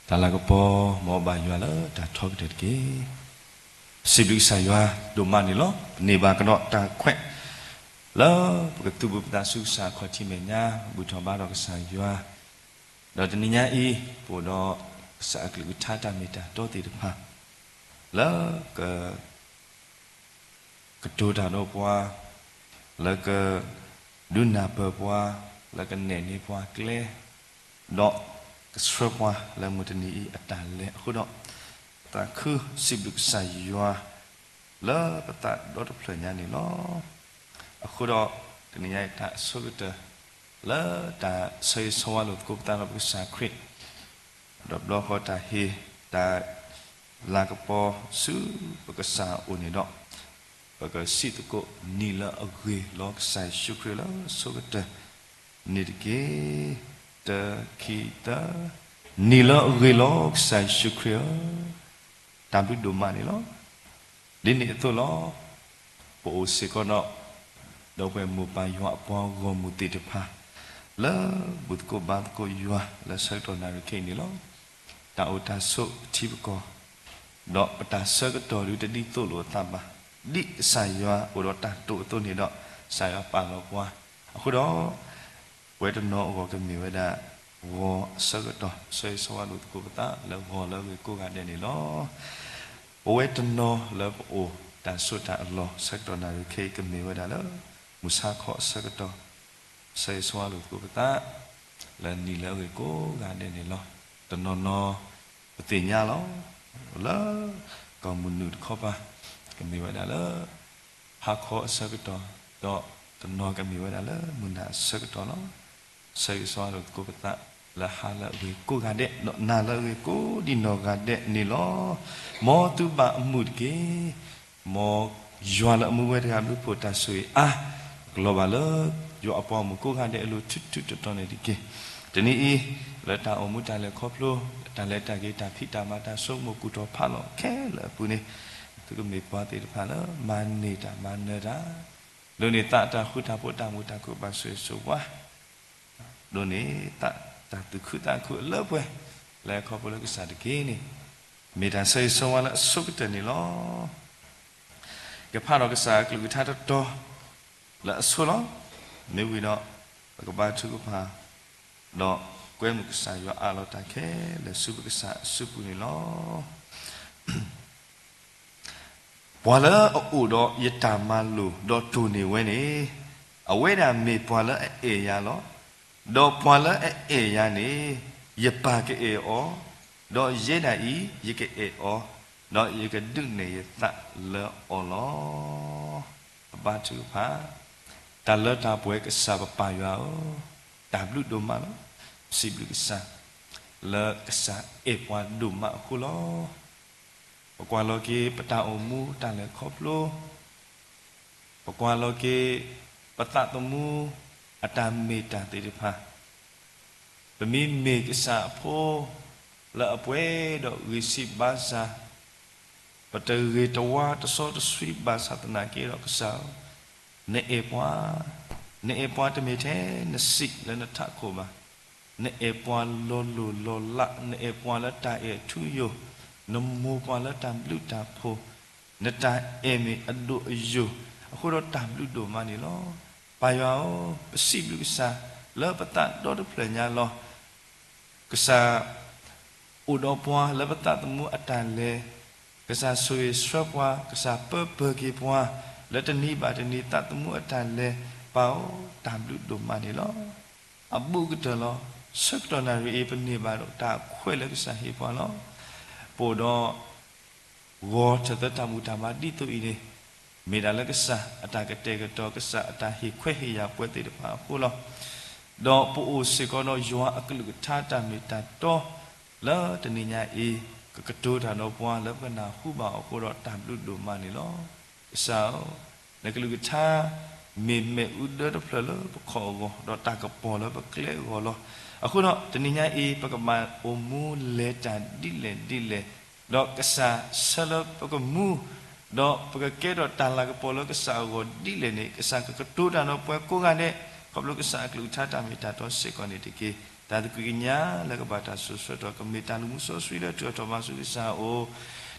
တၢ်လၤကပီၤ မ်အဘၣ်ယွၤလၢတၢ်ထီကတၢၢ်တက့ၢ်. စံးဘျုးကစၢ်ယွၤဒိၣ်မးန့ၣ်လီၤ. ပန့ၢ်ဘၣ်ကဒီးတၢ်ခွဲး လၢပကသူၣ်ပူၤပသးဆူကစၢ်အခီၣ်ထံးမဲာ်ညါ ဘူၣ်ထီၣ်ဘါထီၣ်ကစၢ်ယွၤ, ဒီးတနံၤညါအံၤ ပအိၣ်ဒီးကစၢ်အကလုၢ်ကထါတၢ်မ့ၢ်တၢ်တီသ့ၣ်တဖၣ် လၢက ကတိၤတၢ်ဒီးပှၤ, လၢကဒုးနၢ်ပၢၢ်ပှၤ, လၢကနဲၣ်န့ၢ်ပှၤကျဲ, ဒီးကဆှၢပှၤလၢမုၢ်တနံၤအံၤအတၢ်လဲၤအဃိဒီး, သးခုစံးဘျုးကစၢ်ယွၤ လၢပသးဒီတဖျၢၣ်ညါန့ၣ်လီၤ. အဃိဒီး တနံၤညါအံၤတၢ်အဆိကတၢၢ် လၢတၢ်ဆၢဂ့ၤဆၢဝါလိာ်သကိးပသးဒီးပကစၢ်ခရံာ် ဒီးဘျီဃီတၢ်ဟ့ၣ် တၢ်လၤကပီၤဆူပကစၢ်အအိၣ်န့ၣ်ဒီး, ပကစံးသကိး နံၤလၢအဂ့ၤလီၤကစၢ်ယ့ၣ်ၡူးခရံာ်လၢအဆိကတၢၢ်န့ၣ်တက့ၢ်. တၢ ခံ သၢ, နံၤလၢအဂ့ၤလီၤကစၢ်ယ့ၣ်ၡူးခရံာ်ဧၢ, တၢ်ဘျုးဒိၣ်မးန့ၣ်လီၤ. ဒ်န့ၣ်အသိးလီၤ. ပအိၣ်စ့ၢ်ကီးဒီး ဒီပုၢ်ဝဲၢ်မိၢ်ပၢ်ယွၤအပှၤဂီၢ်မုၢ်သ့ၣ်တဖၣ် လၢဘူၣ်သကိးဘါသကိးယွၤလၢဆၢကတီၢ်နၣ်ရံၣ်ခဲအံၤန့ၣ်လီၤ. တၢ်အိၣ်တၢ်ဆိးပထံပကီၢ် ဒီးပတၢ်ဆၢကတီၢ်ဒုးတဒ်သိးလိာ်အသးဘၣ်. ဒ်ကစၢ်ယွၤအိၣ်ဒီးတၢ်တိာ်အသိးန့ၣ်ဒီး ကစၢ်ယွၤပာ်လီၤပှၤ. အဃိဒီး ပဝဲတနီၤအဂီၢ်ကမ့ၢ်ဝဲဒၣ် ဂီၤအဆၢကတီၢ်ဆၢဂ့ၤဆၢဝါလိာ်သကိးပသးလၢဂီၤလၢအဂ့ၤကိးဂၤဒဲးန့ၣ်လီၤ. ပဝဲတနီၤလၢပအိၣ်တၢ်ဆိးတၢ်အလီၢ်ဆၢကတီၢ်နၣ်ရံၣ်ခဲအံၤကမ့ၢ်ဝဲဒၣ်လၢ မုၢ်ဆါခီအဆၢကတီၢ် ဆၢဂ့ၤဆၢဝါလိာ်သကိးပသး လၢနံၤလၢအဂ့ၤကိးဂၤဒဲးန့ၣ်လီၤ. တနီၤနီၤ ပသ့ၣ်ညါလီၤ လၢကီၢ်မုၢ်နုာ်တခီပၤ ကမ့ၢ်ဝဲဒၣ်လၢ ဟါခီအဆၢကတီၢ်, ဒီးတနီၤကမ့ၢ်ဝဲဒၣ်လၢမုၢ်နၤအဆၢကတီၢ်လီၤ. ဆၢဂ့ၤဆၢဝါလိာ်သကိးပသး လၢဟါလၢအဂ့ၤကိးဂၤဒဲး ဒီးနၤလၢအဂ့ၤကိးဒံးနီၢ်ဂၤဒဲးန့ၣ်လီၤ. မ်သုဘၣ်အမုာ်တက့ၢ်. မ်ယွၤလၢအမူဝဲတဂၤဘျုးဖှိၣ်တၢ်ဆိၣ်ဂ့ၤအါ ကလီၤဘၣ်လၢ ယွၤအပှၤဂီၢ်မုၢ်ကိးဂၤဒဲးအလိၤ ထူထူတီတီန့ၣ်တက့ၢ်. တနံၤအံၤ လၢတၢ်အိၣ်မူတၢ်လဲၤခီဖျိ တၢ်လဲၤတၢ်က့ၤ တၢ်ဖံးတၢ်မၤ တၢ်ဆိကမိၣ်ကူၣ်ထီၣ်ဖးလီၤခဲလၢာ်အပူၤန့ၣ်, သုကမ့ၢ်ပှၤသ့ၣ်တဖၣ်လၢ မၤန့ၢ်တၢ်မၤနၢၤတၢ်, ဒိးန့ၢ်သးတၢ်ဃူတၢ်ဖိး တၢ်မုာ်တၢ်ခုၣ်ဘၣ်ဆိၣ်ဂ့ၤဆိၣ်ဝါ ဒိးန့ၢ်သးတၢ်သူၣ်ခုသးခုအလၢပှဲၤ လၢခီဖျိလၢကစၢ်တက့ၢ်န့ၣ်, မ့ၢ်တၢ်ဆၢဂ့ၤဆၢဝါလၢအဆိကတၢၢ်န့ၣ်လီၤ. ကဖးဒီးကစၢ်အကလုၢ်ကထါတတီၤ လၢအဆိလီၤ. မ့ၢ်ဝံၤဒီး ပကဘါထုကဖၣ် ဒီးကွဲမုာ်ကစၢ်ယွၤအးလီၤတၢ်ခဲလၢာ်ဆူပကစၢ်အစုပူၤန့ၣ်လီၤ. ပှၤလၢအအိၣ်ဒီးယတၢ်မၤလိာ် ဒီးတိၢ်န့ၢ်ဝဲန့ၣ်, အဝဲဒၣ်မ့ၢ်ပှၤလၢအအဲၣ်ယၤလီၤ. ဒီးပှၤလၢအအဲၣ်ယၤန့ၣ်, ယပၢ်ကအဲၣ်အီၤ, ဒီးယဲဒၣ်အံၤ ယကအဲၣ်အီၤ, ဒီးယကဒုးနဲၣ်ယသးလၢအီၤလီၤ. ပဘါထုကဖၣ်. တၢ်လၢတၢ်ပှဲၤကစၢ်ပပၢ်ယွၤဧၢ, တၢ်ဘျုးဒိၣ်မးလီၤ. ပစံးဘျုးကစၢ် လၢကစၢ်အဲၣ်ပှၤဒိၣ်မးအဃိလီၤ. ပကွၢ်လီၤက့ၤပတၢ်အိၣ်မူတၢ်လဲၤခီဖျိ, ပကွၢ်လီၤက့ၤ ပသးသမူ အတၢ်မ့ၢ်တၢ်သ့ၣ်တဖၣ်, ပမ့မ့ၢ်ကစၢ်အဖိ လၢအပှဲၤဒီးဂံၢ်ဆံးဘါစၢ်, ပတဂ့ၤတဝါတစီတဆှံဘၣ်ဆၣ်သနာ်က့ဒီးကစၢ်ဧၢ, နအဲၣ်ပှၤ, နအဲၣ်ပှၤတမ့ၢ်ထဲနစံးလၢနထးခိၣ်ဘၣ်. နအဲၣ်ပှၤလီၤလိၢ်လီၤလး, နအဲၣ်ပှၤလၢတၢ်အဲၣ်ထူယိာ်, နမိၢ်ပှၤလၢတၢ်ဘျုးတၢ်ဖှိၣ်, နတၢ်အဲၣ်မ့ၢ်အဒိၣ်အယိာ်, အဃိဒီးတၢ်ဘျုးဒိၣ်မးန့ၣ်လီၤ. ပၢ်ယွၤဧၢ, ပစံးဘျုးကစၢ် လၢပသးဒီတဖျၢၣ်ညါလီၤ. ကစၢ် အိၣ်ဒီးပှၤလၢပသးသမူအတၢ်လဲၤ, ကစၢ်ဆိၣ်ဂ့ၤဆှၢပှၤ, ကစၢ်ပၢပၢၢ်က့ၤပှၤ လၢတနံၤဘၣ်တနံၤသးသမူအတၢ်လဲၤ, ပၢ်ဧၢ, တၢ်ဘျုးဒိၣ်မးန့ၣ်လီၤ. အဘူးကတၢၢ်လီၤ. ဆၢကတီၢ်နၣ်ရံၣ်အံၤ ပန့ၢ်ဘၣ်ဒီးတၢ်ခွဲးလၢကစၢ်ဟ့ၣ်ပှၤလီၤ. ပအိၣ်ဒီး ဂီၤထၢၣ်သၢတၢ်ဘူၣ်တၢ်ဘါဒ်သိးအံၤန့ၣ်, မ့ၢ်ဒၣ်လၢကစၢ်အတၢ်ကတဲာ်ကတီၤ ကစၢ်အတၢ်ဟ့ၣ်ခွဲးဟ့ၣ်ယာ်ပှၤသ့ၣ်တဖၣ်အဃိလီၤ. ဒီးပအိၣ်စ့ၢ်ကီးဒီးယွၤအကလုၢ်ကထါတၢ်မ့ၢ်တၢ်တီ လၢတနံၤညါအံၤ ကကတိၤတၢ်ဒီးပှၤလၢပကနၢ်ဟူဘၣ်အီၤအဃိဒီးတၢ်ဘျုးဒိၣ်မးန့ၣ်လီၤ. ကစၢ်ဧၢ, နကလုၢ်ကထါ မ့ၢ်မ့ၣ်အူဒၢတဖျၢၣ်လၢပခီၣ်အဂီၢ် ဒီးတၢ်ကပီၤလၢပကျဲအဂီၢ်လီၤ. အဃိဒီးတနံၤညါအံၤ ပကဘၣ်အိၣ်မူလဲၤတၢ်ဒ်လဲၣ်ဒ်လဲၣ်, ဒီးကစၢ်ဆၢလၢပကမူ, ဒီးပကကဲထီၣ်တၢ်လၤကပီၤလၢကစၢ်အဂီၢ်ဒ်လဲၣ်န့ၣ် ကစၢ်ကကတိၤတၢ်ဒီးပှၤကိးဂၤဒဲး, ခီဖျိကစၢ်အကလုၢ်ကထါတၢ်မ့ၢ်တၢ်တီစ့ၢ်ကီးန့ၣ်တက့ၢ်. တၢ်သကွံာ်ကညးလၢကဘၣ်တၢ်စိာ်ဆှၢထီၣ် ကမ့ၢ်တၢ်လူၤမူစီဆှံလၢထုးထီၣ်ထီဘၣ်ဆူကစၢ်အအိၣ်,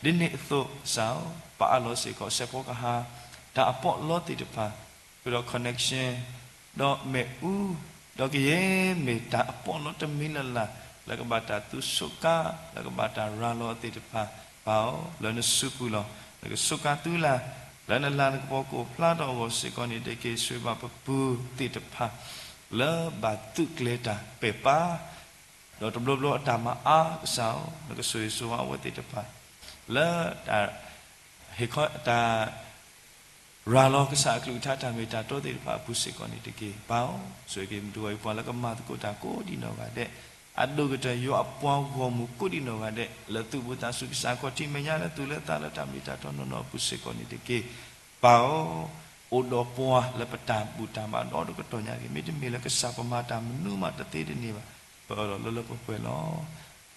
ဒ်န့ၣ်အသိးကစၢ်ဧၢ, ပအးလီၤစ့ၢ်ကီး စဲးဖီကဟၣ် တၢ်အပီးလီသ့ၣ်တဖၣ်, ဃုာ်ဒီး connection, ဒီးမ့ၣ်အူ, ဒီးကယဲၢ်မ့ၢ်တၢ်အပီးလီတမံၤလၢ်လၢ် လၢကဘၣ်တၢ်သူဆိးကါ, လၢကဘၣ်တၢ်ရၤလီၤအသ့ၣ်တဖၣ်, ပၢ်ဧၢ, လၢနစုပူၤလီၤ. နကစူးကါသုလၢ်, လၢနလၤနကပီၤကအိၣ်ဖျါထီၣ်အဂီၢ်စ့ၢ်ကီးန့ၣ်တက့ၢ်. ဆိၣ်ဂ့ၤဘၣ်ပပုၢ်သ့ၣ်တဖၣ် လၢဘၣ်သုးကျဲၤတၢ်ပဲာ်ပာ် ဒီးတဘျီဘျီအတၢ်မၤအါကစၢ်ဧၢ, နကဆိၣ်ဂ့ၤဆိၣ်ဝါအဝဲသ့ၣ်တဖၣ် လၢတၢ် ဟ့ၣ်ခီ တၢ် ရၤလီၤကစၢ်အကလုၢ်ကထါတၢ်မ့ၢ်တၢ်တီသ့ၣ်တဖၣ်အပူၤစ့ၢ်ကီးန့ၣ်တက့ၢ်. ပၢ်ဧၢ, ဆိၣ်ဂ့ၤက့ၤမုၢ်တဂီၤအံၤပှၤလၢကမၤသကိးတၢ်ကိးဒံနီၢ်ဂၤဒဲး, အဒိၣ်ကတၢၢ်ယွၤအပှၤဂီၢ်မုၢ်ကိးဒံနီၢ်ဂၤဒဲး လၢသူၣ်ဘီၣ်သးစူၤကစၢ်ခီၣ်ထံးမဲာ်ညါလၢသူၣ်လၢသးလၢတၢ်မ့ၢ်တၢ်တီနီၢ်နီၢ်အပူၤစ့ၢ်ကီးန့ၣ်တက့ၢ်. ပၢ်ဧၢ, အိၣ်ဒီးပှၤလၢပတၢ်ဘူၣ်တၢ်ဘါဒီတကတီၢ်ညါတက့ၢ်. မ့တမ့ၢ်လၢကစၢ်ပမၤတၢ်မနုၤမးတသ့တန့ၢ်ဘၣ်, ပအၢၣ်လီၤလၢလၢပှဲၤပှဲၤလီၤ.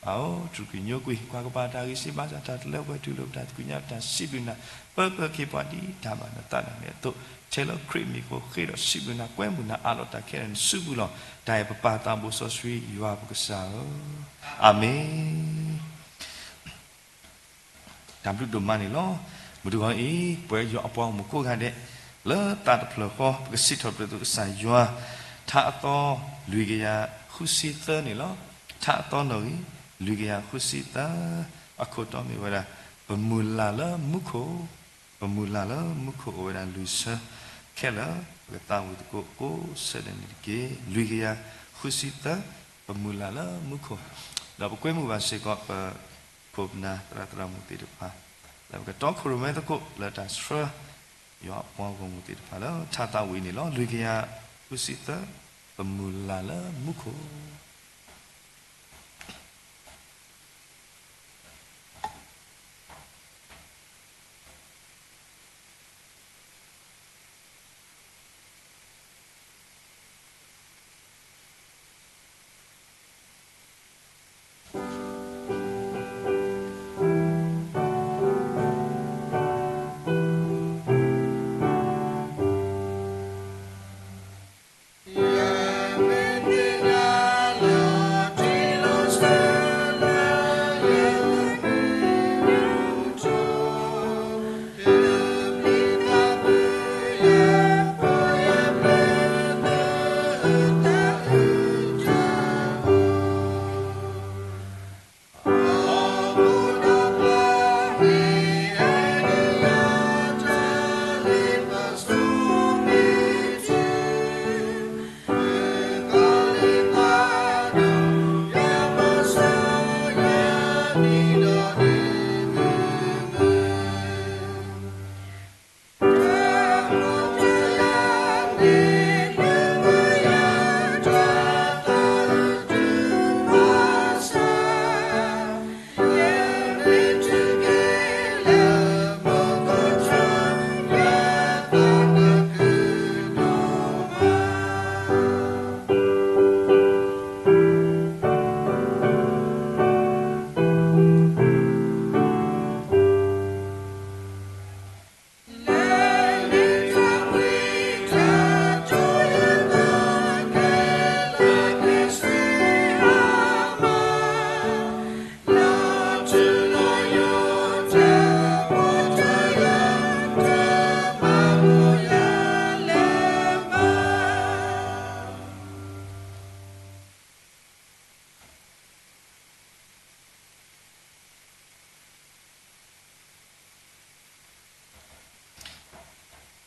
ပၢ်ဧၢ, တြူာ်က့ၤညိကွံာ် ကွၢ်ကပၤတၢ်ဂ့ၤစ့ဘၣ်ဆၣ်တၢ်တလၢပှဲၤ တူၢ်လိာ်ပတၢ်သကွံာ်ညါပတၢ်စံးဘျုးနၤ, ပၢပၢက့ၤပှၤဒ်တၢ်ဘၣ်နသးဒၣ်နဲအသိး, ထဲလၢခရံာ်မံၤအဃိ ဃ့ဒီးစံးဘျုးနၤ ကွဲမုာ်နၤ အးလီၤတၢ်ခဲလၢာ်နစုပူၤလီၤ. တၢ်အဲၣ်ပပၢ်သးဘိစီဆှံယွၤပကစၢ်ဧၢ, အၤမ့ၣ်. တၢ်ဘျုးဒိၣ်မးန့ၣ်လီၤ. မုၢ်တဂီၤအံၤ ပဝဲယွၤအပှၤဂီၢ်မုၢ်ကိးဂၤဒဲး လၢသးတဖျၢၣ်ဃီ ပကစံးထီၣ်ပတြၢၤသုကစၢ်ယွၤ, ထါအသီလွံၢ်ကယၤဃုဆံသၢန့ၣ်လီၤ. ထါအသီနီၣ်ဂံၢ် လွံၢ်ကယၤဃုဆံသၢ, အခိၣ်တီမ့ၢ်ဝဲဒၣ် ပမုၢ်လၢ်လၢမူခိၣ်, ပမုၢ်လၢ်လၢမူခိၣ်အိၣ်ဝဲဒၣ်လွံၢ်ဆၢ, ခဲလၢာ် ပကသးဝံၣ်သကိးကိးဆၢဒဲးန့ၣ်တက့ၢ်. လွံၢ်ကယၤဃုဆံသၢ, ပမုၢ်လၢ်လၢမူခိၣ်, ဒီးပကွဲမုာ်ဘၣ်စ့ၢ်ကီး ပခိၣ်ပနၢ်သရၣ်သရၣ်မုၣ်သ့ၣ်တဖၣ် လၢပကတီခိၣ်ရိၣ်မဲသကိး လၢတၢ်ဆှၢ ယွၤအပှၤဂီၢ်မုၢ်သ့ၣ်တဖၣ်လၢထါသးဝံၣ်န့ၣ်လီၤ. လွံၢ်ကယၤဃုဆံသၢ, ပမုၢ်လၢ်လၢမူခိၣ်.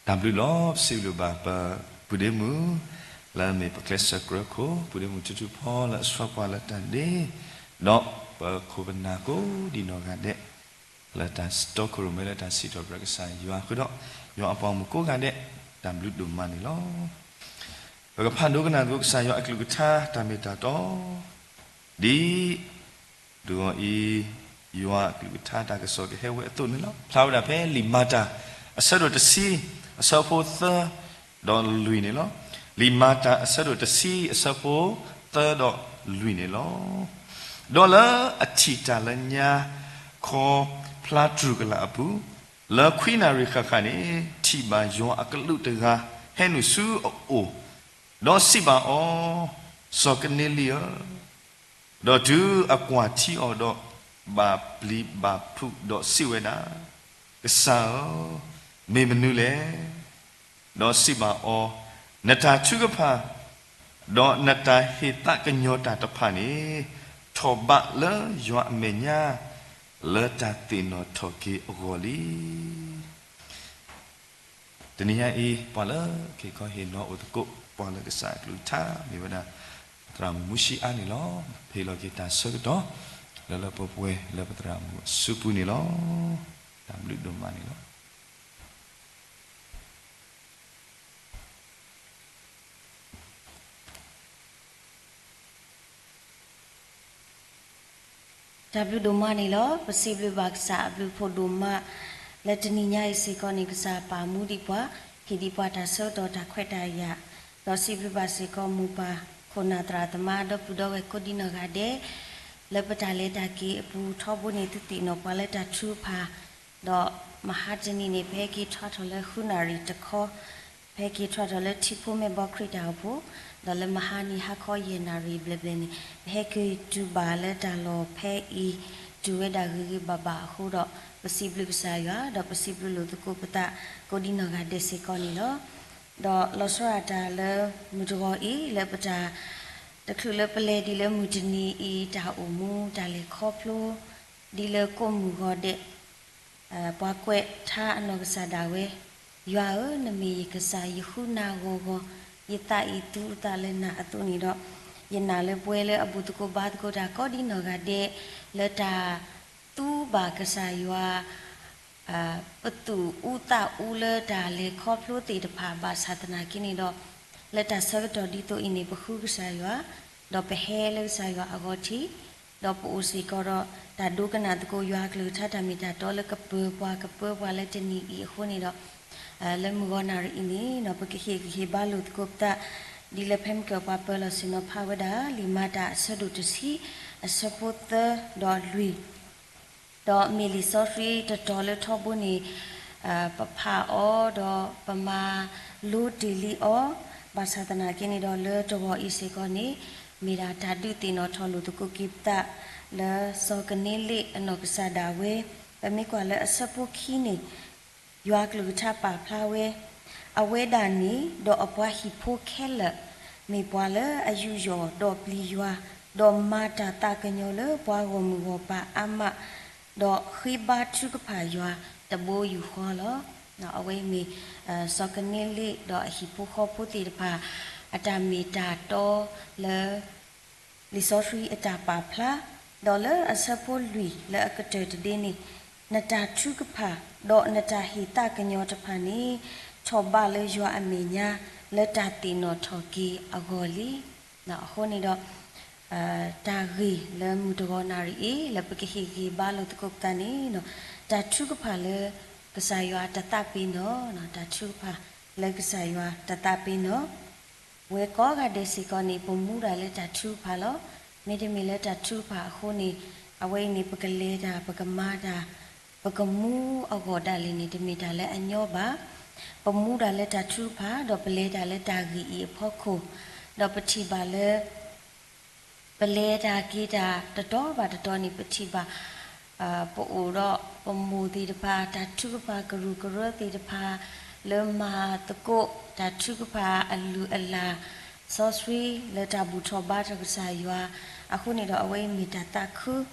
တၢ်ဘျုးလီၤ. ပစံးဘျုးဘၣ်ပပုၢ်ဒ့မုၣ် လၢအမ့ၢ်ပကျဲးစၢးကြၢးခိၣ် ပုၢ်ဒ့မုၣ်ထူထူဖီ လၢအဆှၢပှၤလၢတၢ်ဒ့, ဒီးပခိၣ်ပနၢ်ကိးဒံးနီၢ်ဂၤဒဲး လၢတၢ်တီခိၣ်ရိၣ်မဲလၢတၢ်စံးထီၣ်ပတြၢၤကစၢ်ယွၤဃုာ်ဒီး ယွၤအပှၤဂီၢ်မုၢ်ကိးဂၤဒဲး တၢ်ဘျုးဒိၣ်မးန့ၣ်လီၤ. ပကဖးဒိကနၣ်သကိးကစၢ်ယွၤအကလုၢ်ကထါတၢ်မ့ၢ်တၢ်တီ ဒ် တဂီၤအံၤ ယွၤအကလုၢ်ကထါတၢ်ကစီၣ်ကဟဲဝဲအသိးန့ၣ်လီၤ. ဖျါဝဲဒၣ်ဖဲလံာ်မၤတၢ် အဆၢဒိၣ်တဆံ အဆၢဖိသၢ ဒီးလွံၢ်န့ၣ်လီၤ. လံာ်မၤတၢ်အဆၢဒိၣ်တဆံ အဆၢဖိသၢဒီးလွံၢ်န့ၣ်လီၤ. ဒီးလၢအထံၣ်တၢ်လၢညါခီ ဖျါတြူၢ်ကလာ်အပူၤ လၢခွံနၣ်ရံၣ်ဃၣ်ဃၣ်န့ၣ် ထံၣ်ဘၣ်ယွၤအကလူးတဂၤ ဟဲနုာ်ဆူအအိၣ်, ဒီးစံးဘၣ်အီၤ, စီၤကနံလံဧၢ, ဒီးတုၤအကွၢ်ထံအီၤဒီး, ဘၣ်ပျံၤဘၣ်ဖုးဒီးစံးဝဲဒၣ်, ကစၢ်ဧၢ, မ့ၢ်မနုၤလဲၣ်. ဒီးစံးဘၣ်အီၤ, နတၢ်ထုကဖၣ်, ဒီးနတၢ်ဟ့ၣ်သးကညီၤတၢ်တဖၣ်န့ၣ်, ထီၣ်ဘးလၢယွၤအမဲာ်ညါ, လၢတၢ်သ့ၣ်နီၣ်ထီၣ်က့ၤအဂီၢ်လံ. တနံၤညါအံၤ ပှၤလၢက့ၤခီဟ့ၣ်နီၤအိၣ်သကိး ပှၤလၢကစၢ်အကလုၢ်ကထါ မ့ၢ်ဝဲဒၣ် သရၣ်မုၣ်မူၡံအါန့ၣ်လီၤ. ဟ့ၣ်လီၤက့ၤတၢ်ဆၢကတီၢ် လၢလၢပှဲၤပှဲၤလၢပသရၣ်မုၣ်အစုပူၤန့ၣ်လီၤ. တၢ်ဘျုးဒိၣ်မးန့ၣ်လီၤ. တၢ်ဘျုးဒိၣ်မးန့ၣ်လီၤ. ပစံးဘျုးဘၣ်ကစၢ်အဘျုးဖှိၣ်ဒိၣ်မး လၢတနံၤညါအံၤစ့ၢ်ကီးန့ၣ် ကစၢ်ပာ်မူဒံးပှၤ, ဟ့ၣ်ဒံးပှၤတၢ်ဆၢကတီၢ်တၢ်ခွဲးတၢ်ယာ်, ဒီးစံးဘျုးဘၣ်စ့ၢ်ကီးမိၢ်ပၢ်ခိၣ်နၢ်သရၣ်သမါဒီပုၢ်ဒီဝဲၢ်ကိးဒံနီၢ်ဂၤဒဲး, လၢပတၢ်လဲၤတၢ်က့ၤအပူၤထီဘိန့ၣ် သုသ့ၣ်နီၣ်ပှၤလၢတၢ်ထုကဖၣ်, ဒီးမဟါတနံၤန့ၣ် ပဟဲက့ၤထီၣ်ထီၣ်လၢဃုနၣ်ရံၣ်တခီ ပဟဲက့ၤထီၣ်ထီၣ်လၢထံဖိမဲာ်ဘီခရံာ်တၢ်အိၣ်ဖှိၣ်, ဒီးလၢမဟါနံၤဟါခီယဲၢ်နၣ်ရံၣ်ဘျဲၣ်ဘျဲၣ်န့ၣ် ပဟဲက့ၤတုၤဘၣ်လၢတၢ်လီၢ်ဖဲအံၤ တုၤဝဲဒၣ်ဂ့ၤဂ့ၤဘၣ်ဘၣ်အဃိဒီး ပစံးဘျုးကစၢ်ယွၤ ဒီးပစံးဘျုးလိာ်သကိးပသးကိးဒံနီၢ်ဂၤဒဲးစ့ၢ်ကီးန့ၣ်လီၤ. ဒီးလီၤဆီဒၣ်တၢ်လၢမုၢ်တဂီၤအံၤ လၢပတၢ် တချုးလၢပလဲၤဒ်လၢမုၢ်တနံၤအံၤ တၢ်အိၣ်မူတၢ်လဲၤခီဖျိ ဒ်လၢကိးမုၢ်ဂီၤဒဲး ပှၤကွဲးထါအနီၢ်ကစၢ်ဒၣ်ဝဲ, ယွၤဧၢ, နမ့ၢ်ယကစၢ်, ယဃုနၤဂီၤဂီၤ, ယသးအံၤသူအသးလၢနၤအသိးန့ၣ်ဒီး, ယနာ်လၢပဝဲလၢအဘူၣ်သကိးဘါသကိးတၢ်ကိးဒံနီၢ်ဂၤဒဲး လၢတၢ်သူဘၣ်ကစၢ်ယွၤ ပသူၣ်အူသးအူလၢတၢ်လဲၤခီဖျိသ့ၣ်တဖၣ်ဘၣ်ဆၣ်သနာ်က့န့ၣ်ဒီး, လၢတၢ်ဆၢကတီၢ်ဒ်သိးအံၤန့ၣ် ပဃုကစၢ်ယွၤ, ဒီးပဟဲလၢကစၢ်ယွၤအဂီၢ်ထံး, ဒီးပအိၣ်စ့ၢ်ကီးဒီး တၢ်ဒိကနၣ်သကိးယွၤအကလုၢ်ကထါတၢ်မ့ၢ်တၢ်တီလၢကပၢၤပှၤကပၢၤပှၤလၢတနံၤအံၤအဃိန့ၣ်ဒီး, လၢမုၢ်ဂီၤနၣ်ရံၣ်အံၤန့ၣ် ပကဟ့ၣ်ဂံၢ်ဟ့ၣ်ဘါလိာ်သကိးပသး, ဒ်လၢဖဲမုၢ်ကၢၢ်ပှၤပၢၤလီၢ်ဆ့ၣ်နီၤဖးဝဲဒၣ် လံာ်မၤတၢ်အဆၢဒိၣ်တဆံ အဆၢဖိသၢဒီးလွံၢ် ဒီးမ့ၢ်လံာ်စီဆှံတတီၤလၢထီဘိန့ၣ် ပဖးအီၤဒီးပမၤလိတ့ၢ်လံအီၤ, ဘၣ်ဆၣ်သနာ်က့န့ၣ်ဒီး လၢတဂီၤအံၤစ့ၢ်ကီးန့ၣ် မ့ၢ်ဒၣ်တၢ်ဒုးသ့ၣ်နီၣ်ထီၣ်လိာ်သကိးက့ၤပသး လၢစီၤကနံလ့းအနီၢ်ကစၢ်ဒၣ်ဝဲ, ပမ့ၢ်ကွၢ်လၢအဆၢဖိခံန့ၣ် ယွၤအကလုၢ်ကထါပာ်ဖျါဝဲ, အဝဲဒၣ်န့ၣ် ဒီးအပှၤဟံၣ်ဖိခဲလၢာ် မ့ၢ်ပှၤလၢအယူးယီၣ်ဒီးပျံၤယွၤ, ဒီးမၤတၢ်သးကညီၤလၢပှၤဂီၢ်မုၢ်ဂီၢ်ပၤအါမး, ဒီးဃ့ဘါထုကဖၣ်ယွၤတဘိယူၢ်ဃီလီၤ. အဝဲအံၤမ့ၢ် စီၤကနံလ့းဒီးအဟံၣ်ဖိဃီဖိသ့ၣ်တဖၣ် အတၢ်မ့ၢ်တၢ်တီလၢ လံာ်စီဆှံအတၢ်ပာ်ဖျါ, ဒီးလၢအဆၢဖိလွံၢ်လၢအကတၢၢ်တဒ့န့ၣ်, နတၢ်ထုကဖၣ် ဒီးနတၢ်ဟ့ၣ်သးကညီၤတဖၣ်န့ၣ် ထီၣ်ဘးလၢယွၤအမဲာ်ညါ လၢတၢ်သ့ၣ်နီၣ်ထီၣ်က့ၤအဂီၢ်လံ. အဃိန့ၣ်ဒီး တၢ်ဂ့ၢ်လၢမုၢ်တဂီၤနၣ်ရံၣ်အံၤ လၢပကဟ့ၣ်ဂံၢ်ဘါလိာ်သကိးပသးန့ၣ်, တၢ်ထုကဖၣ်လၢကစၢ်ယွၤတသးပ့ၤနီၣ်, တၢ်ထုကဖၣ်လၢကစၢ်ယွၤတသးပ့ၤနီၣ် ပဝဲကိးဂၤဒဲးစ့ၢ်ကီးန့ၣ် ပမူဒၣ်လၢတၢ်ထုကဖၣ်လီၤ. မ့တမ့ၢ်လၢတၢ်ထုကဖၣ်အဃိန့ၣ် အဝဲအံၤန့ၣ် ပကလဲၤတၢ် ပကမၤတၢ် ပကမူအဂီၢ်ဒၣ်လဲာ်န့ၣ် တမ့ၢ်တၢ်လၢအညီဘၣ်. ပမူဒၣ်လၢတၢ်ထုကဖၣ် ဒီးပလဲၤတၢ်လၢတၢ်ဂ့ၢ်အံၤအဖီခိၣ်, ဒီးပထံၣ်ဘၣ်လၢ ပလဲၤတၢ်က့ၤတၢ်တတီၤဘၣ်တတီၤန့ၣ် ပထံၣ်ဘၣ် ပအိၣ်ဒီးပမိၢ်သ့ၣ်တဖၣ် တၢ်ထုကဖၣ်ကရူၢ်ကရၢသ့ၣ်တဖၣ် လၢမၤသကိးတၢ်ထုကဖၣ်အလုၢ်အလၢ် စီဆှံလၢတၢ်ဘူၣ်ထီၣ်ဘါထီၣ်ကစၢ်ယွၤ, အဃိန့ၣ်ဒီးအဝဲအံၤမ့ၢ်တၢ်သးခု ဒီး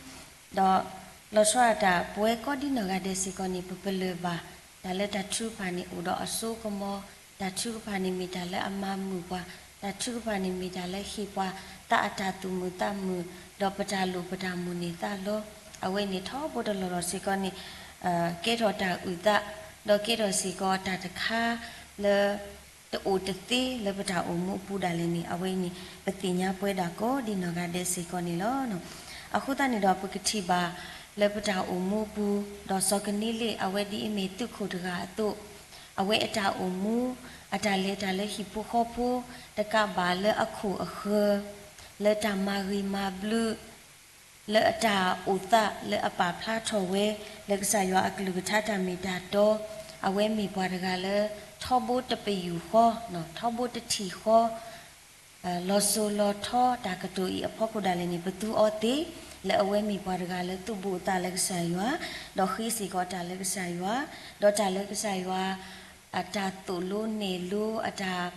လီၤဆီဒၣ်တၢ် ပဝဲကိးဒံနီၢ်ဂၤဒဲးစ့ၢ်ကီးန့ၣ် ပပလၢၢ်ဘၣ် တၢ်လၢတၢ်ထုကဖၣ်န့ၣ် အိၣ်ဒီးအစိကမီၤ, တၢ်ထုကဖၣ်န့ၣ်မ့ၢ်တၢ်လၢအမၤမုာ်ပှၤ, တၢ်ထုကဖၣ်န့ၣ်မ့ၢ်တၢ်လၢဟ့ၣ်ပှၤသးအတၢ်သူၣ်မုာ်သးမုာ်, ဒီးပတၢ်လိၣ်ပတၢ်မိၣ်န့ၢ်သးလီ, အဝဲန့ၣ်ထီဘိတလီၢ်လီၢ်စ့ၢ်ကီးန့ၣ် ကဲထီၣ်တၢ်အုၣ်သး, ဒီးကဲထီၣ်စ့ၢ်ကီးတၢ်တခါလၢ တအိၣ်တသ့လၢပတၢ်အိၣ်မူအပူၤဒၣ်လဲာ်န့ၣ် အဝဲအံၤန့ၣ် ပသ့ၣ်ညါပဝဲဒၣ်ကိးဒံနီၢ်ဂၤဒဲးစ့ၢ်ကီးန့ၣ်လီၤ. အဃိသတးန့ၣ်ဒီး ပကထံၣ်ဘၣ်လၢပတၢ်အိၣ်မူအပူၤ, ဒီးစီၤကနံလ့းအဝဲဒ်အမ့ၢ်သုးခိၣ်တဂၤအသိး, အဝဲအတၢ်အိၣ်မူ အတၢ်လဲၤတၢ်လၢဟံၣ်ဖိဃီဖိ တကးဘၣ်လၢအခိၣ်အဃၢၤ လၢတၢ်မၤဂ့ၤမၤဘျုး လၢအတၢ်အိၣ်သးလၢအပာ်ဖျါထီၣ်ဝဲ လၢကစၢ်ယွၤအကလုၢ်ကထါတၢ်မ့ၢ်တၢ်တီ, အဝဲမ့ၢ်ပှၤတဂၤလၢ ထီဘိတပယူာ်ဃီ, ထီဘိတထံၣ်ဃီ လီၤစိၤလီၤထီတၢ်ကတိၤအံၤအဖီခိၣ်ဒၣ်လဲာ်န့ၣ် ပသူအီၤသ့ လၢအဝဲမ့ၢ်ပှၤတဂၤလၢသူၣ်ဘိၣ်သးလၢကစၢ်ယွၤ, ဒီးဃ့စ့ၢ်ကီးတၢ်လၢကစၢ်ယွၤ, ဒီးတၢ်လၢကစၢ်ယွၤ အတၢ်သိၣ်လိနဲၣ်လိ အတၢ်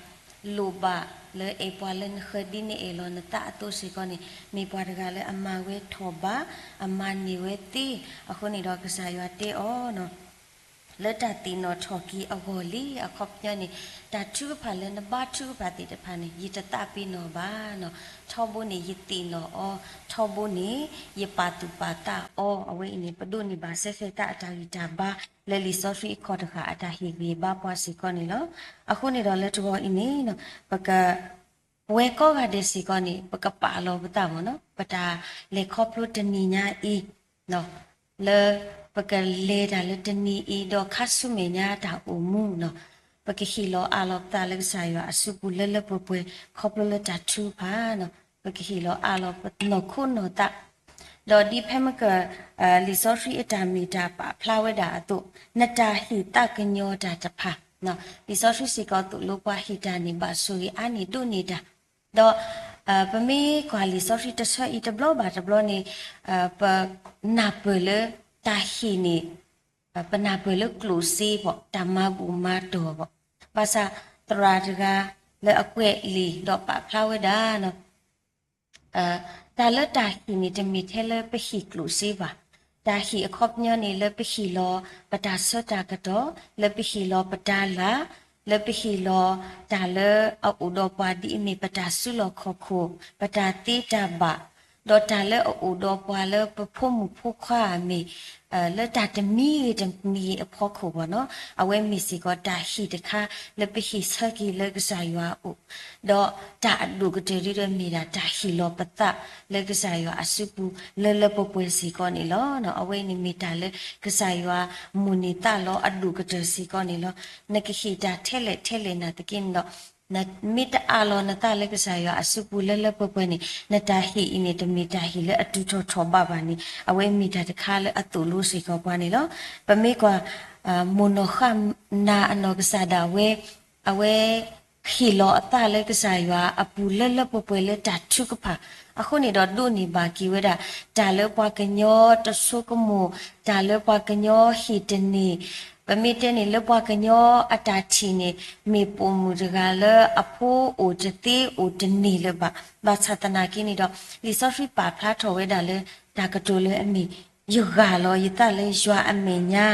လိၣ်ဘၣ်လၢအဲၣ်ပှၤလၢနဃၢၤဒ်နအဲၣ်လီၤနသးအသိးစ့ၢ်ကီးန့ၣ် မ့ၢ်ပှၤတဂၤလၢအမၤဝဲထီၣ်ဘး, အမၤန့ၢ်ဝဲသ့, အဃိန့ၣ်ဒီးကစၢ်ယွၤတဲအီၤ လၢတၢ်သ့ၣ်နီၣ်ထီၣ်က့ၤအဂီၢ်လံ. အခီပညီန့ၣ် တၢ်ထုကဖၣ်လၢနဘါထုကဖၣ်သ့ၣ်တဖၣ်န့ၣ် ယတသးပ့ၤနီၣ်ဘၣ်နီၤ. ထီဘိန့ၣ် ယသ့ၣ်နီၣ်အီၤ, ထီဘိန့ၣ် ယပာ်သူၣ်ပာ်သးအီၤ. အဝဲအံၤန့ၣ် ပဒိးန့ၢ်ဘၣ်စဲဃဲသးအတၢ်ဂံၢ်တၢ်ဘါ လၢလံာ်စီဆှံအခီၣ်တဃၣ်အတၢ်ဟ့ၣ်ဂံၢ်ဘါပှၤစ့ၢ်ကီးန့ၣ်လီၤ. အဃိန့ၣ်ဒီးလၢတဂီၤအံၤန့ၣ် ပက ပဝဲကိးဂၤဒဲးစ့ၢ်ကီးန့ၣ် ပကပာ်လီၤပသးမ့ၢ်နီၤ ပတၢ်လဲၤခီဖျိတနံၤညါအံၤ လၢပကလဲၤတၢ်လၢတနံၤအံၤ ဒီးခါဆူမဲာ်ညါတၢ်အိၣ်မူနီၤ ပကဟ့ၣ်လီၤအးလီၤပသးလၢကစၢ်ယွၤအစုပူၤလၢလၢပှဲၤပှဲၤ ခီဖျိလၢတၢ်ထုကဖၣ်နီၤ ပကဟ့ၣ်လီၤအးလီၤပနီၢ်ခိနီၢ်သး ဒီးဒ်ဖဲမ့ၢ်က လံာ်စီဆှံအတၢ်မ့ၢ်တၢ်ပာ်ဖျါဝဲဒၣ်အသိး နတၢ်ဟ့ၣ်သးကညီၤတၢ်တဖၣ် လံာ်စီဆှံစ့ၢ်ကီးသိၣ်လိပှၤဟ့ၣ်တၢ်န့ၣ် ဘၣ်ဆိၣ်ဂ့ၤအါန့ၢ်ဒိၣ်န့ၢ်တၢ် ဒီး ပမ့ၢ်ကွၢ်လံာ်စီဆှံတဆၢအံၤတဘျီဘၣ်တဘျီန့ၣ် ပနၢ်ပၢၢ်လၢတၢ်ဟ့ၣ်န့ၣ် ပနၢ်ပၢၢ်လၢကျိၣ်စ့ဘၣ် တၢ်မၤဘူၣ်မၤတီၢ်ဘၣ် ဘၣ်ဆၣ်သရၣ်တဂၤ လၢအကွဲးလံာ်ဒီးပာ်ဖျါဝဲဒၣ် တၢ်လၢတၢ်ဟ့ၣ်န့ၣ် တမ့ၢ်ထဲလၢပဟ့ၣ်ကျိၣ်စ့ဘၣ်. တၢ်ဟ့ၣ်အခီပညီန့ၣ် လၢပဟ့ၣ်လီၤပတၢ်ဆၢတၢ်ကတီၢ်, လၢပဟ့ၣ်လီၤပတၢ်လၤ, လၢပဟ့ၣ်လီၤတၢ်လၢအအိၣ်ဒီးပှၤဒ်အမ့ၢ်ပတၢ်စုလီၢ်ခီၣ်ခိၣ်, ပတၢ်သ့တၢ်ဘၣ်, ဒီးတၢ်လၢအအိၣ်ဒီးပှၤလၢပဖိမုၣ်ဖိခွါအမ့ၢ် လၢတၢ်တမံၤဂ့ၤတမံၤဂ့ၤအဖီခိၣ်ဘၣ်နီၤ, အဝဲမ့ၢ်စ့ၢ်ကီးတၢ်ဟ့ၣ်တခါလၢပဟ့ၣ်ဆၢက့ၤလၢကစၢ်ယွၤအအိၣ်, ဒီးတၢ်အဒိၣ်ကတၢၢ်ဒ်ဒီးမ့ၢ်ဒၣ်တၢ်ဟ့ၣ်လီၤပသးလၢကစၢ်ယွၤအစုပူၤလၢလၢပှဲၤပှဲၤစ့ၢ်ကီးန့ၣ်လီၤ. အဝဲအံၤန့ၣ်မ့ၢ်တၢ်လၢကစၢ်ယွၤမိၣ်န့ၢ်သးလီၤအဒိၣ်ကတၢၢ်စ့ၢ်ကီးန့ၣ်လီၤ. နကဟ့ၣ်တၢ်ထဲလဲၣ်ထဲလဲၣ်နာ်သက့န့ၣ်ဒီး နမ့ၢ်တအးလီၤနသးလၢကစၢ်ယွၤအစုပူၤလၢလၢပှဲၤပှဲၤန့ၣ် နတၢ်ဟ့ၣ်အံၤန့ၣ် တမ့ၢ်တၢ်ဟ့ၣ်လၢအတုၤထီၣ်ထီၣ်ဘးဘၣ်န့ၣ် အဝဲမ့ၢ်တၢ်တခါလၢအသိၣ်လိစ့ၢ်ကီးပှၤန့ၣ်လီၤ. ပမ့ၢ်ကွၢ် မိၢ်နီၢ်ဃၣ်နၤအနီၢ်ကစၢ်ဒၣ်ဝဲ အဝဲ ဟ့ၣ်လီၤအသးလၢကစၢ်ယွၤအပူၤလၢလၢပှဲၤပှဲၤလၢတၢ်ထုကဖၣ်, အဃိန့ၣ်ဒီးဒိးန့ၢ်ဘၣ်က့ၤဝဲဒၣ် တၢ်လၢပှၤကညီတဆိကမိၣ်, တၢ်လၢပှၤကညီဟ့ၣ်တန့ၢ်, ပမ့ၢ်တဲန့ၣ်လၢပှၤကညီအတၢ်ထံၣ်န့ၣ် မ့ၢ်ပိာ်မုၣ်တဂၤလၢအဖိအိၣ်တသ့အိၣ်တန့ၢ်လၢၤဘၣ်. ဘၣ်ဆၣ်သနာ်က့န့ၣ်ဒီး လံာ်စီဆှံပာ်ဖျါထီၣ်ဝဲဒၣ်လၢ တၢ်ကတိၤလၢအမ့ၢ် ယဂၢ်လီၤယသးလၢယွၤအမဲာ်ညါ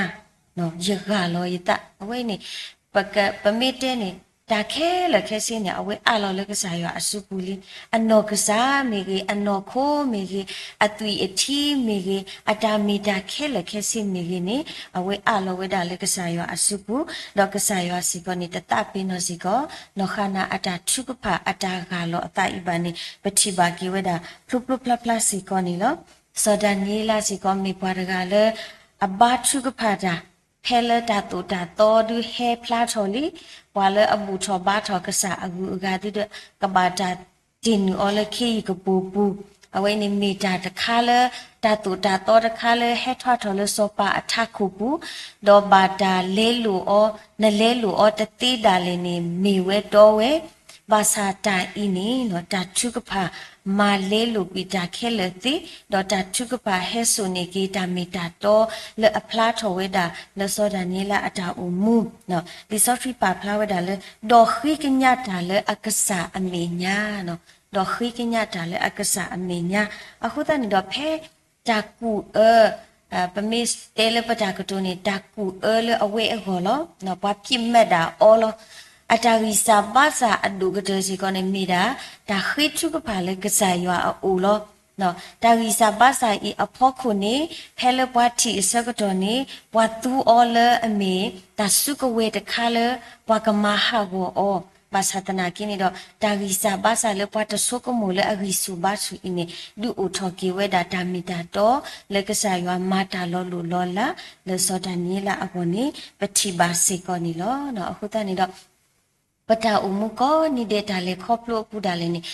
ယဂၢ်လီၤယသး အဝဲန့ၣ် ပမ့ၢ်တဲန့ၣ် တၢ်ခဲလၢာ်ခဲဆ့န့ၣ် အဝဲအးလီၤလၢကစၢ်ယွၤအစုပူၤလံ. အနီၢ်ကစၢ်မ့ၢ်ဂ့ၤ, အနီၢ်ခိမ့ၢ်ဂ့ၤ, အသွံၣ်အထံမ့ၢ်ဂ့ၤ, အတၢ်မ့ၢ်တၢ်ခဲလၢာ်ခဲဆ့မ့ၢ်ဂ့ၤန့ၣ် အဝဲအးလီၤဝဲဒၣ်လၢကစၢ်ယွၤအစုပူၤ, ဒီးကစၢ်ယွၤစ့ၢ်ကီးန့ၣ် တသးပ့ၤနီၣ်စ့ၢ်ကီး နီၢ်ဃၣ်နၤအတၢ်ထုကဖၣ်အတၢ်ဂၢ်လီၤအသးအံၤဘၣ်န့ၣ် ပထံၣ်ဘၣ်က့ၤဝဲဒၣ် ဖျိဖျိဖျါဖျါစ့ၢ်ကီးန့ၣ်လီၤ. စီၤဒၤနံးယ့လးစ့ၢ်ကီးမ့ၢ်ပှၤတဂၤလၢ အဘါထုကဖၣ်တၢ် ဖဲလၢတၢ်သိၣ်တၢ်သီဒုးဟဲဖျါထီၣ်လံ, ပှၤလၢအဘူၣ်ထီၣ်ဘါထီၣ်ကစၢ်အဂုၤအဂၤဒုဒီး ကဘၣ်တၢ်တ့ၢ်နုာ်အီၤလၢခ့ယုၢ်ကပိာ်ပူၤ, အဝဲန့ၣ်မ့ၢ်တၢ်တခါလၢ တၢ်သိၣ်တၢ်သီတခါလၢဟဲထီၣ်ထီၣ်လၢစီၤပၤအထးခိၣ်ပူၤ, ဒီးဘၣ်တၢ်လဲလိာ်အီၤ, နလဲလိာ်အီၤတသ့ဒၣ်လဲာ်န့ၣ် မ့ၢ်ဝဲတီဝဲ ဘၣ်ဆၣ်တၢ်အံၤန့ၣ် တၢ်ထုကဖၣ်မၤလဲလိာ်ကွံာ်တၢ်ခဲလၢာ်သ့, ဒီးတၢ်ထုကဖၣ်ဟဲစိာ်န့ၢ်က့ၤတၢ်မ့ၢ်တၢ်တီလၢအဖျါထီၣ်ဝဲဒၣ်လၢစီၤဒၤနံးယ့လးအတၢ်အိၣ်မူ, လံာ်စီဆှံပာ်ဖျါဝဲဒၣ်လၢ ဒီးဃ့ကညးတၢ်လၢအကစၢ်အမဲာ်ညါ, ဒီးဃ့ကညးတၢ်လၢအကစၢ်အမဲာ်ညါ, အဃိသတးန့ၣ်ဒီးဖဲ တၢ်ကူၣ်အၢ ပမ့ၢ်တဲလၢပတၢ်ကတိၤန့ၣ် တၢ်ကူၣ်အၢလၢအဝဲအဂီၢ်လီၤ. ပှၤဖံးမၤဒၣ်အီၤလီၤ. အတၢ်ဂံၢ်စၢ်ဘါစၢ်အဒိၣ်ကတၢၢ်စ့ၢ်ကီးန့ၣ်မ့ၢ်ဒၣ် တၢ်ဃ့ထုကဖၣ်လၢကစၢ်ယွၤအအိၣ်လီၤ. တၢ်ဂံၢ်စၢ်ဘါစၢ်အံၤအဖီခိၣ်န့ၣ် ဖဲလၢပှၤထံၣ်အဆၢကတီၢ်န့ၣ် ပှၤသူအီၤလၢအမ့ၢ် တၢ်စုကဝဲၤတခါလၢ ပှၤကမၤဟးဂီၤအီၤ, ဘၣ်ဆၣ်သနာ်က့န့ၣ်ဒီး တၢ်ဂံၢ်စၢ်ဘါစၢ်လၢပှၤတဆိကမိၣ်လၢအဂံၢ်ဆူၣ်ဘါဆူၣ်အံၤန့ၣ် ဒုးအိၣ်ထီၣ်က့ၤဝဲဒၣ်တၢ်မ့ၢ်တၢ်တီ လၢကစၢ်ယွၤမၤတၢ်လီၤလိၢ်လီၤလး လၢစီၤဒၤနံးယ့လးအဂီၢ်န့ၣ် ပထံၣ်ဘၣ်စ့ၢ်ကီးန့ၣ်လီၤ. အဃိသတးန့ၣ်ဒီး ပတၢ်အိၣ်မူကိးနံၤဒဲးတၢ်လဲၤခီဖျိအပူၤဒၣ်လဲာ်န့ၣ်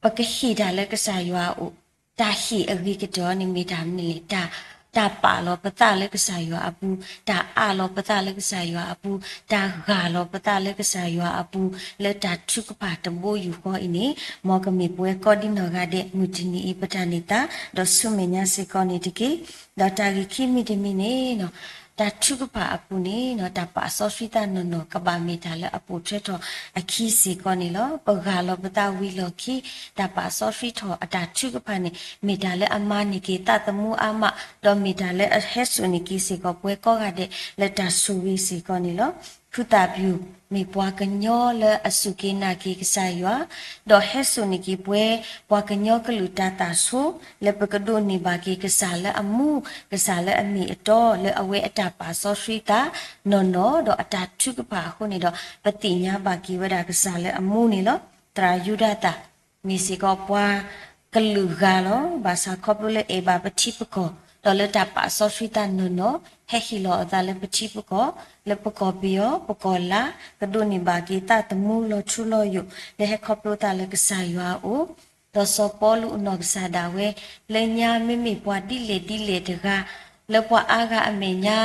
ပကဟ့ၣ်တၢ်လၢကစၢ်ယွၤအအိၣ်, တၢ်ဟ့ၣ်အဂ့ၤကတၢၢ်န့ၣ်မ့ၢ်တၢ်မနုၤလဲၣ်, တၢ် တၢ်ပာ်လီၤပသးလၢကစၢ်ယွၤအပူၤ, တၢ်အးလီၤပသးလၢကစၢ်ယွၤအပူၤ, တၢ်ဂၢ်လီၤပသးလၢကစၢ်ယွၤအပူၤ, လၢတၢ်ထုကဖၣ်တဘိယူၢ်ဃီအံၤန့ၣ်, မ်ကမ့ၢ်ပဝဲကိးဒံနီၢ်ဂၤဒဲး မုၢ်တနံၤအံၤပတၢ်န့ၢ်သါ, ဒီးဆူမဲာ်ညါစ့ၢ်ကီးန့ၣ်တက့ၢ်. ဒီးတၢ်ဂ့ၢ်ခံမံၤတမံၤန့ၣ်, တၢ်ထုကဖၣ်အပူၤန့ၣ်, တၢ်ပာ်စီဆှံသးနီၢ်နီၢ် ကဘၣ်မ့ၢ်တၢ်လၢအပိာ်ထွဲထီၣ်အခံစ့ၢ်ကီးန့ၣ်လီၤ. ပဂၢ်လီၤပသးဝံၤလီၢ်ခံ, တၢ်ပာ်စီဆှံထီၣ်အတၢ်ထုကဖၣ်န့ၣ် မ့ၢ်တၢ်လၢအမၤန့ၢ်က့ၤသးသမူအါမး, ဒီးမ့ၢ်တၢ်လၢအဟဲစိာ်န့ၢ်က့ၤစ့ၢ်ကီးပဝဲကိးဂၤဒဲးလၢတၢ်ဆိၣ်ဂ့ၤစ့ၢ်ကီးန့ၣ်လီၤ. ဖုသၣ်ပျူၤ မ့ၢ်ပှၤကညီလၢအစူၢ်က့ၤနာ်က့ၤကစၢ်ယွၤ, ဒီးဟဲစိာ်န့ၢ်က့ၤပဝဲ ပှၤကညီကလုာ်တၢ်သးဆိ, လၢပကဒိးန့ၢ်ဘၣ်က့ၤကစၢ်လၢအမူ, ကစၢ်လၢအမ့ၢ်အတီ လၢအဝဲအတၢ်ပာ်စီဆှံသးနီၢ်နီၢ်, ဒီးအတၢ်ထုကဖၣ်အဃိန့ၣ်ဒီး ပသ့ၣ်ညါဘၣ်က့ၤဝဲဒၣ်ကစၢ်လၢအမူန့ၣ်လီၤ. သရၣ်ယူဒၤသၣ် မ့ၢ်စ့ၢ်ကီးပှၤကလုာ်ဂၤလီၤ. ဘၣ်ဆၣ်ခီဖျိလၢအဲၣ်ဘၣ်ပထံပကီၢ်, ဒီးလၢတၢ်ပာ်စီဆှံသးနီၢ်နီၢ်, ဟဲဟ့ၣ်လီၤအသးလၢပထံပကီၢ်, လၢပကီၢ်ပယီၤ, ပကီၢ်လါ, ကဒိးန့ၢ်ဘၣ်က့ၤသးသမူလီၤထူလီၤယိာ် လၢဟဲခီဖျိသးလၢကစၢ်ယွၤအအိၣ်, ဒီးစီၤပီလူးအနီၢ်ကစၢ်ဒၣ်ဝဲ, လၢညါမ့မ့ၢ်ပှၤဒ်လဲၣ်ဒ်လဲၣ်တဂၤ, လၢပှၤအါဂၤအမဲာ်ညါ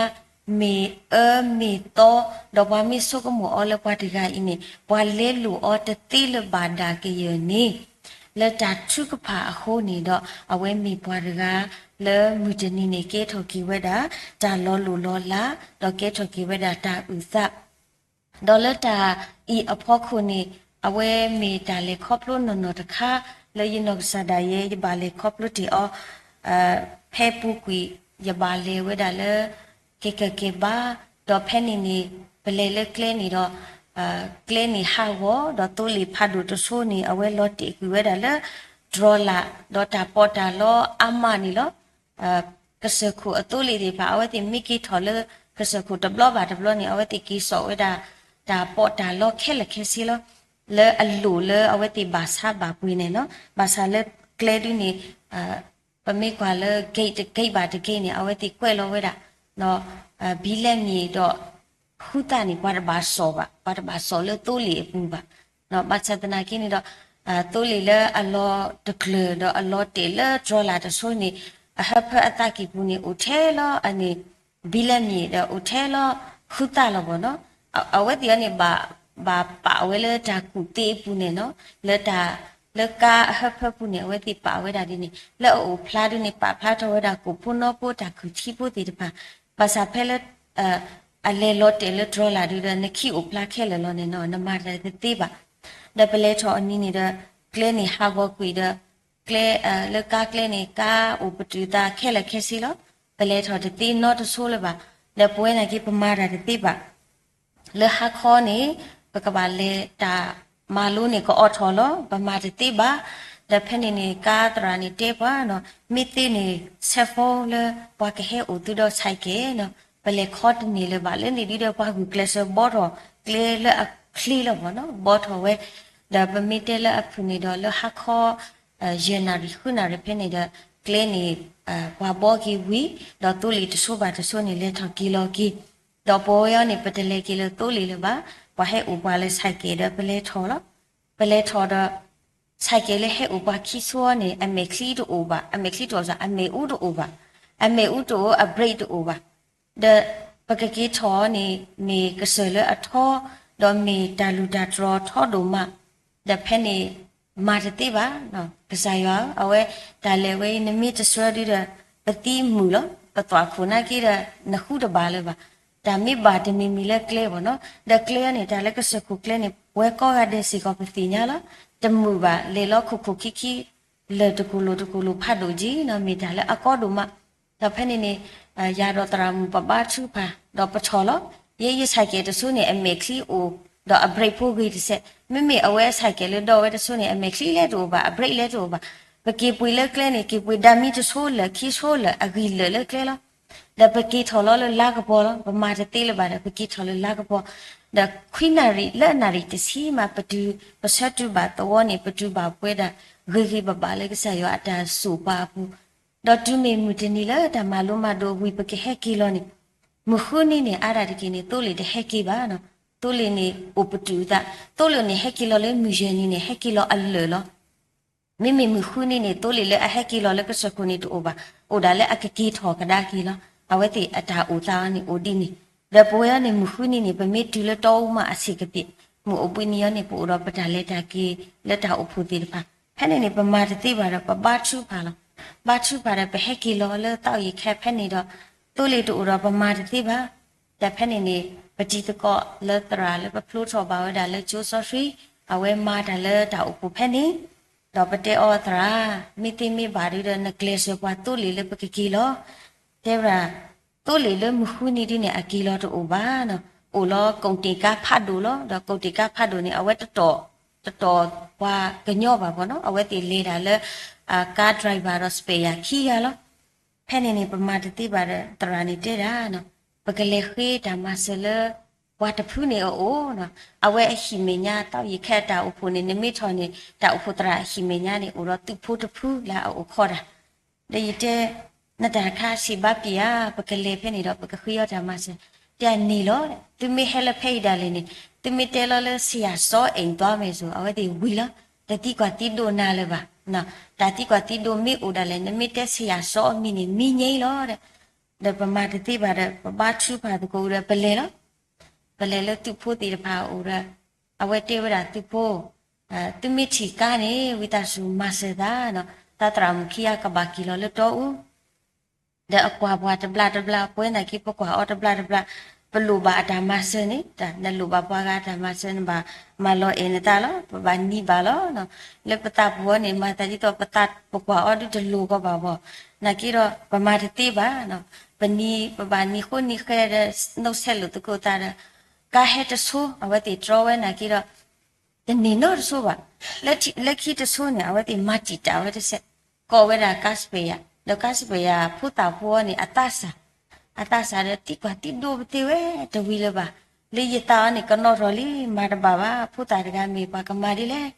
မ့ၢ်အၢမ့ၢ်သီ, ဒီးပှၤမ့ၢ်ဆိကမိၣ်အီၤလၢပှၤတဂၤအံၤန့ၣ် ပှၤလဲလိာ်အီၤတသ့လၢၤဘၣ်ဒၣ်ကယၢၢ်န့ၣ်, လၢတၢ်ထုကဖၣ်အဃိန့ၣ်ဒီး အဝဲမ့ၢ်ပှၤတဂၤ လၢမုၢ်တနံၤန့ၣ် ကဲထီၣ်က့ၤဝဲဒၣ် တၢ်လီၤလိၢ်လီၤလး, ဒီးကဲထီၣ်က့ၤဝဲဒၣ်တၢ်အုၣ်သး ဒီးလၢတၢ်အံၤအဖီခိၣ်န့ၣ်, အဝဲမ့ၢ်တၢ်လဲၤခီဖျိနီၢ်နီၢ်တခါ, လၢယနီၢ်ကစၢ်ဒၣ်ယဲ ယဘၣ်လဲၤခီဖျိတ့ၢ်အီၤ, ဖဲပူၤကွံာ် ယဘၣ်လဲၤဝဲဒၣ်လၢ ကဲကၢၢ်ကဲဘါ, ဒီးဖဲန့ၣ်န့ၣ် ပလဲၤလၢကျဲန့ၣ်ဒီး, ကျဲန့ၣ်ဟးဂီၤ, ဒီးသိလ့ၣ်ဖးဒိၣ်တဆိန့ၣ် အဝဲလီၤတဲာ်ကွံာ်ဝဲဒၣ်လၢ တြီလး, ဒီးတၢ်ပီးတၢ်လီအါမးန့ၣ်လီၤ. ကစၢၢ်ခိၣ်အသိလ့ၣ်သ့ၣ်တဖၣ် အဝဲသ့ၣ်မ့ၢ်က့ၤထီၣ်လၢ ကစၢၢ်ခိၣ်တဘျီဘၣ်တဘျီန့ၣ် အဝဲသ့ၣ်က့ၤစိာ်ဝဲဒၣ် တၢ်ပီးတၢ်လီခဲလၢာ်ခဲဆ့လီၤ. လၢအလိၣ်လၢအဝဲသ့ၣ်ဘၣ်ဆါဘၣ်ပှ့ၤန့ၣ်လီၤ. ဘၣ်ဆၣ်လၢကျဲဒုန့ၣ်, ပမ့ၢ်ကွၢ်လၢ gate တ gate ဘၣ်တ gate န့ၣ် အဝဲသ့ၣ်ကွဲးလီၤဝဲဒၣ်, ဘံလဲမ့ၣ်ဒီး ဃုသၣ်န့ၣ် ပှၤတဘၣ်စိာ်ဘၣ်, ပှၤတဘၣ်စိာ်လၢသိလ့ၣ်အပူၤဘၣ်. ဘၣ်ဆၣ်သနာ်က့န့ၣ်ဒီး, သိလ့ၣ်လၢအလီၤတကျၢၤဒီးအလီၤတဲာ်လၢတြီလးတဆိန့ၣ်, အဟၢဖၢအသးကံၢ်ပူၤန့ၣ် အိၣ်ထဲလီၤအန့ၣ် ဘံလဲမ့ၣ်ဒီးအိၣ်ထဲလီၤဃုသၣ်လီၤဘၣ်နီၤ. အဝဲသ့ၣ်အံၤန့ၣ် ဘၣ်ပာ်ဝဲလၢတၢ်ကူၣ်သ့အပူၤန့ၣ်နီၤ, လၢတၢ်, လၢကါအဟၢဖၢပူၤန့ၣ် အဝဲသ့ၣ်ပာ်ဝဲဒၣ်ဒ်န့ၣ်, လၢအအိၣ်ဖျါဒုန့ၣ် ပာ်ဖျါထီၣ်ဝဲဒၣ်ကိၣ်ဖိနီဖိတၢ်ခုၣ်ထံဖိသ့ၣ်တဖၣ်, ဘၣ်ဆၣ်ဖဲလၢ အလဲၤလီၤတဲာ်လၢတြီလးဒုဒီး နခံအိၣ်ဖျါခဲလၢာ်လီၤန့ၣ်နီၤ, နမၤတၢ်တသ့ဘၣ်. ဒီးပလဲၤထီၣ်အနံၤန့ၣ်ဒီး ကျဲန့ၣ်ဟးဂီၤကွံာ်ဒီး ကျဲ, လၢကါကျဲန့ၣ် ကါအိၣ်ပတုာ်သးခဲလၢာ်ခဲဆ့လီၤ. ပလဲၤထီၣ်တသ့နီတဆိလၢၤဘၣ်. ဒီးပဝဲနာ်က့ ပမၤတၢ်တသ့ဘၣ်. လၢဟါခီန့ၣ် ပကဘၣ်လဲၤတၢ်မၤလိန့ၣ် ကအိးထီၣ်လီၤ. ပမၤတသ့ဘၣ်. ဒီးဖဲန့ၣ်န့ၣ် ကါသရၣ်န့ၣ်တဲပှၤနီၤ, မ့ၢ်သ့န့ၣ် ဆဲးဖိလၢပှၤကဟဲအိၣ်သုဒီးဆဲးကဲနီၤ, ပလဲၤခီတန့ၢ်လၢၤဘၣ်. လၢန့ၣ်ဒုဒီး ပှၤဂုာ်ကျဲးစၢးဘီထီၣ်ကျဲလၢအချ့လီၤဘၣ်နီၤ, ဘီထီၣ်ဝဲ. ဒီးပမ့ၢ်တဲလၢအဖုၣ်န့ၣ်ဒီး လၢဟါခီ ယဲၢ်နၣ်ရံၣ်ဃုနၣ်ရံၣ်ဖဲန့ၣ်ဒီး ကျဲန့ၣ် ပှၤဘီက့ၤဝံၤ ဒီးသိလ့ၣ်တဆိဘၣ်တဆိန့ၣ် လဲၤထီၣ်က့ၤလီၤက့ၤ. ဒီးပဝဲအံၤန့ၣ် ပတလဲၤက့ၤလၢသိလ့ၣ်လၢၤဘၣ်. ပှၤဟဲအိၣ်ပှၤလၢဆဲးကဲဒီး ပလဲၤထီၣ်လီၤ. ပလဲၤထီၣ်ဒီး ဆဲးကဲလၢဟဲအိၣ်ပှၤခံဆိန့ၣ် အမဲာ်ချံတအိၣ်ဘၣ်, အမဲာ်ချံတအိၣ်စ့ၢ် အမဲာ်အူတအိၣ်ဘၣ်, အမဲာ်အူတအိၣ် အဘြ့းတအိၣ်ဘၣ်. ဒီးပကက့ၤထီၣ်န့ၣ် မ့ၢ်ကစၢၢ်လၢအထီ, ဒီးမ့ၢ်တၢ်လုၢ်တၢ်တြီၤထီဒိၣ်မး, ဒီးဖဲန့ၣ် မၤတသ့ဘၣ်. ကစၢ်ယွၤဧၢ, အဝဲတၢ်လဲၤဝဲအံၤ နမ့ၢ်တဆှၢဒုဒီး ပသံမုာ်လီၤ. ပသွၣ်ခိၣ်နာ်က့ဒီး နဃုတဘၣ်လၢၤဘၣ်. တၢ်မ့ၢ်ဘၣ်တမံၤမံၤလၢကျဲဘၣ်နီၤ. ဒီးကျဲန့ၣ် တၢ်လၢကစၢၢ်ခိၣ်ကျဲန့ၣ် ပဝဲကိးဂၤဒဲးစ့ၢ်ကီးပသ့ၣ်ညါလီၤ. တမုာ်ဘၣ်, လဲၤလီၤခိၣ်ခိၣ်ခံခံ လၢာ်တကူၣ်လိာ်တကူၣ်လိာ်ဖးဒိၣ်က့ၤနီၤ, မ့ၢ်တၢ်လၢအကီဒိၣ်မး. ဒီးဖဲန့ၣ်န့ၣ် ယၤဒီးသရၣ်မုၣ်ပဘါထုကဖၣ် ဒီးပထီၣ်လီၤ. ယဲယဆဲးကဲတဆိန့ၣ် အမဲာ်ချံအိၣ်, ဒီးအဘြ့းဖိဂ့ၤတစဲး. မ့မ့ၢ်အဝဲဆဲးကဲလၢဒီးဝဲတဆိန့ၣ် အမဲာ်ချံလဲတအိၣ်ဘၣ်, အဘြ့းလဲတအိၣ်ဘၣ်. ပက့ၤပှ့ၤလၢကျဲန့ၣ် က့ၤပှ့ၤဒၣ်မံတဆိလၢာ်ခံဆိလၢာ် အဂံၢ်လၢာ်လၢကျဲလီၤ. ဒီးပက့ၤထီၣ်လီၤလၢလါကပီၤလီၤ. ပမၤတသ့လၢၤဘၣ်ဒီး ပက့ၤထီၣ်လၢလါကပီၤ. ဒီးခွံနၣ်ရံၣ်လၢအနၣ်ရံၣ်တဆံမး ပတုၤ, ပဆၢတုၤဘၣ်သဝီန့ၣ် ပတုၤဘၣ်ပဝဲဒၣ် ဂ့ၤဂ့ၤဘၣ်ဘၣ်လၢကစၢ်ယွၤအတၢ်စိာ်ပှၤအပူၤ. ဒီးတုၤမ့ၢ်မုၢ်တနံၤလၢတၢ်မၤလိမၤဒိးဝံၤ ပကဟဲက့ၤလီၤန့ၣ်, မုၢ်ဃုနံၤန့ၣ် အါဒၣ်တက့ၢ်န့ၣ် သိလ့ၣ်တဟဲက့ၤဘၣ်နီၤ. သိလ့ၣ်န့ၣ် အိၣ်ပတုာ်သး, သိလ့ၣ်န့ၣ် ဟဲက့ၤလီၤလၢမုၢ်ယဲၢ်နံၤန့ၣ် ဟဲက့ၤလီၤအလၢာ်လီၤ. မ့မ့ၢ်မုၢ်ဃုနံၤန့ၣ် သိလ့ၣ်လၢအဟဲက့ၤလီၤလၢကစၢၢ်ခိၣ်န့ၣ်တအိၣ်ဘၣ်, အိၣ်ဒၣ်လၢအကက့ၤထီၣ်ကဒါက့ၤလီၤ. အဝဲသ့ၣ်အတၢ်အိၣ်သးအီၤန့ၣ်အိၣ်ဒ်န့ၣ်, ဒီးပဝဲအံၤန့ၣ် မုၢ်ဃုနံၤန့ၣ် ပမ့ၢ်တုၤလၢတီအူမးအဆံးကပ့ၤ, မုၢ်အိၣ်ဘှံးနံၤအံၤန့ၣ် ပအိၣ်ဒီးပတၢ်လဲၤတၢ်က့ၤလၢတၢ်အိၣ်ဖှိၣ်သ့ၣ်တဖၣ်, ဖဲန့ၣ်န့ၣ် ပမၤတသ့ဘၣ်ဒီး ပဘါထုကဖၣ်လီၤ. ဘါထုကဖၣ်ဒီး ပဟဲက့ၤလီၤလၢသီအံၤခဲဖဲန့ၣ်ဒီး သိလ့ၣ်တအိၣ်ဒီးပမၤတသ့ဘၣ်. ဒီးဖဲန့ၣ်န့ၣ် ပတံၤသကိးလၢသရၣ်လၢပဖျိထီၣ်ဘၣ်ဝဲဒၣ်လၢကၠိစီဆှံ, အဝဲမၤတၢ်လၢတၢ်အိၣ်ဖှိၣ်ဖဲန့ၣ်, ဒီးပတဲအီၤသရၣ်, မ့ၢ်သ့မ့ၢ်ဘၣ်ဒုဒီး နကျဲးစၢးပှၤသိလ့ၣ်လၢပကက့ၤလီၤ. တဲဝဲဒၣ်, သိလ့ၣ်လၢမုၢ်ဃုနံၤဒုန့ၣ် အက့ၤလီၤတအိၣ်ဘၣ်နီၤ, အိၣ်လီၤကိးတ့ၢ်ကါဖးဒိၣ်လီၤ. ဒီးကိးတ့ၢ်ကါဖးဒိၣ်န့ၣ် အဝဲတတီၢ်, တတီၢ်ပှၤကညီဘၣ်ဘီနီၤ, အဝဲသ့ၣ်လဲၤဒၣ်လၢ ကါ driver ဒီး spare ခံဂၤလီၤ. ဖဲန့ၣ်န့ၣ် ပမၤတသ့ဘၣ်ဒီး သရၣ်န့ၣ်တဲဒၣ်နီၤ, ပကလဲၤဃ့တၢ်မၤစၢၤလၢ ပှၤတဖုန့ၣ်အအိၣ်နီၤ, အဝဲအဟံၣ်မဲာ်ညါ သီအံၤခဲအတၢ်အိၣ်ဖှိၣ်န့ၣ် နမ့ၢ်ထီၣ်န့ၣ် တၢ်အိၣ်ဖှိၣ်သရၣ်အဟံၣ်မဲာ်ညါန့ၣ် အိၣ်ဒီးသုးဖိတဖုလၢအအိၣ်ခိးတၢ် ဒီးယတဲ, နတၢ်တခါစံးဘၣ်ပှၤဧါ, ပကလဲၤဖဲန့ၣ်ဒီး ပကဃ့အီၣ်တၢ်မၤစၢၤ, တဲန့ၣ်လီၤ, သုမ့ၢ်ဟဲလၢဖဲအံၤဒၣ်လဲာ်န့ၣ် သုမ့ၢ်တဲလီၤလၢ ဆရာစောအိမ်သွားမယ်ဆို အဝဲသ့ၣ်ဝံၤလီၤ, တသံကွၢ်သံဒိးနၤလၢၤဘၣ်, တၢ်သံကွၢ်သံဒိးမ့ၢ်အိၣ်ဒၣ်လဲာ် နမ့ၢ်တဲ ဆရာစော အမံၤန့ၣ် မံငဲလီၤဒီး, ဒီးပမၤတသ့ဘၣ်ဒီး ပဘါထုကဖၣ်သကိးဒီး ပလဲၤလီၤ. ပလဲၤလၢသုးဖိသ့ၣ်တဖၣ်အအိၣ်ဒီး အဝဲတဲဝဲဒၣ်သုးဖိ, သုမ့ၢ်ထံၣ်ကါန့ၣ် ဝံသးစူၤမၤစၢၤသးနီၤ, သးသရၣ်မုၣ်ခံဂၤကဘၣ်က့ၤလီၤလၢတီအူ, ဒီးအကွၢ်ပှၤတဘျီတဘျီ, ပဝဲနာ်က့ ပကွၢ်အီၤတဘျီတဘျီ, ပလိၣ်ဘၣ်အတၢ်မၤစၢၤန့ၣ် နလိၣ်ဘၣ်ပှၤဂၤအတၢ်မၤစၢၤ နဘၣ်မၤလီၤအဲၣ်နသးလီၤ, ပဘၣ်နံၤဘၣ်လီၤ. လၢပသးပူၤအံၤန့ၣ် မၤသးဒ်သိးပသးပကွၢ်အီၤဒုတလိၤကီးဘၣ်ဘၣ်, နာ်က့ဒီး ပမၤတသ့ဘၣ်, ပနံၤ ပဘၣ်နံၤဃိနံၤဃဲဒီး နီၢ်ဆဲးလိာ်သကိးသးဒီး ကါဟဲတဆိ အဝဲသ့ၣ်တြီဝဲနာ်က့ဒီး တန့ၢ်နီတဆိဘၣ်, လၢခံတဆိန့ၣ် အဝဲသ့ၣ်မၤတံာ်တာ်ဝဲတစဲး, ကိးဝဲဒၣ်ကါ spare, ဒီးကါ spare ဖိသၣ်ဖိအံၤန့ၣ် အသးစၢ်, အသးစၢ်ဒီးသံကွၢ်သံဒိးပသ့ဝဲတဝံၤလၢၤဘၣ်, လၢယသးအံၤန့ၣ် ကနီၤထီၣ်လံ မၤတဘၣ်ဘၣ်, ဖိသၣ်တဂၤမ့ၢ်ပှၤကမၤဒ်လဲၣ်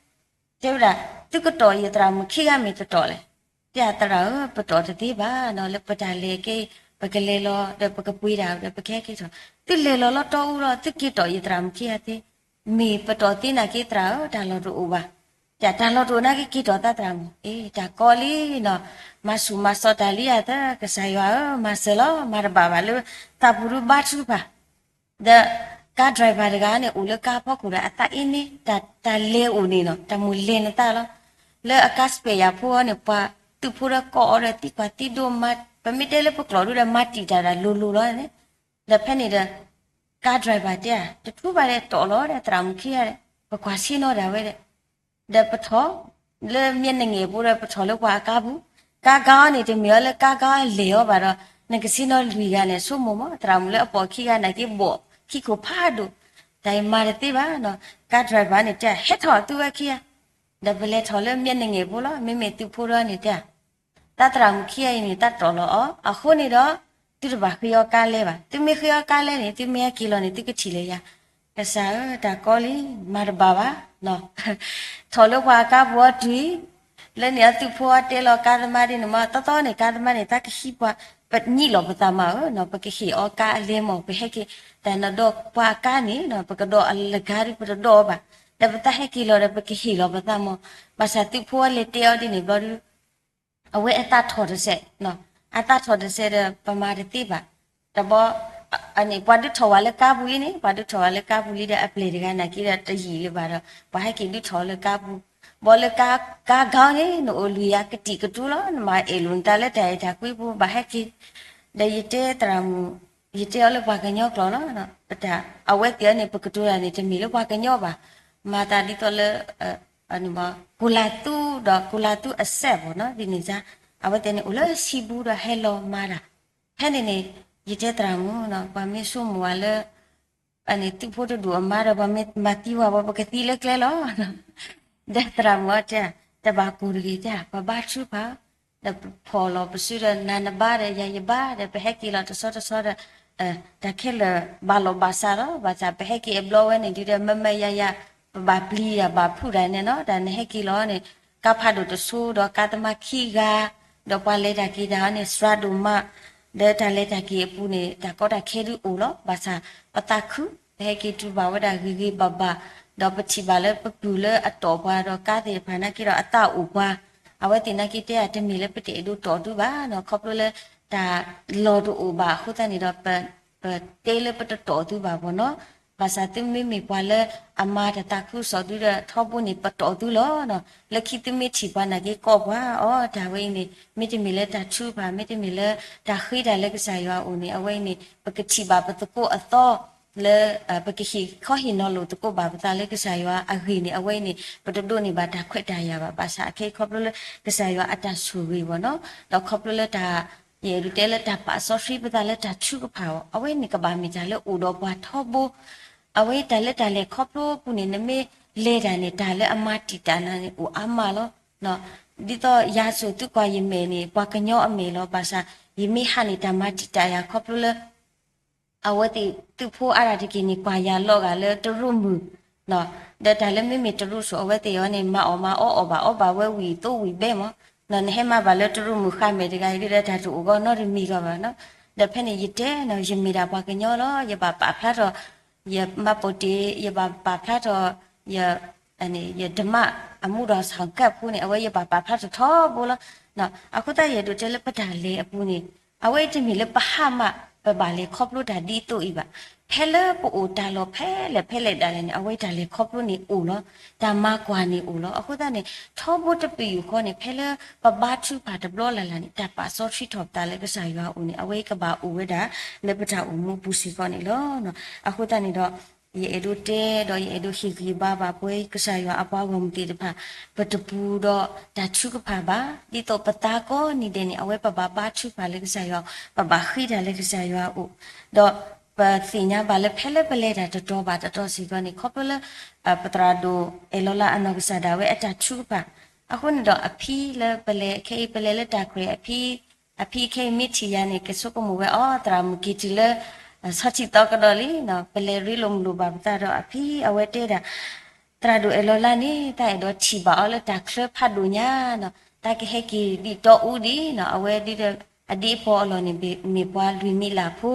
တဲဝဲဒၣ်, သုကတီၢ်ယသရၣ်မုၣ်ခံဂၤမ့ၢ်တတီၢ်လဲၣ်. တဲသရၣ်ဧၢ, ပတီၢ်တသ့ဘၣ်နီၤ, လၢပတၢ်လဲၤက့ၤ ပကလဲၤလီၤ ဒီးပကပှ့ၤတၢ်ဒီး ပကဟဲက့ၤထီၣ်, သုလဲၤလီၤလၢတီအူလီၤ, သုက့ၤတီၢ်ယသရၣ်မုၣ်ခံဂၤသ့, မ့ၢ်ပတီၢ်သ့နာ်က့သရၣ်ဧၢ, တၢ်လီၢ်တအိၣ်ဘၣ်. တၢ်လီၢ်တအိၣ်နာ်က့က့ၤတီၢ်သးသရၣ်မုၣ်, အ့ တၢ်ကီလံနီၤ, မၤဆူၣ်မၤစီၤတၢ်လံဧါသၢ, ကစၢ်ယွၤဧၢ, မၤစၢၤလီၤ, မၤတဘၣ်ဘၣ်လၢ သးပူၤဒုဘါထုကဖၣ် ဒီးကါ driver တဂၤန့ၣ် အိၣ်လၢကါဖီခိၣ်ဒီး အသးအ့န့ၣ် တၢ်လဲၤအိၣ်န့ၣ်နီၤ, တၢ်မိၣ်လဲၤနသးလီၤ. လၢအကါ spare ဖိအံၤန့ၣ် ပှၤသုးဖိဒီးကိးအီၤဒီးသံကွၢ်သံဒိးမး, ပမ့ၢ်တဲလၢပကျိာ်ဒုဒီး မၤတံာ်တာ်ဒၣ်လိၤလိၤလီၤန့ၣ်, ဒီးဖဲန့ၣ်ဒီး ကါ driver တဲဧါ, တထူၣ်ဘၣ်ဒီးတီၢ်လီၤဒီး သရၣ်မုၣ်ခံဂၤဒီး ပကွၢ်ဆ့ၣ်နီၤဒၣ်ဝဲဒီး ဒီးပထီၣ် လၢမျဲၢ်နငဲၢ်ဖိဒီး ပထီၣ်လၢပှၤအကါပူၤ, ကါဂၤအံၤန့ၣ် တမ့ၢ်အီၤလၢကါဂၤလဲၤအီၤဘၣ်ဒီး နကဆ့ၣ်နီၤလွံၢ်ဂၤန့ၣ် ဆိကမိၣ်မး, သရၣ်မုၣ်လၢအပိာ်ခံဂၤနာ်က့ဘီၣ်ခံခိၣ်ဖးဒိၣ်, တၢ်အံၤမၤတသ့ဘၣ်နီၤ, ကါ driver န့ၣ်တဲ ဟဲထီၣ်သုဝဲခံဂၤ, ဒီးပလဲၤထီၣ်လၢမျဲၢ်နငဲၢ်ဖိလီၤ, မ့မ့ၢ်သုးဖိဒီးန့ၣ်တဲ သးသရၣ်မုၣ်ခံဂၤအံၤန့ၣ် သးတီၢ်လီၤအီၤ, အဃိန့ၣ်ဒီး သုတဘၣ်ဃ့အီၤကါလဲဘၣ်, သုမ့ၢ်ဃ့အီၤကါလဲန့ၣ် သုမ့ၢ်ဟဲက့ၤလီၤန့ၣ် သုကထံၣ်လၢယၤ, ကစၢ်ဧၢ, တၢ်ကီလံ, မၤတဘၣ်ဘၣ်, ထီၣ်လၢပှၤအကါပူၤအီၤတုၤ, လၢန့ၣ်အသုးဖိအီၤတဲလီၤကါသမားဒ်န့ၣ်မး, သီသီန့ၣ် ကါသမားန့ၣ် သးကဟံးပှၤ, ပညံးလီၤပသးမးဧၢ, ပကဟ့ၣ်အီၤကါအလဲမး, ပဟဲက့ၤ, တၢ်နဒီးပှၤအကါန့ၣ် ပကဒီးအလကါဒု ပတဒီးအီၤဘၣ်, ဒီးပသးဟဲက့ၤလီၤဒီး ပကဟ့ၣ်လီၤပသးမး, ဘၣ်ဆၣ်သုးဖိအီၤလဲၤတဲအီၤဒ်န့ၣ်ဘျီဒု အဝဲအသးထီၣ်တစဲး, အသးထီၣ်တစဲးဒီး ပမၤတသ့ဘၣ်, တဘျီ, န့ၣ် ပှၤဒုးထီၣ်ဝဲလၢကါပူၤလံန့ၣ်, ပှၤဒုးထီၣ်ဝဲလၢကါပူၤလံဒီး အပျဲၢ်တဂၤနာ်က့ဒီး တယံာ်လၢၤဘၣ်ဒီး ပှၤဟဲက့ၤဒုးထီၣ်လၢကါပူၤ, ဘၣ်လၢကါ, ကါဂၤန့ၣ် နအိၣ်လွံၢ်ယၤကတံာ်ကတူလီၤ, နမၤအဲၣ်လိာ်နတၢ်လၢတၢ်အဲၣ်တၢ်ကွံပူၤ ဘၣ်ဟဲက့ၤ, ဒီးယတဲသရၣ်မုၣ်, ယတဲအီၤလၢပှၤကညီကျိာ်လီၤ, ပတၢ်, အဝဲသ့ၣ်အီၤန့ၣ် ပကတိၤတၢ်န့ၣ် တမ့ၢ်လၢပှၤကညီဘၣ်, မၤသးဒ်သိးလၢ ကိလၤသူဒီးကိလၤသူအစဲးဘၣ်နီၤ, ဒ်န့ၣ်စါ, အဝဲသ့ၣ်န့ၣ် အိၣ်လၢစံးပူၤဒီးဟဲလီၤမၤတၢ်, ဖဲန့ၣ်န့ၣ် ယတဲသရၣ်မုၣ်နီၤ, ပှၤမ့ၢ်ဆိကမိၣ်ဝဲလၢ န့ၣ် သုးဖိတဒူၣ်အမါဒီး ပှၤမ့ၢ်မၤသံဝဲ ပကသံလၢကျဲလီၤ, ဒီးသရၣ်မုၣ်အီၤတဲ, တဘၣ်ကိၢ်တဂ့ၤတၢ် ပဘါထုကဖၣ် ဒီးပဖီၣ်လီၤပစုဒီး နၤနဘါဒီးယၤယဘါဒီး ပဟဲက့ၤလီၤတဆီတဆီဒီး တၢ်ခဲလၢာ်ဘၣ်လီၤဘၣ်စးလီၤ, ဘၣ်ဆၣ်ပဟဲက့ၤအဘျီဝဲန့ၣ်ဒုဒီး မ့မ့ၢ်ယၤယၤ ပဘၣ်ပျံၤတၢ်ဘၣ်ဖုးတၢ်န့ၣ်နီၤ, တၢ်နဟဲက့ၤလီၤန့ၣ် ကါဖးဒိၣ်တဆိဒီးကါသမားခံဂၤ, ဒီးပှၤလဲၤတၢ်က့ၤတၢ်န့ၣ် စှၤဒိၣ်မး, ဒီးတၢ်လဲၤတၢ်က့ၤအပူၤန့ၣ် တၢ်ကီတၢ်ခဲဒုအိၣ်လီၤ, ဘၣ်ဆၣ်ပသးခု, ပဟဲက့ၤတုၤဘၣ်ဝဲဒၣ်ဂ့ၤဂ့ၤဘၣ်ဘၣ်, ဒီးပထံၣ်ဘၣ်လၢပပုၢ်လၢအတီၢ်ပှၤဒီးကါသ့ၣ်တဖၣ်နာ်က့ဒီးအသးအိၣ်ပှၤ အဝဲသ့ၣ်နာ်က့တဲဧါ တမ့ၢ်လၢပတအဲၣ်ဒိးတီၢ်သုဘၣ်နီၤ, ခီဖျိလၢ တၢ်လီၢ်တအိၣ်ဘၣ်အဃိသတးန့ၣ်ဒီး ပ ပတဲလၢပတတီၢ်သုဘၣ်ဘၣ်နီၤ. ဘၣ်ဆၣ်သုမ့မ့ၢ်ပှၤလၢအမၤတၢ်သးခုကစီၣ်သုဒီးထီဘိန့ၣ် ပတီၢ်သုလီၤနီၤ. လၢခံသုမ့ၢ်ထံၣ်ပှၤနာ်က့ကိးပှၤအီၤ တၢ်ဝဲအံၤန့ၣ် မ့တမ့ၢ်လၢတၢ်ထုကဖၣ် မ့တမ့ၢ်လၢတၢ်ဃ့တၢ်လၢကစၢ်ယွၤအအိၣ်န့ၣ် အဝဲအံၤန့ၣ် ပကထံၣ်ဘၣ်ပသကိးအသီ လၢ ပကဟ့ၣ်ခီဟ့ၣ်နီၤလိာ်သကိးဘၣ်ပသးလၢကစၢ်ယွၤအဂ့ၢ်န့ၣ် အဝဲအံၤန့ၣ် ပတဒိးန့ၢ်ဘၣ်တၢ်ခွဲးတၢ်ယာ်ဘၣ်. ဘၣ်ဆၣ်အခဲအံၤခီဖျိလၢ ကစၢ်ယွၤအတၢ်ဆိၣ်ဂ့ၤဘၣ်နီၤ, ဒီးခီဖျိလၢတၢ် ယအဲၣ်ဒိးတဲလၢတၢ်ပာ်စီဆှံပသးလၢတၢ်ထုကဖၣ်အီၤ အဝဲန့ၣ်ကဘၣ်မ့ၢ်တၢ်လၢအိၣ်ဒီးပှၤထီဘိ, အဝဲတၢ်လၢတၢ်လဲၤခီဖျိအပူၤန့ၣ် နမ့ၢ်လဲၤတၢ်န့ၣ် တၢ်လၢအမၤတံာ်တာ်နၤန့ၣ် အိၣ်အါမးလီၤ. ဒ်သိးယၤစိာ်သုကွၢ်ယမဲာ်န့ၣ် ပှၤကညီအမဲာ်လီၤ. ဘၣ်ဆၣ် ယမ့ၢ်ဟးန့ၢ်တၢ်မၤတံာ်တာ်ယၤခီဖျိလၢ အဝဲသ့ၣ်သုးဖိအါဒၣ်တက့ၢ်န့ၣ် ကွၢ်ယၤလီၤဂာ်လၢတရူးမုၢ်, ဒီးတၢ်လၢမ့မ့ၢ်တရူးဆိး အဝဲသ့ၣ်အီၤန့ၣ် မၤအီၣ်မၤအီအီၣ်ဘၣ်အီဘၣ်ဝဲ ဝံၣ်သိဝံၣ်ဘဲမး, နဟဲမၤဘၣ်လၢတရူးမုၢ်ဃာ်မဲာ်တဂၤအံၤဒ်ဒီး တၢ်တအိၣ်ဂီၢ်နီတမံၤဂီၢ်ဘၣ်နီၤ. ဒီးဖဲန့ၣ်ယတဲနီၤ ယမ့ၢ်ဒၣ်ပှၤကညီလီၤ. ယဘၣ်ပာ်ဖျါထီၣ် ယမှတ်ပုံတင်, ယဘၣ်ပာ်ဖျါထီၣ် ယ ယဓမ္မအမှုတော်ဆောင်ကဒ်ဖိန့ၣ် အဝဲယဘၣ်ပာ်ဖျါထီၣ်ထီဘိလီၤ. အဃိသတးယအဲၣ်ဒိးတဲလၢပတၢ်လဲၤအပူၤန့ၣ် အဝဲတမ့ၢ်လၢပဟးမး ပဘၣ်လဲၤခီဖျိတၢ်ဒ်သိးအံၤဘၣ်. ဖဲလၢပအိၣ်တၢ်လီၢ်ဖဲလဲၣ်ဖဲလဲၣ်ဒၣ်လဲာ်န့ၣ် အဝဲတၢ်လဲၤခီဖျိန့ၣ်အိၣ်လီၤ. တၢ်မၤကွၢ်န့ၣ်အိၣ်လီၤ. အဃိသတးန့ၣ် ထီဘိတပယူာ်ဃီန့ၣ် ဖဲလၢပဘါထုကဖၣ်တဘျီလၢ်လၢ်န့ၣ် တၢ်ပာ်စီဆှံထီၣ်ပသးလၢကစၢ်ယွၤအအိၣ်န့ၣ် အဝဲကဘၣ်အိၣ်ဝဲဒၣ်လၢပတၢ်အိၣ်မူပူၤစ့ၢ်ကီးန့ၣ်လီၤ. အဃိသတးန့ၣ်ဒီး ယအဲၣ်ဒိးတဲဒီးယအဲၣ်ဒိးဟ့ၣ်ဂံၢ်ဘါဘၣ်ပဝဲကစၢ်ယွၤအပှၤဂီၢ်မုၢ်သ့ၣ်တဖၣ် ပတပူၤဒီးတၢ်ထုကဖၣ်ဘၣ်. ဒ်သိးပသးကိးနံၤဒဲးန့ၣ် အဝဲပဘၣ်ဘါထုကဖၣ်လၢကစၢ်ယွၤ, ပဘၣ်ဃ့တၢ်လၢကစၢ်ယွၤအအိၣ်, ဒီးပသ့ၣ်ညါဘၣ်လၢဖဲလၢပလဲၤတၢ်တတီၤဘၣ်တတီၤစ့ၢ်ကီးန့ၣ် ခီဖျိလၢ ပသရၣ်ဒိၣ်အဲၣ်လီၤလၢအနီၢ်ကစၢ်ဒၣ်ဝဲအတၢ်ထုကဖၣ်, အဃိန့ၣ်ဒီးအဖံလၢပလဲၤခဲအံၤ ပလဲၤလၢတၢ်ခွဲး အဖံ အဖံခဲအံၤမ့ၢ်ထံၣ်ယၤန့ၣ် ကဆိကမိၣ်ဝဲအီၤ သရၣ်မုၣ်က့ၤတုၤလၢ ဆီထံးသီကဒီးလံ, ပလဲၤရ့လိာ်မုာ်လိာ်ဘၣ်ပသးဒီးအဖံအဝဲတဲဒၣ် သရၣ်ဒိၣ်အဲၣ်လီၤလၢန့ၣ် တၢ်အဲၣ်ဒိးထံၣ်ဘၣ်အီၤလၢတၢ်ချၢဖးဒိၣ်ညါနီၤ, တၢ်ကဟဲက့ၤဒ်တီအူဒံးနီၤ, အဝဲဒ်ဒီး အဒ့အဖီအလီၢ်န့ၣ် မ့ၢ်ပှၤလွံၢ်မံၤလၢ်ဖိ,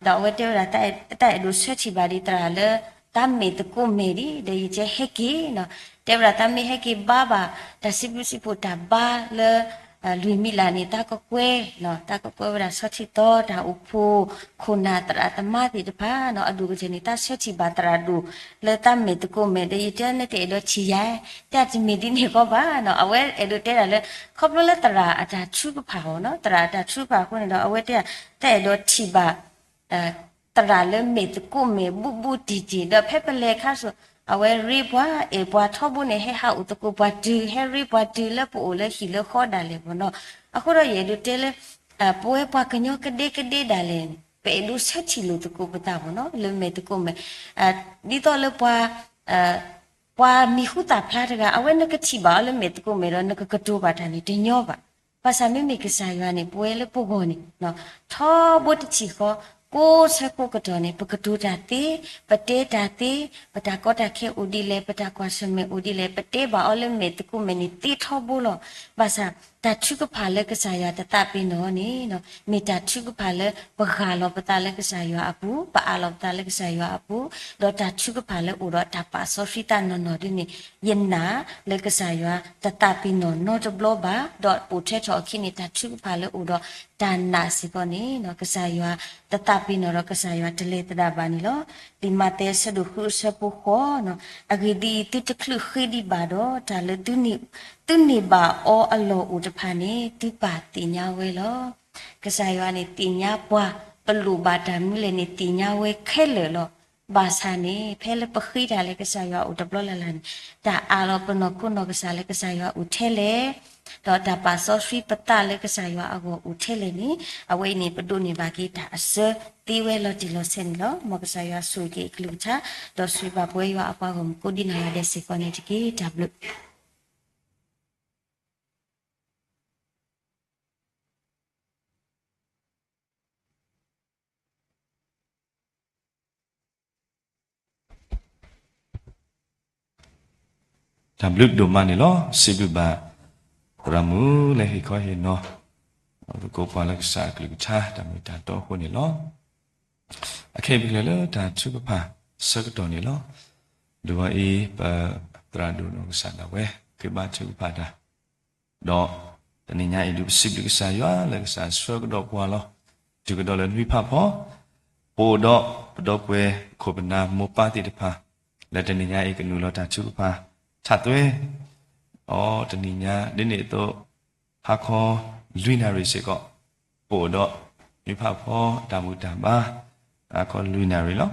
ဒီးအဝဲတဲဝဲဒၣ် တၢ်အဲၣ်ဒိးဆၢထံၣ်ဘၣ်ဒံးသရၣ်လၢ တၢ်မဲာ်သကိးမဲာ်ဒံး ဒီးယကဟဲက့ၤနီၤ, တဲဝဲဒၣ်တၢ်မ့ၢ်ဟဲက့ၤဘါဘၣ် တၢ်စံးဘျုးစံးဖှိၣ်တၢ်ဘါလၢ လွံၢ်မံၤလၢ်န့ၣ် တၢ်ကကွဲ, တၢ်ကကွဲဝဲဒၣ်ဆီထံသီ တၢ်အိၣ်ဖှိၣ် ခိၣ်နၢ်သရၣ်သမါသ့ၣ်တဖၣ်နီၤ, အဒိၣ်ကတၢၢ်န့ၣ် တၢ်ဆၢထံၣ်ဘၣ်သရၣ်ဒိၣ်လၢတၢ်မဲာ်သကိးမဲာ် ဒီးယတဲနတအဲၣ်ဒိးထံၣ်ယၤ, တၢ်တမ့ၢ်ဒ်န့ၣ်ဃီဘၣ်နီၤ, အဝဲအဲၣ်ဒိးတဲဒၣ်လၢ ခီဖျိလၢသရၣ်အတၢ်ထုကဖၣ်အီၤနီၤ, သရၣ်အတၢ်ထုကဖၣ်အဃိန့ၣ်ဒီး အဝဲတဲ တၢ်အဲၣ်ဒိးထံၣ်ဘၣ် သရၣ်လၢမဲာ်သကိးမဲာ်ဘူးဘူးတံၢ်တံၢ် ဒီးဖဲပလဲၤခါဆူ အဝဲရ့ပှၤအဲၣ်ပှၤထီဘိန့ၣ် ဟဲဟးအိၣ်သကိးပှၤတုၤ ဟဲရ့ပှၤတုၤလၢပအိၣ်လၢဟံၣ်လၢဃီဒၣ်လဲာ်ဘၣ်နီၤ, အဃိဒီးယအဲၣ်ဒိးတဲလၢ ပဝဲပှၤကညီကဒဲကဒဲဒၣ်လဲာ်န့ၣ် ပအဲၣ်ဒိးဆၢထံၣ်လိာ်သကိးပသးဘၣ်နီၤ လၢမဲာ်သကိးမဲာ်, ဒ်သိးလၢပှၤ ပှၤမံၤဟူသၣ်ဖျါတဂၤ အဝဲနကထံၣ်ဘၣ်အီၤလၢမဲာ်သကိးမဲာ်ဒီး နကကတိၤဘၣ်တၢ်န့ၣ် တညီဘၣ်. ဘၣ်ဆၣ်မ့မ့ၢ်ကစၢ်ယွၤန့ၣ် ပဝဲလၢပဂီၢ်န့ၣ် ထီဘိတထံၣ်ဃီ ကိးဆၢကိးကတီၢ်န့ၣ် ပကတိၤတၢ်သ့, ပတဲတၢ်သ့, ပတၢ်ကီတၢ်ခဲအိၣ်ဒ်လဲၣ်, ပတၢ်ကွၢ်ဆၢၣ်မဲာ်အိၣ်ဒ်လဲၣ်, ပတဲဘၣ်အီၤလၢမဲာ်သကိးမဲာ်န့ၣ်သ့ထီဘိလီၤ. ဘၣ်ဆၣ် တၢ်ထုကဖၣ်လၢကစၢ်ယွၤတသးပ့ၤနီၣ်န့ၣ် မ့ၢ်တၢ်ထုကဖၣ်လၢပဂၢ်လီၤပသးလၢကစၢ်ယွၤအပူၤ, ပအးလီၤပသးလၢကစၢ်ယွၤအပူၤ, ဒီးတၢ်ထုကဖၣ်လၢအိၣ်ဒီးတၢ်ပာ်စီဆှံသးနီၢ်နီၢ်ဒ်န့ၣ် ယနာ်လၢကစၢ်ယွၤတသးပ့ၤနီၣ်နီတဘျီဘၣ်, ဒီးပိာ်ထွဲထီၣ်အခံန့ၣ် တၢ်ထုကဖၣ်လၢအိၣ်ဒီးတၢ်နာ်စ့ၢ်ကီးန့ၣ် ကစၢ်ယွၤတသးပ့ၤနီၣ်ဒီးကစၢ်ယွၤတလဲၤသဒၣ်ဘၣ်န့ၣ်လီၤ. လံာ်မးသဲအဆၢဒိၣ်ဃုအဆၢဖိဃိး, အဂ့ၢ်ဒ်အံၤ, သုတချုးဃ့ဒံးဘၣ်ဒီး တၢ်လၢ သုန့ၢ်ဘၣ်အီၤအလီၢ်အိၣ်တဖၣ်န့ၣ် သုပၢ်သ့ၣ်ညါဝဲလီၤ. ကစၢ်ယွၤန့ၣ်သ့ၣ်ညါပှၤ, ပလိၣ်ဘၣ်တၢ်မနုၤလဲၣ်န့ၣ် သ့ၣ်ညါဝဲခဲလၢာ်လီၤ. ဘၣ်ဆၣ်န့ၣ် ဖဲလၢပဃ့တၢ်လၢကစၢ်ယွၤအိၣ်တဘျီလၢ်လၢ်န့ၣ် တၢ်အးလီၤပနီၢ်ခိနီၢ်ကစၢ်လၢကစၢ်ယွၤအိၣ်ထဲလဲၣ်, ဒီးတၢ်ပာ်စီဆှံပသးလၢကစၢ်ယွၤအဂီၢ်အိၣ်ထဲလဲၣ်န့ၣ် အဝဲအံၤန့ၣ် ပဒိးန့ၢ်ဘၣ်က့ၤတၢ်အစၢသ့ဝဲလီၤတံၢ်လီၤဆဲးန့ၣ်လီၤ. မ်ကစၢ်ယွၤဆိၣ်ဂ့ၤက့ၤအကလုၢ်ကထါ, ဒီးဆိၣ်ဂ့ၤဘၣ်ပဝဲယွၤအပှၤဂီၢ်မုၢ်ကိးဒံနီၢ်ဂၤဒဲးစ့ၢ်ကီးန့ၣ်တက့ၢ်. တၢ်ဘျုး တၢ်ဘျုးဒိၣ်မးန့ၣ်လီၤ. စံးဘျုးဘၣ် သရၣ်မုၣ်လၢဟ့ၣ်ခီဟ့ၣ်နီၤ ပကိးပှၤလၢကစၢ်အကလုၢ်ကထါ တၢ်မ့ၢ်တၢ်တီအဃိန့ၣ်လီၤ. အခဲအံၤပကလဲၤလၢတၢ်ထုကဖၣ်ဆၢကတီၢ်န့ၣ်လီၤ. ဒ်အံၤ ပသရၣ်ဒိၣ်နီၢ်ကစၢ်ဒၣ်ဝဲ ဃ့ဘါထုကဖၣ်တၢ် ဒီးတနံၤညါအံၤဒုး ပစံးဘျုးကစၢ်ယွၤလၢကစၢ်ဆှၢကဒီးပှၤလီၤ. တုၤကဒီးလၢနွံဖးဖီ ပအိၣ်ဒီးပဒီပုၢ်ဝဲၢ်ခိၣ်ပနၢ်မိၢ်ပၢ်သ့ၣ်တဖၣ် လၢတနံၤညါအံၤကနုာ်လီၤတၢ်ထုကဖၣ် ထးသွဲ အီၤတနံၤညါ ဒ်န့ၣ်အသိး ဟါခီလွံၢ်နၣ်ရံၣ်စ့ၢ်ကီး ပအိၣ်ဒီးနွံဖးဖီတၢ်ဘူၣ်တၢ်ဘါ ဟါခီလွံၢ်နၣ်ရံၣ်လီၤ.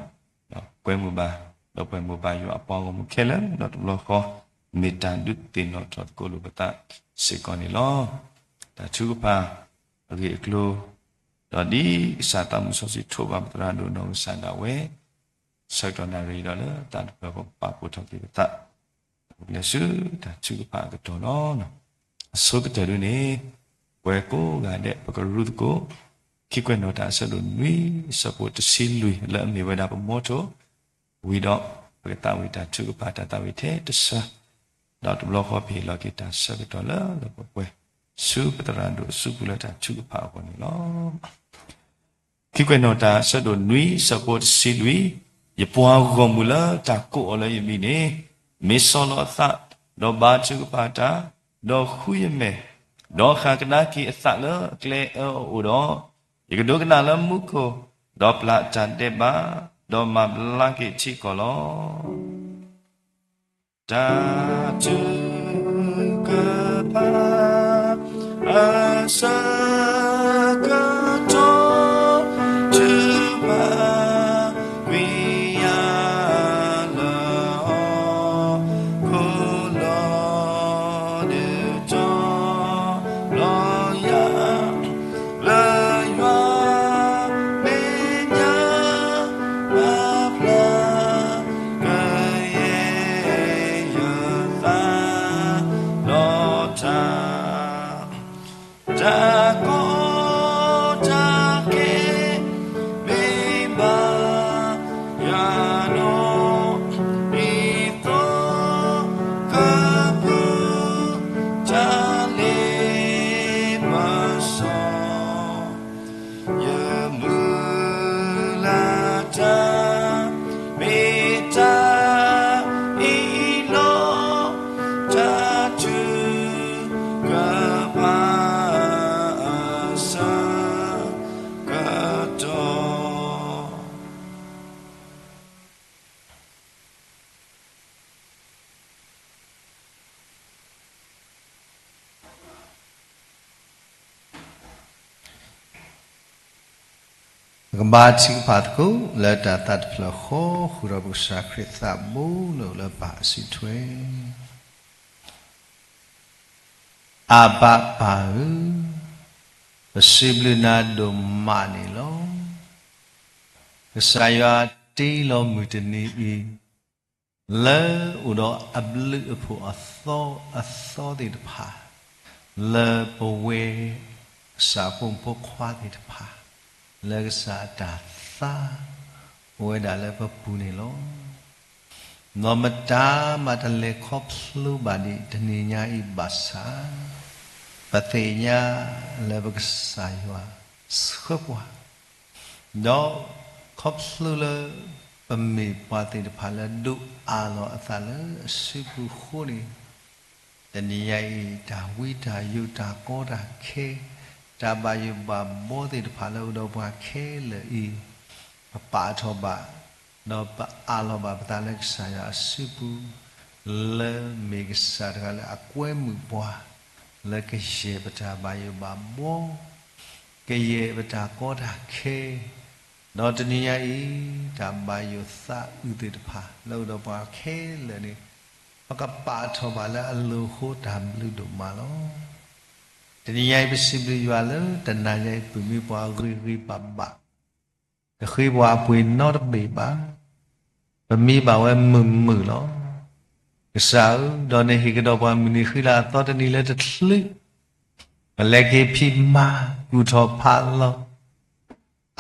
ဒီးကွဲမုာ်ဘၣ် ဒီပုၢ်ဝဲၢ်မိၢ်ပၢ်ယွၤအပှၤဂီၢ်မုၢ်ခဲလၢာ် ဒီးတဘျီဃီ မ့ၢ်တၢ်ဒုးသ့ၣ်နီၣ်ထီၣ်သကိးလိာ်ပသးစ့ၢ်ကီးန့ၣ်လီၤ. တၢ်ထုကဖၣ်အဂ့ၢ်အကျိၤ ဒီးဒ်ကစၢ်သးမုၢ်စီဆှံထိးဘၣ်ပသရၣ်ဒိၣ်နီၢ်ကစၢ်ဒၣ်ဝဲ ဆၢကတီၢ်နၣ်ရံၣ်ဒီးလၢတၢ်တဖျၢၣ်ဃီ ပာ်ဖှိၣ်ထီၣ်က့ၤပသး ပကလဲၤဆူတၢ်ထုကဖၣ်အကတီၢ်လီၤ. အဆိကတၢၢ်ဒုန့ၣ် ပဝဲကိးဂၤဒဲး ပကရူသကိး ခံကွဲးနီၣ်တၢ်အဆၢဒိၣ်နွံ အဆၢဖိတဆံလွံၢ် လၢအမ့ၢ်ဝဲဒၣ်ပမီထိၣ် ဝံၤဒီး ပကသးဝံၣ်တၢ်ထုကဖၣ်တၢ်သးဝံၣ်ထဲတဆၢ ဒီးတဘျီဃီပဟ့ၣ်လီၤက့ၤတၢ်ဆၢကတီၢ်လၢ လၢပှဲၤပှဲၤ ဆူပသရၣ်ဒိၣ်အစုပူၤလၢတၢ်ထုကဖၣ်အဂီၢ်န့ၣ်လီၤ. ခံကွဲးနီၣ်တၢ်အဆၢဒိၣ်နွံ အဆၢဖိတဆံလွံၢ်, ယပှၤဂီၢ်မုၢ်လၢတၢ်ကိးအီၤလၢယမံၤန့ၣ် မ့ၢ်ဆီၣ်လီၤအသး, ဒီးဘါထုကဖၣ်တၢ်, ဒီးဃုယမဲာ်, ဒီးဃၣ်ကဒါက့ၤအသးလၢအကျဲအၢအအိၣ်ဒီး, ယကဒိကနၣ်လၢမူခိၣ်, ဒီးပျၢ်တၢ်ဒဲးဘး, ဒီးမၤဘျါက့ၤထံကီၢ်လီၤ. တၢ်ထုကဖၣ်အဆၢကတီၢ် ထုကဖၣ်ကွံာ်ယၤလၢအီၤ ခိၣ်လီၤဒုးတီၤလီၤယၤ လၢယွၤမဲာ်ညါ ပာ်ဖျါ ကယဲၢ်ယသး ဒီးတၢ် တၢ်ကီတၢ်ခဲ မ့ၢ်ဘၣ်ယွၤနီၣ် ဒ်သိးကပူၤ တၢ်လ့ပစီ ယမုၢ်လၢ်တၢ် မ့ၢ်တၢ်အံၤလီၤ. တၢ်ထုကဖၣ်အဆၢကတီၢ် ပကဘါထုကဖၣ်သကိး လၢတၢ်သးတဖျၢၣ်ဃီ ဃုာ်ဒီးပကစၢ်ခရံာ်သးဘိလၢအိၣ်လၢပၢ်အစုထွဲ အဘၣ်ပၢ်ဧၢ, ပစံးဘျုးနၤဒိၣ်မးန့ၣ်လီၤ. ကစၢ်ယွၤတ့လီၤမုၢ်တနံၤအံၤ လၢအိၣ်ဒီးအဘျုးအဖှိၣ်အသီအသီသ့ၣ်တဖၣ် လၢပဝဲ ကစၢ်ဖိမုၣ်ဖိခွါသ့ၣ်တဖၣ် လၢကစၢ်အတၢ်သါ အိၣ်ဝဲဒၣ်လၢပပူၤန့ၣ်လီၤ. ဒီးမတၤမးတလဲၤခီဖျိဘၣ်ဒံးတနံၤညါအံၤဘၣ်ဆၣ် ပသ့ၣ်ညါလၢပကစၢ်ယွၤဆှၢပှၤ ဒီးခီဖျိလၢ ပမ့ၢ်ပှၤသ့ၣ်တဖၣ်လၢဒိးအးလီၤအသးလၢအစုပူၤအဃိန့ၣ် တနံၤညါအံၤ တၢ်ဝံတၢ်ယိးတၢ်ကီတၢ်ခဲ တၢ်ဘၣ်ယိၣ်ဘၣ်ဘှီသ့ၣ်တဖၣ်လၢအိၣ်ဒီးပှၤခဲလၢာ်အံၤ ပပာ်ထီၣ်ဘၣ် ဒီးပအးလီၤဘၣ်ပသးလၢကစၢ်ယွၤအစုပူၤ လၢမ့ၢ်ကစၢ်တဂၤလၢအကွဲမုာ်ပှၤ လၢကယဲၢ်ပတၢ်ဘၣ်ယိၣ်ဘၣ်ဘှီ ကယဲၢ်ပတၢ်ကီတၢ်ခဲ ဒီးတနံၤညါအံၤ တၢ်ဘၣ်ယိၣ်သးအုးသ့ၣ်တဖၣ် လၢအိၣ်ဒီးပှၤခဲလၢာ်န့ၣ် ပကပာ်ထီၣ်ဘၣ်လၢအလိၤအဃိ တၢ်ဘျုးဒိၣ်မးလီၤ. တနံၤညါအံၤ ပစံးဘျုးယွၤလၢတနၤညါအံၤ ပမ့ၢ်ပှၤဂ့ၤဂ့ၤဘၣ်ဘၣ် တဃ့ပှၤအပှ့ၤနီတဘ့ၣ်ဘၣ်. ပမံဘၣ်ဝဲမုာ်မုာ်လီၤ. ကစၢ်ဧၢ, ဒီးနဟ့ၣ်ကဒီးပှၤမုၢ်နံၤဃံလၤအသီတနံၤလၢတချုး ပလဲၤက့ၤဖံးမၤ ကူၣ်ထီၣ်ဖးလီၤ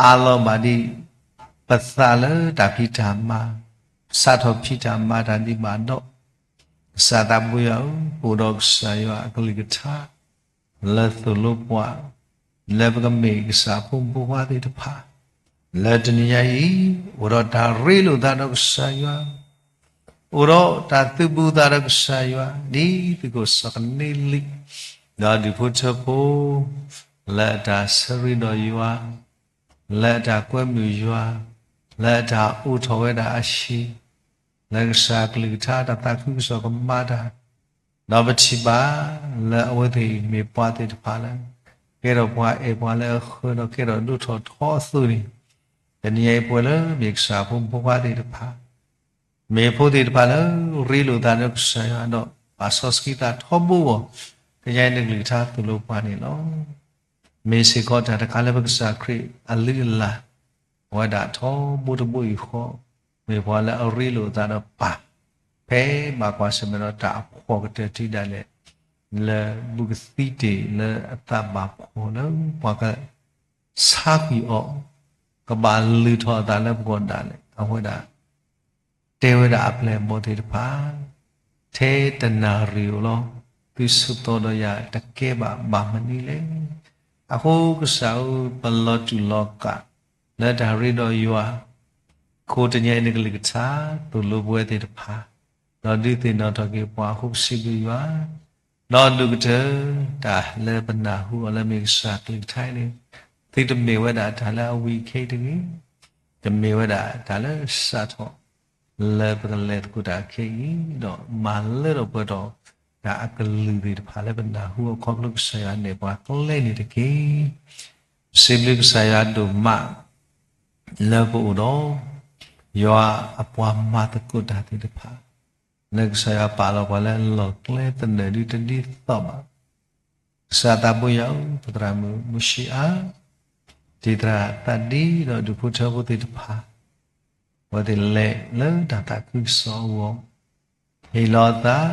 အးလီၤဘၣ်ဒံး ပသးလၢတၢ်ဖံးတၢ်မၤ, စးထီၣ်ဖံးတၢ်မၤတၢ်ဒံးဘၣ်ဒီး, ကစၢ်သးဘိယွၤဧၢ, ပအိၣ်ဒီးကစၢ်ယွၤအကလုၢ်ကထါ လၢသိၣ်လိပှၤ လၢပကမ့ၢ်ကစၢ်ဖိမုၣ်ဖိခွါသ့ၣ်တဖၣ်, လၢတနံၤညါအံၤ အိၣ်ဒီးတၢ်ရ့လိာ်သးဒီးကစၢ်ယွၤ, အိၣ်ဒီးတၢ်သုးဘူးသးဒီးကစၢ်ယွၤ, ဒ်သုးခိၣ်စီၤကနံလံ, ဒီးဒူၣ်ဖိထၢဖိ လၢအတၢ်ဆၢရ့ဒီးယွၤ, လၢအတၢ်ကွဲမုာ်ယွၤ, လၢအတၢ်အိးထီၣ်ဝဲဒၣ်အဟံၣ်, လၢကစၢ်ကလုၢ်ကထါတၢ်သးခုကစီၣ်ကမၤတၢ်, ဒီးပထံၣ်ဘၣ်လၢအဝဲသ့ၣ်မ့ၢ်ပှၤသ့ၣ်တဖၣ်လၢ ကဲထီၣ်ပှၤအဲၣ်ပှၤလၢအဃၢၤဒီးကဲထီၣ်ဒိၣ်ထီၣ်ထီအသိးန့ၣ်, တနံၤအံၤပဝဲလၢမ့ၢ်ကစၢ်အဖိမုၣ်ဖိခွါသ့ၣ်တဖၣ် မ့ၢ်ဖိသ့ၣ်တဖၣ်လၢရ့လိာ်သးဒီးကစၢ်ယွၤဒီး ဘၣ်စီဆှံသးထီဘိအဂီၢ်, ကညါအံၤနကလုၢ်ကထါသိၣ်လိပှၤန့ၣ်လီၤ. မ့ၢ်စ့ၢ်ကီးတၢ်တခါလၢပကစၢ်ခရံာ်အလုၢ်အလၢ် အဝဲဒၣ်ထီဘိတဘိအံၤဃီ, မ့ၢ်ပှၤလၢအရ့လိာ်သးဒီးပၢ်, ဖဲဘၣ်ကွၢ်ဆၢၣ်မဲာ်ဒီးတၢ်အဖှီၣ်ကတၢၢ်ထံဒၣ်လဲာ်, လၢဘူးကသံတ့ၢ်လၢအသးဘၣ်ဖှီၣ်လၢပှၤက ဆါကွံာ်အီၤ, ကဘၣ်လုၢ်ထီၣ်အသးလၢပဂီၢ်ဒၣ်လဲာ်, အဝဲဒၣ်တဲဝဲဒၣ်အပျဲၢ်အဘီၣ်သ့ၣ်တဖၣ်, ထဲတနၣ်ရံၣ်ဧိၤလီၤ, သုဆၢကတီၢ်ဒီးယၤတကဲဘၣ်ဘၣ်မနုၤလဲၣ်. အဃိကစၢ်ဧၢ, ပလီၤတူာ်လီၤကာ်လၢတၢ်ရ့ဒီးယွၤ, အဃိတနံၤအံၤနကလုၢ်ကထါသိၣ်လိပဝဲသ့ၣ်တဖၣ်, ဒီးဒုးသ့ၣ်နီၣ်ထီၣ်က့ၤပှၤအဃိပစံးဘျုးယွၤ ဒီးဒိၣ်ကတၢၢ်တၢ်လၢပနၢ်ဟူအီၤလၢမ့ၢ်ကစၢ်ကလုၢ်ကထါအံၤန့ၣ်, သုတမ့ၢ်ဝဲဒၣ်တၢ်လၢအဝံၤခဲအံၤတဂ့ၤ, တမ့ၢ်ဝဲဒၣ်တၢ်လၢစးထီၣ်လၢပကလဲၤသကိးတၢ်ခဲအံၤ, ဒီးမၤလၢထီၣ်ပှဲၤထီၣ်တၢ်အကလုၢ်သ့ၣ်တဖၣ်လၢပနၢ်ဟူအခီဖျိကစၢ်ယွၤနဲၣ်ပှၤကျဲန့ၣ်တက့ၢ်. ပစံးဘျုးကစၢ်ယွၤဒိၣ်မး လၢပအိၣ်ဒီး ယွၤအပှၤမၤသကိးတၢ်သ့ၣ်တဖၣ်, လၢကစၢ်ယွၤပာ်လီၤပှၤလၢအလီၢ်ကျဲသနၢၣ်ဒုတဒ်သိးဘၣ်. ကစၢ်သးဘိယွၤဧၢ, ပသရၣ်မုၣ်မုၢ်ဆံးအါ, တံၤသရၣ်သးဒံဒီးဒူၣ်ဖိထၢဖိသ့ၣ်တဖၣ်, အဝဲသ့ၣ်လဲၤလၢတၢ်သးခုကစီၣ်အဂီၢ်, ဟ့ၣ်လီၤအသး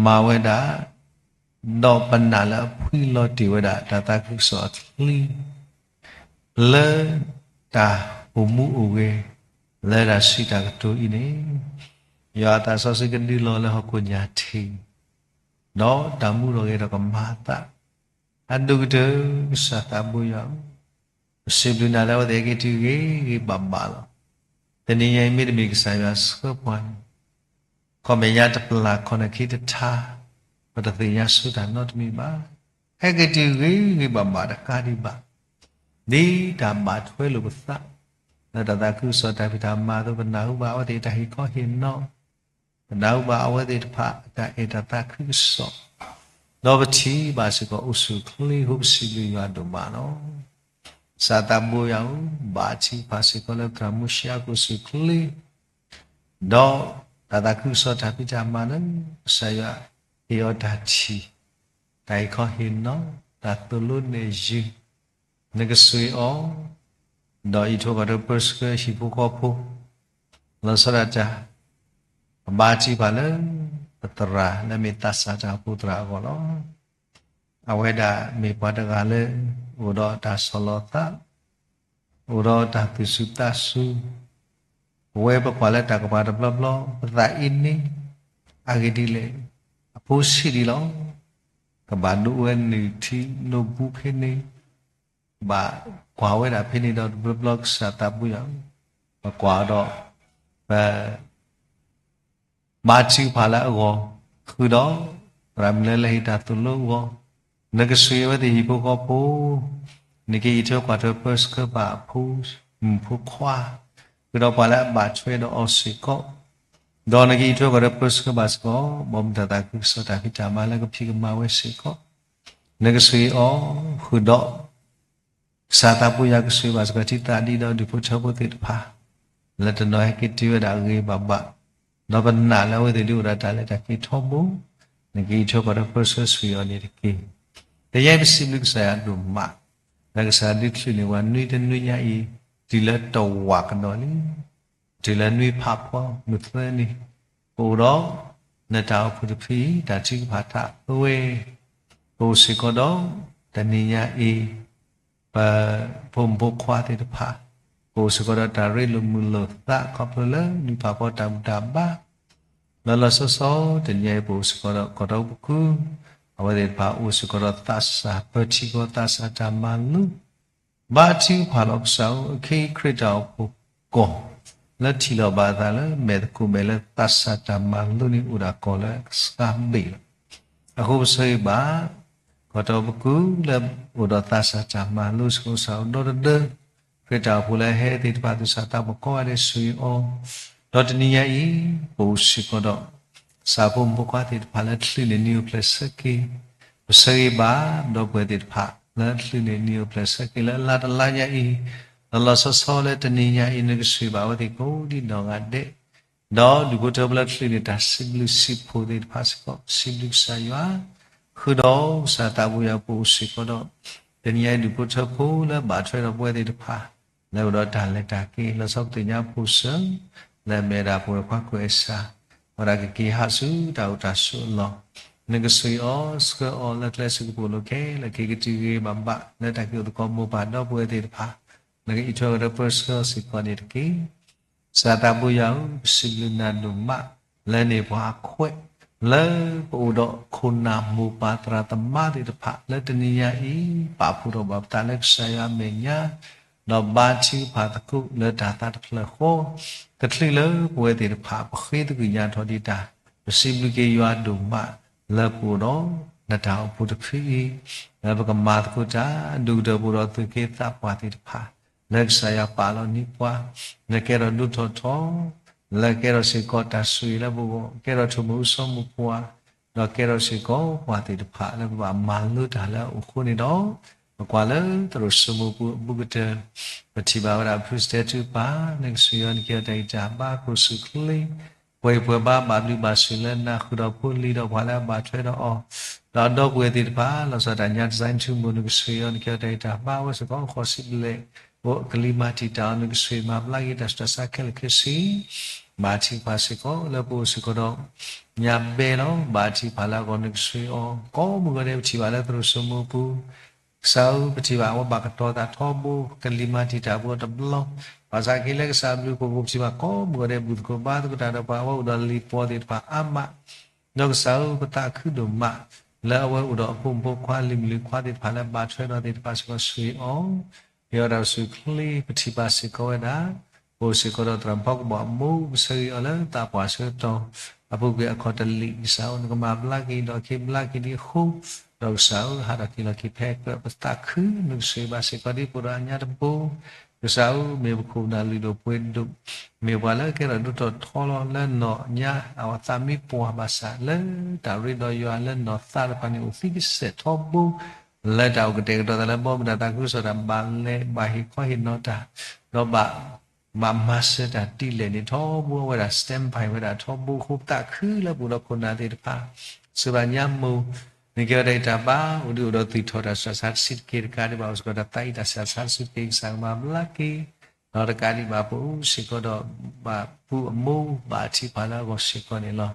မၤဝဲဒၣ်, ဒီးပနာ်လၢအဖှံလီၤတ့ၢ်ဝဲဒၣ်တၢ်သးခုကစီၣ်အချံ လၢတၢ်အိၣ်မူအိၣ်ဂဲၤ လၢတၢ်စံးတၢ်ကတိၤအံၤန့ၣ်, ယွၤအသးစီဆှံကဒုးလီၤလၢဟီၣ်ခိၣ်ညၣ်ထံး, ဒီးတၢ်မူထီၣ်ဂဲၤထီၣ်ကမၤအသး, အဒိၣ်ကတၢၢ်ကစၢ်သးဘိယွၤဧၢ, ပစံးဘျုးနၤလၢအဝဲသ့ၣ်ဟဲက့ၤတုၤဂ့ၤဂ့ၤဘၣ်ဘၣ်လီၤ. တနံၤညါအံၤမ့တမ့ၢ်ကစၢ်ယွၤဆှၢပှၤန့ၣ်, ခီမ့ၢ်ညါတပျၢ်ခီၣ်နၢ်ခံတထါ, ပတသ့ၣ်ညါဆိတၢ်နီတမံၤဘၣ်. ဟဲက့ၤတုၤဂ့ၤဂ့ၤဘၣ်ဘၣ်တကးဒံးဘၣ်, ဒ်တၢ်ဘၣ်ထွဲလိာ်ပသး, လၢတၢ်သးခုကစီၣ်တၢ်ဖံးတၢ်မၤအသိး ပနၢ်ဟူဘၣ်အဝဲသ့ၣ်တၢ်ဟ့ၣ်ခီဟ့ၣ်နီၤ, ပနၢ်ဟူဘၣ်အဝဲသ့ၣ်တဖၣ်အတၢ်အဲၣ်တၢ်သးခုကစီၣ်, ဒီးပထံၣ်ဘၣ်စ့ၢ်ကီးအိၣ်ဆူၣ်အိၣ်ချ့အဃိပစံးဘျုးယွၤဒိၣ်မးလီၤ. ကစၢ်သးဘိယွၤဧၢ, ဘၣ်ထံကဖၣ်စ့ၢ်ကီးလၢသရၣ်မုၢ်ဆံးအါကအိၣ်ဆူၣ်အိၣ်ချ့, ဒီးတၢ်သးခုကစီၣ်တၢ်ဖံးတၢ်မၤလၢ ကစၢ်ယွၤဟ့ၣ်အီၤတၢ်ထံၣ်, တၢ်ဟ့ၣ်ခီဟ့ၣ်နီၤ, တၢ်သိၣ်လိနဲၣ်ယုာ်, နကစူၢ်အီၤ, ဒီးအံးထွဲကွၢ်ထွဲပၢဆှၢဟံၣ်ဖိဃီဖိ, လီၤဆီဒၣ်တၢ်, ပဘၣ်ထံကဖၣ်လၢ ပသရၣ်လၢအမ့ၢ်သးစၢ်တၢ်အိၣ်ဖှိၣ်သရၣ်အဂီၢ်လီၤ. အဝဲဒၣ်မ့ၢ်ပှၤတဂၤလၢ အိၣ်ဒီးတၢ်ဆီၣ်လီၤသး, အိၣ်ဒီးတၢ်သူၣ်စူၤသးစူၤ, ပဝဲပကွၢ်လၢတၢ်ကပၤတဘျီဘျီ ပသးအ့န့, အဂ့ၢ်ဒ်လဲၣ်, အဖိဆံးဒံးလီၤ. ကဘၣ်ဒိဝဲနုၢ်ထံနိဘူးဖဲန့ၣ်, ဘၣ်ကွၢ်ဝဲဒၣ်ဖဲန့ၣ်ဒီးတဘျီဘျီကစၢ်သးဘိယွၤ, ပကွၢ်ဒီး ပ ဘါထုကဖၣ်လၢအဂီၢ်, ဃုာ်ဒီး သရၣ်မုၣ်လၢလဲၤဟ့ၣ်တၢ်သိၣ်လိအဂီၢ်, နကဆှၢအဝဲသ့ၣ်ဟံၣ်ဖိဃီဖိ, နကအံးထွဲကွၢ်ထွဲပၢဆှၢဘၣ်အဖိမုၣ်ဖိခွါ, ဃုာ်ဒီးပှၤလၢအဘၣ်ထွဲဒီးအီၤစ့ၢ်ကီး, ဒီးနကအံးထွဲကွၢ်ထွဲပၢဆှၢဘၣ်စ့ၢ်ကီး ဘီမုၢ်တၢ်သးခုကစီၣ်တၢ်ဖံးတၢ်မၤလၢကဖံးကမၤဝဲစ့ၢ်ကီး, နကဆှၢအီၤ, ဃုာ်ဒီး ကစၢ်သးဘိယွၤကဆှၢဘၣ်စ့ၢ်ကီးထံသးဒံဒီးဒူၣ်ဖိထၢဖိသ့ၣ်တဖၣ်, လၢတနီၤဟဲက့ၤတုၤဝဲဒၣ်ဂ့ၤဂ့ၤဘၣ်ဘၣ်, ဒီးပနာ်လၢအဝဲသ့ၣ်ဒုးအိၣ်ဒီးတၢ်လဲၤတၢ်က့ၤထီဘိ, နကအံးထွဲကွၢ်ထွဲပၢဆှၢဆှံအီၤန့ၣ်တက့ၢ်. တယဲပစံးဘျုးကစၢ်ယွၤဒိၣ်မး, လၢကစၢ်ဒုးချုးန့ၢ်ပှၤနွံတနွံညါအံၤ, တုၤလၢတဝာ်ကဒီးလံ တုၤလၢနွံဖးဖီမုၢ်သၢနံၤ, ပအိၣ်ဒီး နတၢ်အိၣ်ဖှိၣ်တဖုအံၤ တၢ်ထုကဖၣ်ထးဝဲ, ပအိၣ်စ့ၢ်ကီးဒီး တနံၤညါအံၤ, ပဖိမုၣ်ဖိခွါသ့ၣ်တဖၣ်, ပအိၣ်စ့ၢ်ကီးဒီးတၢ်ရ့လိာ်မုာ်လိာ်သးခီဖျိလၢနွံဖးဖီတၢ်ဘူၣ်တၢ်ဘါ, လီၤလီၤဆီဆီတနံၤညါအံၤပအိၣ်စ့ၢ်ကီးဒီးကီၢ်ဒီပူၤ, အဝဲသ့ၣ်တဖၣ်အိၣ်စ့ၢ်ကီးဒီးသးစၢ်ပၢထံကီၢ်သးစၢ်တၢ်မၤလိ ဘါထုကဖၣ်လီၤကစၢ်ဧၢ, အခ့ခရံာ်တၢ်အိၣ်ဖှိၣ်ကီၢ် လၢထံၣ်လိာ်ဘၣ်အသးလၢမဲာ်သကိးမဲာ်လၢသးစၢ်တၢ်မၤလိန့ၣ်အိၣ်ဒၣ်ကီၢ်လၢအကဆှးဘ့ၣ်လီၤ. အဃိပဆၢဂ့ၤဘၣ် ပှၤတၢ်အိၣ်ဖှိၣ်လၢအိၣ်ဒီးသးစၢ်တၢ်မၤလိဆူကစၢ်အိၣ်ဒီတဒၢ, ခရံာ်တၢ်အိၣ်ဖှိၣ်လၢဟဲသ့ၣ်တဖၣ် သူၣ်စၢ်သးဘီၣ်ကိးဂၤဒဲးဆိၣ်ဂ့ၤအီၤ, ဒီးတနံၤညါအံၤ ပအိၣ်စ့ၢ်ကီးဒီး ကစၢ်ဖိမုၣ်ဖိခွါသ့ၣ်တဖၣ်လၢချုးန့ၢ်နံၤအိၣ်ဖျဲၣ်ဆၢက့ၤ, ပဆၢဂ့ၤဘၣ်ဒီပုၢ်ဝဲၢ်သ့ၣ်တဖၣ် လၢချုးန့ၢ်နံၤအိၣ်ဖျဲၣ်ဆၢက့ၤလၢအလါတလါညါအံၤ, ဒီးလီၤဆီဆီလၢတနံၤညါအံၤ နကဆိၣ်ဂ့ၤဘၣ်အဝဲသ့ၣ်ကိးဒံနီၢ်ဂၤဒဲး ဒီးဒူၣ်ဖိထၢဖိလၢချုးန့ၢ်တၢ်စံးဘျုးစံးဖှိၣ်သ့ၣ်တဖၣ်စ့ၢ်ကီး ပစံးဘျုးကစၢ်ယွၤ, ဃုာ်ဒီးကစၢ်သးဘိယွၤ ပအိၣ်စ့ၢ်ကီးဒီး တနံၤညါအံၤ ဒူၣ်ဖိထၢဖိလၢဘၣ်ထွဲဒီးပဝဲသ့ၣ်တဖၣ် လၢအိၣ်ဒီးတၢ်လဲၤတၢ်က့ၤ လီၤဆီပသ့ၣ်ညါဖိစၢၤ လၢအမ့ၢ်ဝဲဒၣ်ပဝဲၢ်ခွါကွဲးစၢ် ဝဲဒၣ်ကက့ၤဟးဆူတၢ်အိၣ်တၢ်ဆိးအလီၢ်, နကဆိၣ်ဂ့ၤအီၤဆှၢအီၤလၢကျဲစ့ၢ်ကီး ပအိၣ်လၢခဲလၢာ် က့ၤကတုၤဂ့ၤဂ့ၤဘၣ်ဘၣ် လၢတၢ်က့ၤအိၣ်သကိးမိၢ်ပၢ်ဒီပုၢ်ဝဲၢ်သ့ၣ်တဖၣ် နကအံးထွဲဝဲဒီးပၢဆှၢအီၤစ့ၢ်ကီးန့ၣ်တက့ၢ်. ကစၢ်သးဘိယွၤဧၢ, ပစံးဘျုးနၤဒိၣ်မး လၢန့ၢ်ပှၤအခွဲး လၢပအိၣ်ဒီးခိၣ်နၢ်မိၢ်ပၢ်သရၣ်သမါသ့ၣ်တဖၣ် လၢတနံၤညါအံၤ ပာ်ဖှိၣ်ထီၣ်ဘၣ်ပသးလၢကစၢ်ယွၤအမဲာ်ညါ ဒီးဘါထုကဖၣ်သကိးလၢတၢ်သးတဖျၢၣ်ဃီ, တချုးလၢပဝဲသ့ၣ်တဖၣ် ပဃ့သကွံၢ်ညါထီၣ်ဒံးတၢ်, ပစံးဘျုးက့ၤယွၤဒိၣ်မး လၢပအိၣ်ဒီးနတၢ်အိၣ်ဖှိၣ်တဖုအံၤ, လၢပကမၤသကိးတၢ် ဒူၣ်ကတၢၢ်ပအိၣ်ဒီးသူၣ်က့သးပှၢ်သ့ၣ်တဖၣ် လၢကစၢ်ယွၤပာ်လီၤန့ၢ်ပှၤ, လၢကဲထီၣ်ဒိၣ်ထီၣ်ထီ, လၢကဲထီၣ်စ့ၢ်ကီးတၢ်ဆိၣ်ဂ့ၤလၢပဂီၢ်, ကဲထီၣ်ထိၣ်မူအူစီမူပှၤ, ဒီးကဲထီၣ်စ့ၢ်ကီးပှၤသ့ၣ်တဖၣ် လၢပဘၣ်မၤလိတၢ်လၢအအိၣ်အဃိန့ၣ်ဒီး, ပကွၢ်လၢသရိာ်စိမိပူၤအဘူးကတၢၢ်, ပထံၣ်ဘၣ်ဝဲဒၣ်ဖုစတဲတၢ်ပၢ် နကဆိၣ်ဂ့ၤအီၤ နကဟ့ၣ်အီၤတၢ်ဂံၢ်တၢ်ဘါ ကိးဆူၣ်ချ့ ပှၤဟ့ၣ်ပှၤဘါဘၣ်ဘျုးဘၣ်ဆိၣ်လၢနၤ ဃုာ်ဒီးဖိလံၤဒီးပှၤလၢအဘၣ်ထွဲဒီးအီၤ, ဒီးဒီပုၢ်ဝဲၢ်သ့ၣ်တဖၣ် လီၤဆီဒၣ်တၢ်ညါ တၢ်စဲထူမိၣ် နကဆိၣ်ဂ့ၤအီၤ နကဟ့ၣ်အီၤတၢ်ဂံၢ်တၢ်ဘါ အဝဲစ့ၢ်ကီးဃီၤစံးဘျဲၣ် အိၣ်ကလံၤမၤတံာ်တာ်အီၤ နကဆိၣ်ဂ့ၤမၤဘျါက့ၤတၢ်ဆူးတၢ်ဆါခဲလၢာ်ခဲဆ့, ဘါထုကဖၣ်စ့ၢ်ကီး လၢပအိၣ်စ့ၢ်ကီးဒီး ညါဘဲလီၤ ဘါထုကဖၣ်လၢအဂီၢ် နကဆိၣ်ဂ့ၤအီၤ ကိးမုၢ်ဂီၤဒဲး ပထံၣ်ဘၣ်လၢသရိာ်စိမိပူၤ ကစၢ်ဧၢ ပထံၣ်ဘၣ်အဝဲဘၣ်ကတီၤသးထီဘိ ကလံၤမၤတံာ်တာ်ပှၤတဘျီ, ဘၣ်ဆၣ်က့လၢကစၢ်အဘျုးအဖှိၣ်အပူၤ ပထံၣ်ဘၣ်ကိးမုၢ်ဂီၤဒဲး ဘူၣ်သကိးဘါသကိးတၢ်ဒီးပှၤ အဝဲအိၣ်ဒီးလံၤပှီၤသ့ၣ်တဖၣ်အါမး, ဒီးကစၢ်ဧၢ ပသးခုဒိၣ်မး လၢအဝဲအိၣ်ဒီးအဖိမုၣ်ဖိခွါ လံၤမုၣ်လံၤခွါသ့ၣ်တဖၣ်လၢဘၣ်ထွဲဒီးသ့ၣ်တဖၣ်စ့ၢ်ကီး ဆိၣ်ဂ့ၤအီၤ, ဟ့ၣ်အီၤတၢ်အိၣ်ဆူၣ်ချ့ ပထံၣ်ဘၣ်စ့ၢ်ကီးဝဲဒၣ် ပအိၣ်စ့ၢ်ကီးဒီးသရၣ်ဖီကဘီၣ်အမိၢ် ပဆၢဂ့ၤအီၤလၢသးပှၢ်ဆၢကတီၢ် အပူၤကွံာ်အခီၣ်တလံး ကစၢ်ဧၢ နကမၤဘျါက့ၤဒီးက့ၤဘျါက့ၤဒံးအဃိ, ဒီးကစၢ်ဧၢ ဟးထီၣ်က့ၤလီၤက့ၤဖဲအကြၢး ပသးခု နကဆိၣ်ဂ့ၤဘၣ်စ့ၢ်ကီးဒ်ပအိၣ်ဒီးအညါတဘိ, ကစၢ်ဧၢ မ့ၢ်ပခိၣ်ပနၢ်လုၢ်ဒိၣ်ပှ့ၤဒိၣ်, မ့ၢ်ပှၤလၢကဲထီၣ်ဒိၣ်ထီၣ်ထီလီၤလၢနီၢ်ညါ အသးမံပှၢ်ဘၣ်ဆၣ် လၢတၢ်ရ့ဒီးယွၤလၢနီၢ်သးတဖၣ်န့ၣ် အိၣ်သံကစဲးထီဘိ လၢတၢ်အိၣ်ကတဲာ်ကတီၤသးလၢဘီမုၢ်တၢ်သးခုကစီၣ်တၢ်ဘၣ်လဲၤ ဘၣ်ဟ့ၣ်ခီဟ့ၣ်နီၤတၢ်, ဒီးဘၣ် ဘၣ်မၤစၢၤတၢ်ဒ်လဲၣ်န့ၣ်ထီဘိ အဝဲဒၣ် standby ဝဲဒၣ်ထီဘိအဃိ ပသးခုလၢပအိၣ်ဒီးခိၣ်နၢ်သ့ၣ်တဖၣ် စံးဘၣ်ညါမိၢ် နကဲဝဲဒၣ်အံၤတၢ်ဘါ အိၣ်ဒုးအိၣ်ဒီးသူၣ်ထီၣ်တၢ်ဆူးတၢ်ဆါတဆံးတက့ၢ် တကးဒံးဘၣ် အိၣ်စ့ၢ်ကီးဒီးသးအံၤတၢ်ဆူးတၢ်ဆါတဆံးတက့ၢ် ကစၢ်ကမၤဘျါက့ၤ ဒီးတကးဒံးဘၣ် ပအိၣ်စ့ၢ်ကီးဒီး ဘၣ်ပူအမိၢ် ဘၣ်ထံဖးလၢအဂီၢ်စ့ၢ်ကီးန့ၣ်လီၤ.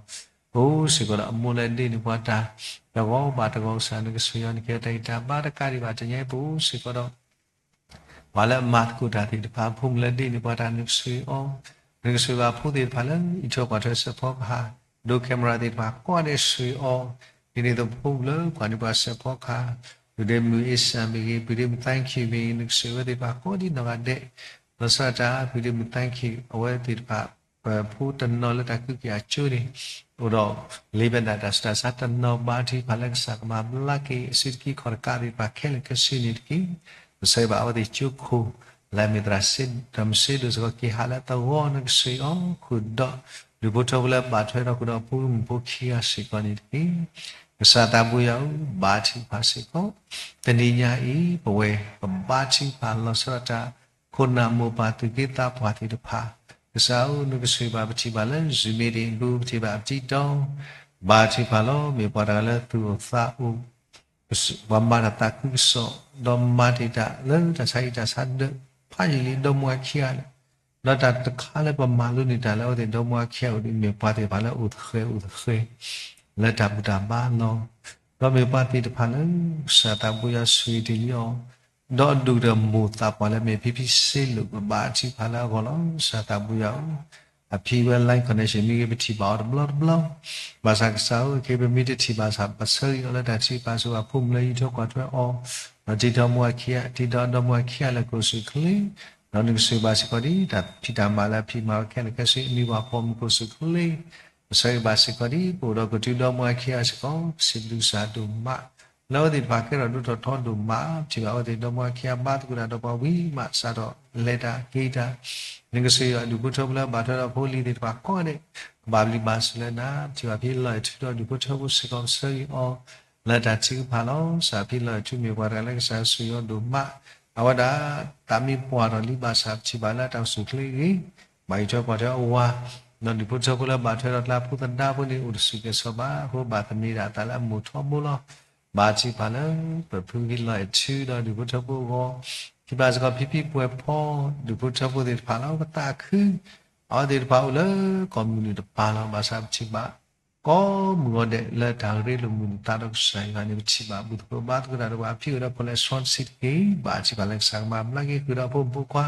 ပအိၣ်စ့ၢ်ကီးဒီးအမိၢ်လၢဒ့န့ၢ်ပှၤတၢ် တဂီၤဘၣ်တဂီၤ ကစၢ်နကဆိၣ်ဂ့ၤအီၤ နကဲတၢ်ဂံၢ်တၢ်ဘါ တကးဒံးဘၣ် တနံၤအံၤ ပအိၣ်စ့ၢ်ကီးဒီး ပှၤလၢအမၤသကိးတၢ်သ့ၣ်တဖၣ် ဖိမုၣ်လၢဒ့န့ၢ်ပှၤတၢ် နကဆိၣ်ဂ့ၤအီၤ, နကဆိၣ်ဂ့ၤဘၣ်ဖိသ့ၣ်တဖၣ်လၢ အံးထွဲကွၢ်ထွဲစဲးဖီကဟၣ်, ဒိ camera သ့ၣ်တဖၣ် ကိးဂၤဒဲးဆိၣ်ဂ့ၤအီၤ, ဒ်န့ၣ်သိးပဖိမုၣ်လၢကွၢ်န့ၢ်ပှၤစဲးဖီကဟၣ်, ပုၢ်ဒ့မုၣ်အ့စၢ်မ့ၢ်ဂ့ၤ, ပုၢ်ဒ့မုၣ် thank you မ့ၢ်ဂ့ၤ, နကဆိၣ်ဂ့ၤအဝဲသ့ၣ်တဖၣ် ကိးဒံနီၢ်ဂၤဒဲး, လီၤဆီဒၣ်တၢ် ပုၢ်ဒ့မုၣ် thank you အဝဲသ့ၣ်တဖၣ် ပဖိတနီၤလၢတၢ်ကူးက့ၤအကၠိန့ၣ် အိၣ်ဒီး လ့ပဒၣ်တၢ်ဆူးတၢ်ဆါတနီၤ ဘါထုကဖၣ်လၢကစၢ်ကမၤဘျါက့ၤ အစုတကံခီၣ်တကးသ့ၣ်တဖၣ်ခဲလၢာ်ခဲဆ့န့ၣ်တက့ၢ်. ပဆၢဂ့ၤဘၣ်အဝဲသ့ၣ်ကၠိခိၣ် လၢအမ့ၢ်သရၣ်စ့တၢ်မုၢ်စ့ဒိၣ်စ့ၢ်ကီး က့ၤဟးလၢသဝီ နကဆိၣ်ဂ့ၤအီၤ ဃုာ်ဒီး ဒူၣ်ဖိထၢဖိလၢဘၣ်ထွဲဒီးဃုာ်ဒီးအဖိမုၣ်ဖိခံဂၤစ့ၢ်ကီးန့ၣ်တက့ၢ်. ကစၢ်သးဘိယွၤဧၢ, ဘါထုကဖၣ်စ့ၢ်ကီး တနံၤညါအံၤ ပဝဲပဘါထုကဖၣ်လီၤဆီဒၣ်တၢ် ခိၣ်နၢ်မိၢ်ပၢ်သူၣ်က့သးပှၢ်သ့ၣ်တဖၣ်, ကစၢ်ဧၢ နကဆိၣ်ဂ့ၤဘၣ် ပထံၣ်ဘၣ်လၢ Zoom meeting အပူၤ ပထံၣ်ဘၣ်ပတံၤတီ ဘါထုကဖၣ်လီၤ မ့ၢ်ပှၤတဂၤလၢသူၣ်အိၣ်သးအိၣ် ပှၤမၤတၢ်သးခုကစီၣ် ဒီးမၤတ့ၢ်တၢ်လၢတၢ်ဆါဟံၣ်တၢ်ဆါဒၢး ဖးယံာ်လံ ဒီမါဝၤခံဂၤလၢာ်, ဒီးတၢ်တခါလၢပမၤလိန့ၢ်တၢ်လၢအဝဲသ့ၣ်ဒီမါဝၤခံဂၤအအိၣ်ဒီး မ့ၢ်ပှၤသ့ၣ်တဖၣ်လၢအိၣ်သဃဲၤအိၣ်သဃဲၤ လၢတၢ်ဘူၣ်တၢ်ဘါလီၤ. ဒီးမ့ၢ်ပှၤသ့ၣ်တဖၣ်လၢ ကစၢ်သးဘိယွၤဆိၣ်ဂ့ၤတ့ၢ်လံအီၤ ဒီးအဒိၣ်ကတၢၢ်မိၢ်သးပှၢ်လၢမ့ၢ်ဖံဖံစ့လိာ် ပဘါထုကဖၣ်လၢအဂီၢ်လီၤ. ကစၢ်သးဘိယွၤဧၢ, အဖံဝဲ line connection မ့ၢ်ဂ့ၤ ပထံၣ်ဘၣ်အီၤတဘျီတဘျီ, ဘၣ်ဆၣ်ကစၢ်ဧၢ ခဲအံၤပမ့ၢ်တထံၣ်ဘၣ်ဆၣ် ပဆၢဂ့ၤအီၤလၢတၢ်ထုကဖၣ်စ့ၢ်ကီး ဖိမုၣ်လၢအံးထွဲကွၢ်ထွဲအီၤ, ဒီးတံၤဒီမါဝၤခံဂၤ တံၤဒီဒီမါဝၤခံဂၤလၢာ်ကိးဆူၣ်ချ့, ဒီးနကဆိၣ်ဂ့ၤဘၣ်စ့ၢ်ကီးဒ် တၢ်ဖံးတၢ်မၤလၢအဖံးမၤဝဲခဲလၢာ်ခဲဆ့ အမံၤပှၢ်ပိာ်မုၣ်ကိးဆူၣ်ချ့, ပဆၢဂ့ၤဘၣ်စ့ၢ်ကီးဒ် ပအိၣ်ဒီးကတုၤဒီမါဝၤခံဂၤစ့ၢ်ကီး ပစံးဘျုးကစၢ်ဒိၣ်မး လၢအဝဲသ့ၣ်တဖၣ်ကဲထီၣ်ဒိၣ်ထီၣ်ထီဒိၣ်မး ပထံၣ်ဘၣ်အဝဲသ့ၣ်ဒီမါဝၤခံဂၤဘါသကိးတၢ်ဒီးပှၤဝံၤမး စးထီၣ်လဲၤတၢ်က့ၤတၢ်, နကစၢ်ယွၤဒုးဖိထၢဖိလၢဘၣ်ထွဲဒီးဖိလံၤသ့ၣ်တဖၣ်ကိးဂၤဒဲး ကဘၣ်ဘျုးဘၣ်ဆိၣ်လၢနၤ, ပထံၣ်ဘၣ်ဖဲလီၤအဲၣ်ထူဒီးဒုးဖိထၢဖိစ့ၢ်ကီး ပဆၢဂ့ၤအီၤ လၢတၢ်ထုကဖၣ်လီၤ. စးဖဲလီၤအဲၣ်ထူမ့ၢ်ပှၤတဂၤလၢကစၢ်ယွၤဆိၣ်ဂ့ၤအီၤဒိၣ်မး, အဝဲဒၣ် တၢ်မ့ၢ်ပှၢ်ထီၣ်လံဘၣ်ဆၣ် ပထံၣ်ဘၣ်လၢတၢ်အိၣ်ဆူၣ်အိၣ်ချ့အဂ့ၢ် ဘၣ်အံးထွဲကွၢ်ထွဲအဝၤ, ဒီးဒုးဖိထၢဖိလၢဘၣ်ထွဲဒီးကျါဖိသဒါဖိန့ၣ် အိၣ်တဆူၣ်ကဲၤဆီဘၣ်, အဃိဘၣ်သန့ၤဒၣ်အသးလၢအမိၢ်ထီဘိလီၤ. ဘါထုကဖၣ်လၢ ပဖုဖဲလီၤအဲၣ်ထူဒီးဒုးဖိထၢဖိအဂီၢ်, ထံၣ်ဘၣ်စ့ၢ်ကီးဖံဖံပှဲၤဖီ ဒုးဖိထၢဖိသ့ၣ်တဖၣ်လီၤ. ပသးခု အဝဲသ့ၣ်တဖၣ်အိၣ်လၢကီၢ်မုၢ်နုာ်တပၤလီၤ. ဘၣ်ဆၣ်ပထံၣ်ဘၣ် ကိးမုၢ်ဂီၤဒဲးလၢတၢ်ရ့လိာ်မုာ်လိာ်သးဒီးကစၢ်ယွၤန့ၣ် ပထံၣ်ဘၣ်ဘူၣ်သကိးဘါသကိးတၢ်ဒီးပှၤအဖံအိၣ်ဒီးဖိလဲၤစီတဆံးတက့ၢ်. ဘါထုကဖၣ်လၢကစၢ်ကမၤဘျါက့ၤဃုာ်ဒီး ဖိမုၣ်ဖိခွါ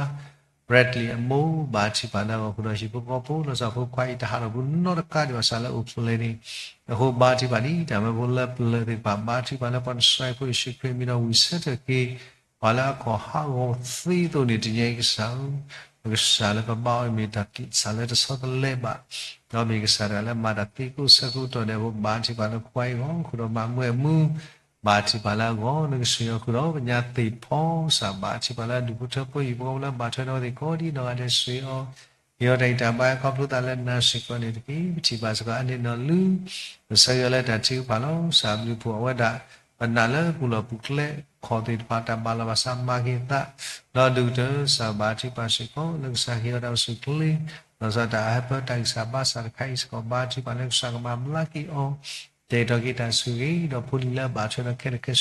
Bradley အမိၢ်, ဘါထုကဖၣ်လၢအဂီၢ်ဃုာ်ဒီးဟံၣ်ဖိဃီဖိ လီၤဆီဖိခွါအံၤ တဟးထီၣ်ဘူးနီတကးဒံးဘၣ်ဆၣ်လၢအိၣ်ဖျဲၣ်န့ၣ်, အဃိဘါထုကဖၣ်ဒ်တၢ်မၢဖိလၢပျၢၤသ့ၣ်တဖၣ်, ဘါထုကဖၣ်လၢပှၤနစၤရ့းဖိယ့ၣ်ၡူးခရံာ်အမံၤဒီးဝံၣ်ဆၢထၢၣ်က့ၤ ပှၤလၢအခီၣ်ဟးဂီၤသ့အသိးန့ၣ် တနံၤအံၤကစၢ်ဧၢ, ပကစၢ်လၢပဘါအီၤအံၤမ့ၢ်တၢ်ကစၢ်လၢတဆီတလဲဘၣ်, ဒီးမ့ၢ်ကစၢ်တဂၤလၢမၤတၢ်သ့ကိးဆၢကိးတီၢ်ဒဲးအဃိ ဘါထုကဖၣ်လၢပှၤအံၤအဂီၢ် ဃုာ်ဒီးမၤမွဲအမူ ဘါထုကဖၣ်လၢအဂီၢ် နကစၢ်ယွၤဃုာ်ဒီးပညါသ့ၣ်ဖီစၢ် ဘါထုကဖၣ်လၢအဒုးဖိထၢဖိယံၤဖိလၢဘၣ်ထွဲဒီးအဝဲသ့ၣ်ကိးဒံနီၢ်ဂၤဒဲးစ့ၢ်ကီး ဟ့ၣ်အီၤတၢ်ဂံၢ်တၢ်ဘါခီဖျိသးလၢနၤစ့ၢ်ကီးန့ၣ်တက့ၢ်. ပထံၣ်ဘၣ်စ့ၢ်ကီးအန့ၣ်နီၢ်လူ ပဆၢဂ့ၤအီၤလၢတၢ်ထုကဖၣ်လီၤ. စးဘျုးဖှိၣ်အဝဲဒၣ် ပနာ်လၢပူၤလီၢ်ပူၤကျဲ ခီၣ်သ့ၣ်တဖၣ်တၢ်ဘၣ်လီၤဘၣ်စးမၤက့ၤသး ဒီးဒုးကတၢၢ်စၢ်ဘါထုကဖၣ်စ့ၢ်ကီး လၢကစၢ်ဟ့ၣ်အီၤတၢ်အိၣ်ဆူၣ်ချ့ လီၤဆီဒၣ်တၢ်အဟၢဖၢတၢ်ဂံၢ်စၢ်ဘါစၢ်တခါအံၤစ့ၢ်ကီး ဘါထုကဖၣ်လၢကစၢ်ကမၤဘျါက့ၤအီၤ တဲာ်ထီၣ်က့ၤတၢ်ဆိၣ်ဂ့ၤ ဒီးဖိလံၤလၢအဘၣ်ထွဲဒီးခဲလၢာ်ခဲဆ့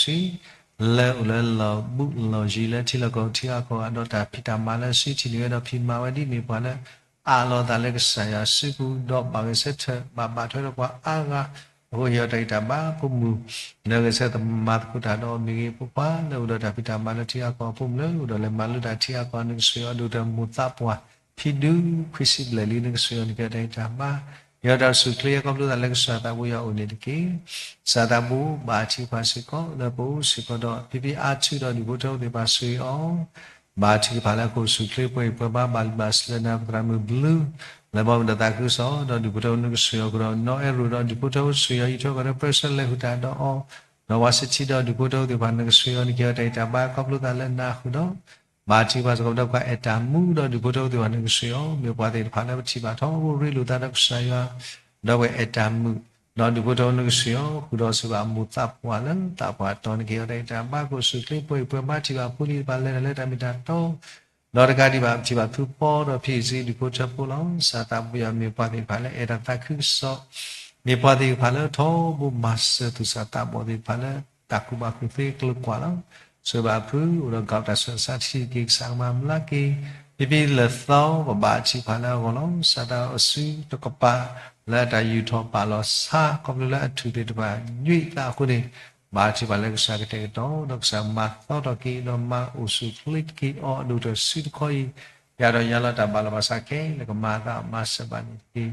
လၢအိၣ်လၢလီၢ်ဘူးလီၢ်ယံၤလၢထံလီၢ်ကီၢ်ထံအါခီဂၤ ဒီးတၢ်ဖံးတၢ်မၤလၢစုထံၣ်န့ၢ်ဝဲဒီးဖံးမၤဝဲဒ်မ့ၢ်ပှၤလၢ အးလီၤသးလၢကစၢ်ယွၤစုပူၤ ဒီးဘၣ်ဂဲၤဆၢထၢၣ် ဘၣ်ဘၣ်ထွဲဒီးပှၤအါဂၤ အဃိဟ့ၣ်အီၤတၢ်ဂံၢ်တၢ်ဘါဖိမုၣ် လၢဂဲၤဆၢထၢၣ်မၤသကိးတၢ်ဒီးအီၤမ့ၢ်ဂ့ၤ ဖိခွါလၢအိၣ်ဒီးတၢ်ဖံးတၢ်မၤလၢထံအါခီအဖိမုၣ်လၢအိၣ်ဒီးလဲၤမၤလိတၢ်ထံအါခီ နကစၢ်ယွၤဒိၣ်တၢ်မိၢ်သးပှၢ် ဖံဒုခွံဆံဘျဲၣ်လံ နကစၢ်ယွၤန့ၣ်ကဲတၢ်ဂံၢ်တၢ်ဘါ ယွၤတၢ်အိၣ်ဆူၣ်ချ့ ယခီဖျိသးလၢကစၢ်သးဘိယွၤအိၣ်န့ၣ်တက့ၢ်. ကစၢ်သးဘိဘါထုကဖၣ်စ့ၢ်ကီး လၢပအိၣ်စ့ၢ်ကီးဒီး ဖံဖံအါထုဒီးဒူၣ်ဖိထၢဖိသ့ၣ်တဖၣ်ဆိၣ်ဂ့ၤအီၤ ဘါထုကဖၣ်လၢကအိၣ်ဆူၣ်ချ့ပှဲၤအံၤပှဲၤဘါ ဘၣ်လံဘၣ်ဆဲးလၢနၤ ပသရၣ်မုၣ်ဘျုး လၢဘီမုၢ်ဒီးသးခုကစီၣ် ဒီးဒူၣ်ဖိထၢဖိနကစၢ်ယွၤအိၣ်ဒီး နီၢ်အဲၣ်ရိၣ်ဒီးဒူၣ်ဖိထၢဖိဆိၣ်ဂ့ၤအီၤ အံးထွဲကွၢ်ထွဲပၢဆှၢလဲၤဃုာ်တၢ်ဒီးအီၤ ဒီးဝါစထံဒီးဒူၣ်ဖိထၢဖိသ့ၣ်တဖၣ်နကစၢ်ယွၤ နကဟ့ၣ်အီၤတၢ်ဂံၢ်တၢ်ဘါခီဖျိသးလၢနၤအဃိဒီး ဘါထုကဖၣ်စ့ၢ်ကီးဒီးပှၤအဲၣ်တၢ်မူဒီးဒူၣ်ဖိထၢဖိသ့ၣ်တဖၣ်နကစၢ်ယွၤ မ့ၢ်ပှၤသ့ၣ်တဖၣ်လၢပထံၣ်ဘၣ်ထီဘိရ့လိာ်သးဒီးကစၢ်ယွၤ ဒီးပှၤအဲၣ်တၢ်မူ ဒီးဒူၣ်ဖိထၢဖိနကစၢ်ယွၤ ဃုာ်ဒီးစ့ၢ်ကီးအမိၢ်သးပှၢ်လၢသးပှၢ်တီၤ နကဟ့ၣ်အီၤတၢ်ဂံၢ်တၢ်ဘါကအိၣ်ဆူၣ်ချ့ပှဲၤအံၤပှဲၤဘါ ထံၣ်ဘၣ်ဖိလံၤတဖၣ်လဲၤတၢ်လၢတၢ်မ့ၢ်တၢ်တီ ဒီးတကးဒံးဘၣ် ပထံၣ်ဘၣ်ဖုဖီဒီးဖံအံၤစ့ဒူၣ်ဖိထၢဖိလီၤ. ကစၢ်သးဘိယွၤမ့ၢ်ပှၤသ့ၣ်တဖၣ်လၢအဲၣ်တၢ်သးခုကစီၣ် မ့ၢ်ပှၤသ့ၣ်တဖၣ်လၢထီဘိမၤစၢၤသူၣ်စၢ်သးဘီၣ်သ့ၣ်တဖၣ်လၢ တၢ်ကူၣ်ဘၣ်ကူၣ်သ့ကျိၤကွၢ်လီၤ. ဆိၣ်ဂ့ၤဘၣ်ဖုအိၣ်ဒီးကီးတၢ်ဆူးတၢ်ဆါထံၣ်က့ၤ ကစၢ်ကမၤဘျါက့ၤ ဖံဖံလၢာ်သီ ပဘါထုကဖၣ်လၢအဂီၢ်လီၤ. ကစၢ်တၢ်အိၣ်ဆူၣ်တကပၤ လၢတၢ်ယူာ်ထီၣ်ပာ်လီၤဆါ ခီဖျိလၢအထူၣ်သ့ၣ်တဖၣ် ညွံးသးအဃိန့ၣ် ဘါထုကဖၣ်လၢကစၢ်ကတဲာ်ကတီၤ ဒီးကစၢ်မၤသီထီၣ်က့ၤ ဒီးမၤအိၣ်ဆူၣ်ချ့က့ၤအီၤ အဒိၣ်ကတၢၢ်ဆူတခီအံၤ ယၤဒီးယၤလီၤတၢ်ဘၣ်လီၤဘၣ်စးခဲလၢာ် ကမၤအသးမၤစၢၤဘၣ်န့ၣ်တက့ၢ်.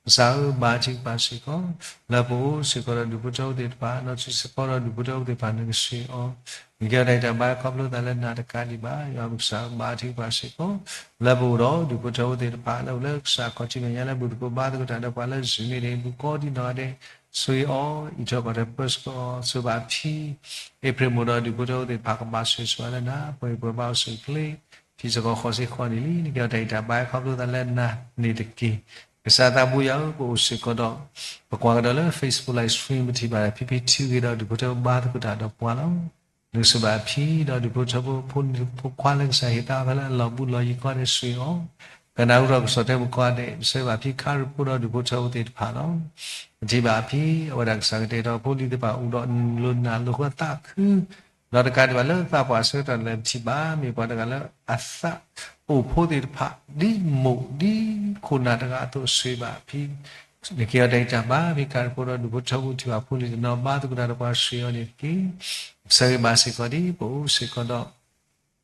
ကစၢ်ဧၢ ဘါထုကဖၣ်စ့ၢ်ကီး လၢပအိၣ်စ့ၢ်ကီးဒီးဒူၣ်ဖိထၢဖိသ့ၣ်တဖၣ် ဒီးထူၣ်စ့ၢ်ကီးဒီးဒူၣ်ဖိထၢဖိသ့ၣ်တဖၣ်နကစၢ်ယွၤ နကဟ့ၣ်အီၤတၢ်ဂံၢ်တၢ်ဘါခီဖျိသးလၢနၤတကးဒံးဘၣ် ယွၤပကစၢ်ဧၢ ဘါထုကဖၣ်စ့ၢ်ကီး လၢပအိၣ်ဒီးဒူၣ်ဖိထၢဖိသ့ၣ်တဖၣ် လၢအိၣ်လၢကစၢ်ခီၣ်ထံးမဲာ်ညါလၢဘူၣ်သကိးဘါသကိးတၢ်ဒီးပှၤလၢ Zoom မ့ၢ်ဂ့ၤ ဘူၣ်ကိးဒံနီၢ်ဂၤဒဲး ဆိၣ်ဂ့ၤအီၤ အံးထွဲကွၢ်ထွဲပၢဆှၢအီၤ ဆိၣ်ဂ့ၤဘၣ်ဖံ အ့ဖြ့ၣ်မိၢ်ဒီးဒူၣ်ဖိထၢဖိသ့ၣ်တဖၣ် ကဘၣ်ဆိၣ်ဂ့ၤဆိၣ်ဝါလၢနၤ ပှဲၤအံၤပှဲၤဘါအိၣ်ဆူၣ်ချ့ ဖံစ့ၢ်ကီးဃိးဆံဃိးနံၣ်လံ နကဟ့ၣ်အီၤတၢ်ဂံၢ်တၢ်ဘါခီဖျိသးလၢနၤန့ၣ်တက့ၢ်. ကစၢ်သးဘိယွၤဧၢ ပအိၣ်စ့ၢ်ကီးဒီး ပကွၢ်ကဒီးလၢ Facebook live stream ပထံၣ်ဘၣ်ဖံဖံထံဂ့ၤဒီး ဒူၣ်ဖိထၢဖိဘါသကိးတၢ်ဒီးပှၤလီၤ. နကဆိၣ်ဂ့ၤဘၣ်ဖံဒီးဒူၣ်ဖိထၢဖိဖိခွါလၢကစၢ်ဟ့ၣ်သးအီၤဖဲလၢအလီၢ်ဘူးလီၢ်ယံၤကိးဂၤဒဲးဆိၣ်ဂ့ၤအီၤ ကနၣ်ဟူထီၣ်ကစီၣ်ထဲပူၤကိးဂၤဒဲး ပဆၢဂ့ၤဘၣ်ဖံခါရူၢ်ဖိဒီးဒူၣ်ဖိထၢဖိသ့ၣ်တဖၣ်လီၤ. ပထံၣ်ဘၣ်ဖံ အဝဲဒၣ်ကစၢ်ကတဲာ်ကတီၤဖိလံၤသ့ၣ်တဖၣ်အိၣ်ဒီးလိၤနၢ်လိၤဃၢသးခု ဒီးတကးဒံးဘၣ်လၢသးပှၢ်ဆၢကတီၢ်လဲၣ် ပထံၣ်ဘၣ်မ့ၢ်ပှၤတဂၤလၢအသးအိၣ်ဖိသ့ၣ်တဖၣ် ဒ်မိၢ်ဒ်ခိၣ်နၢ်တဂၤအသိးဆိၣ်ဂ့ၤဘၣ်ဖံ နကဟ့ၣ်အီၤတၢ်ဂံၢ်တၢ်ဘါ ဖံခါရူၢ်ဖိဒီးဒူၣ်ဖိထၢဖိထံၣ်ဘၣ်ဖိလံၤတနီၤ ဘါသကိးတၢ်ဒီးပှၤဆိၣ်ဂ့ၤအီၤန့ၣ်တက့ၢ်. ပဆၢဂ့ၤဘၣ်စ့ၢ်ကီးဒ် ပအိၣ်စ့ၢ်ကီးဒီး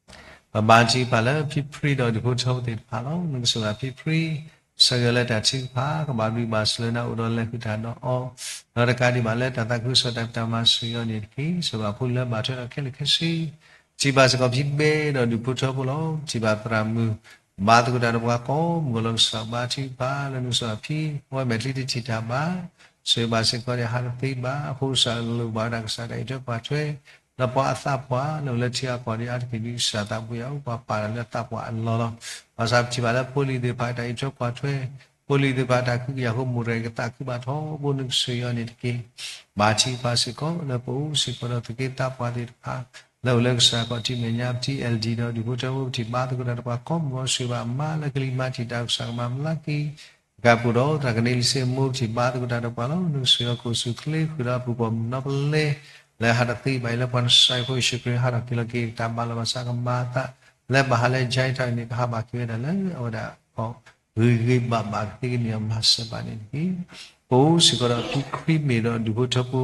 ပဘါထုကဖၣ်လၢဖံဖရံဒီးဒူၣ်ဖိထၢဖိသ့ၣ်တဖၣ်လီၤ. နကဆိၣ်ဂ့ၤဘၣ်ဖံဖရံ ဆၢဂ့ၤလၢတၢ်ထုကဖၣ် ကဘၣ်ဘျုးဘၣ်ဆိၣ်လၢနၤအိၣ်ဒီးလဲၤဃုာ်တၢ်ဒီးအီၤ ဒီးတကးဒံးဘၣ်လၢတၢ်သးခုကစီၣ်တၢ်ဖံးတၢ်မၤဆိၣ်ဂ့ၤအီၤန့ၣ်တက့ၢ်. ဆိၣ်ဂ့ၤဘၣ်ဖိလံၤလၢဘၣ်ထွဲဒီးခဲလၢာ်ခဲဆ့ ထံၣ်ဘၣ်စ့ၢ်ကီးဖံဘဲဒီးဒူၣ်ဖိထၢဖိလီၤ. ထံၣ်ဘၣ်သရၣ်မုၣ် ဘါသကိးတၢ်ဒီးပှၤကိးမုၢ်ဂီၤလီၤ. ကစၢ်ဘါထုကဖၣ်လၢနကဆိၣ်ဂ့ၤဘၣ်ဖံ အဝဲမဲာ်ချံတထံၣ်တၢ်ဘၣ် ဆိၣ်ဂ့ၤဘၣ်စ့ၢ်ကီးန့ၣ် ဟးတသ့ဘၣ် အဃိကစၢ်လိၣ်ဘၣ်ဝဲဒၣ်ကစၢ်တၢ်အံးထွဲကွၢ်ထွဲ လၢပှၤအသးပှၢ်လၢအိၣ်လၢထံအကီၢ်ဒ်အါတက့ၢ်ဒ်ကစၢ်သးဘိယွၤအိၣ် ပှၤပာ်တၢ်လၢသးပှၢ်အလီၢ်လီၤ. ဘၣ်ဆၣ်ပထံၣ်ဘၣ်လၢဖိလံၤသ့ၣ်တဖၣ်တၢ်အံးထွဲကွၢ်ထွဲ, ဖိလံၤသ့ၣ်တဖၣ်တၢ်ကဟုကယာ်အဃိ မိၢ်တဂၤကသးခုဘၣ်ထီဘိ နကဆိၣ်ဂ့ၤအီၤန့ၣ်တက့ၢ်. ဘၣ်ထံပၢ်စ့ၢ်ကီး လၢပအိၣ်စ့ၢ်ကီးဒီးသုးက့သးပှၢ်သ့ၣ်တဖၣ် လၢအိၣ်လၢကစၢ်ကီၢ်ထံးမဲာ်ညါ ပထံၣ် အဲလ်ဒီ ဒီးဒူၣ်ဖိထၢဖိ ပထံၣ်ဘၣ်သကိးတၢ်ဒီးပှၤကိးမုၢ်ဂီၤ ဆိၣ်ဂ့ၤဘၣ်အမါလၢကလံၤမၤတံာ်တာ် ကစၢ်ကမၤဘျါက့ၤ ကပူၤဒီးသရၣ်ကန့လံစ့မိၢ် ပထံၣ်ဘၣ်သကိးတၢ်ဒီးပှၤလီၤ. နကဆိၣ်ဂ့ၤအီၤ ကိၢ်ဆူၣ်ချ့ဃုာ်ဒီးအပူၤကွံာ်မုၢ်နီၢ်ပလဲ လၢဟးတသ့ဘၣ်အံၤ လၢပှၤနစၢ်ဖိယ့ၣ်ၡူးခရံာ်ဟးထီၣ်က့ၤလီၤက့ၤ တၢ်ဘၣ်လီၤဘၣ်စးကမၤအသး လၢဘၣ်ဟးလၢ Gentile န့ၣ် ကဟးဘၣ်က့ၤဝဲဒၣ်လၢအဝဲဒၣ်အဂီၢ် ဂ့ၤဂ့ၤဘၣ်ဘၣ်ကသ့ကန့ၢ်အီၤ မၤစၢၤဘၣ်န့ၣ်တက့ၢ်. ပအိၣ်စ့ၢ်ကီးဒီးဖံခရံာ်မ့ၢ်ဒီးဒူၣ်ဖိထၢဖိ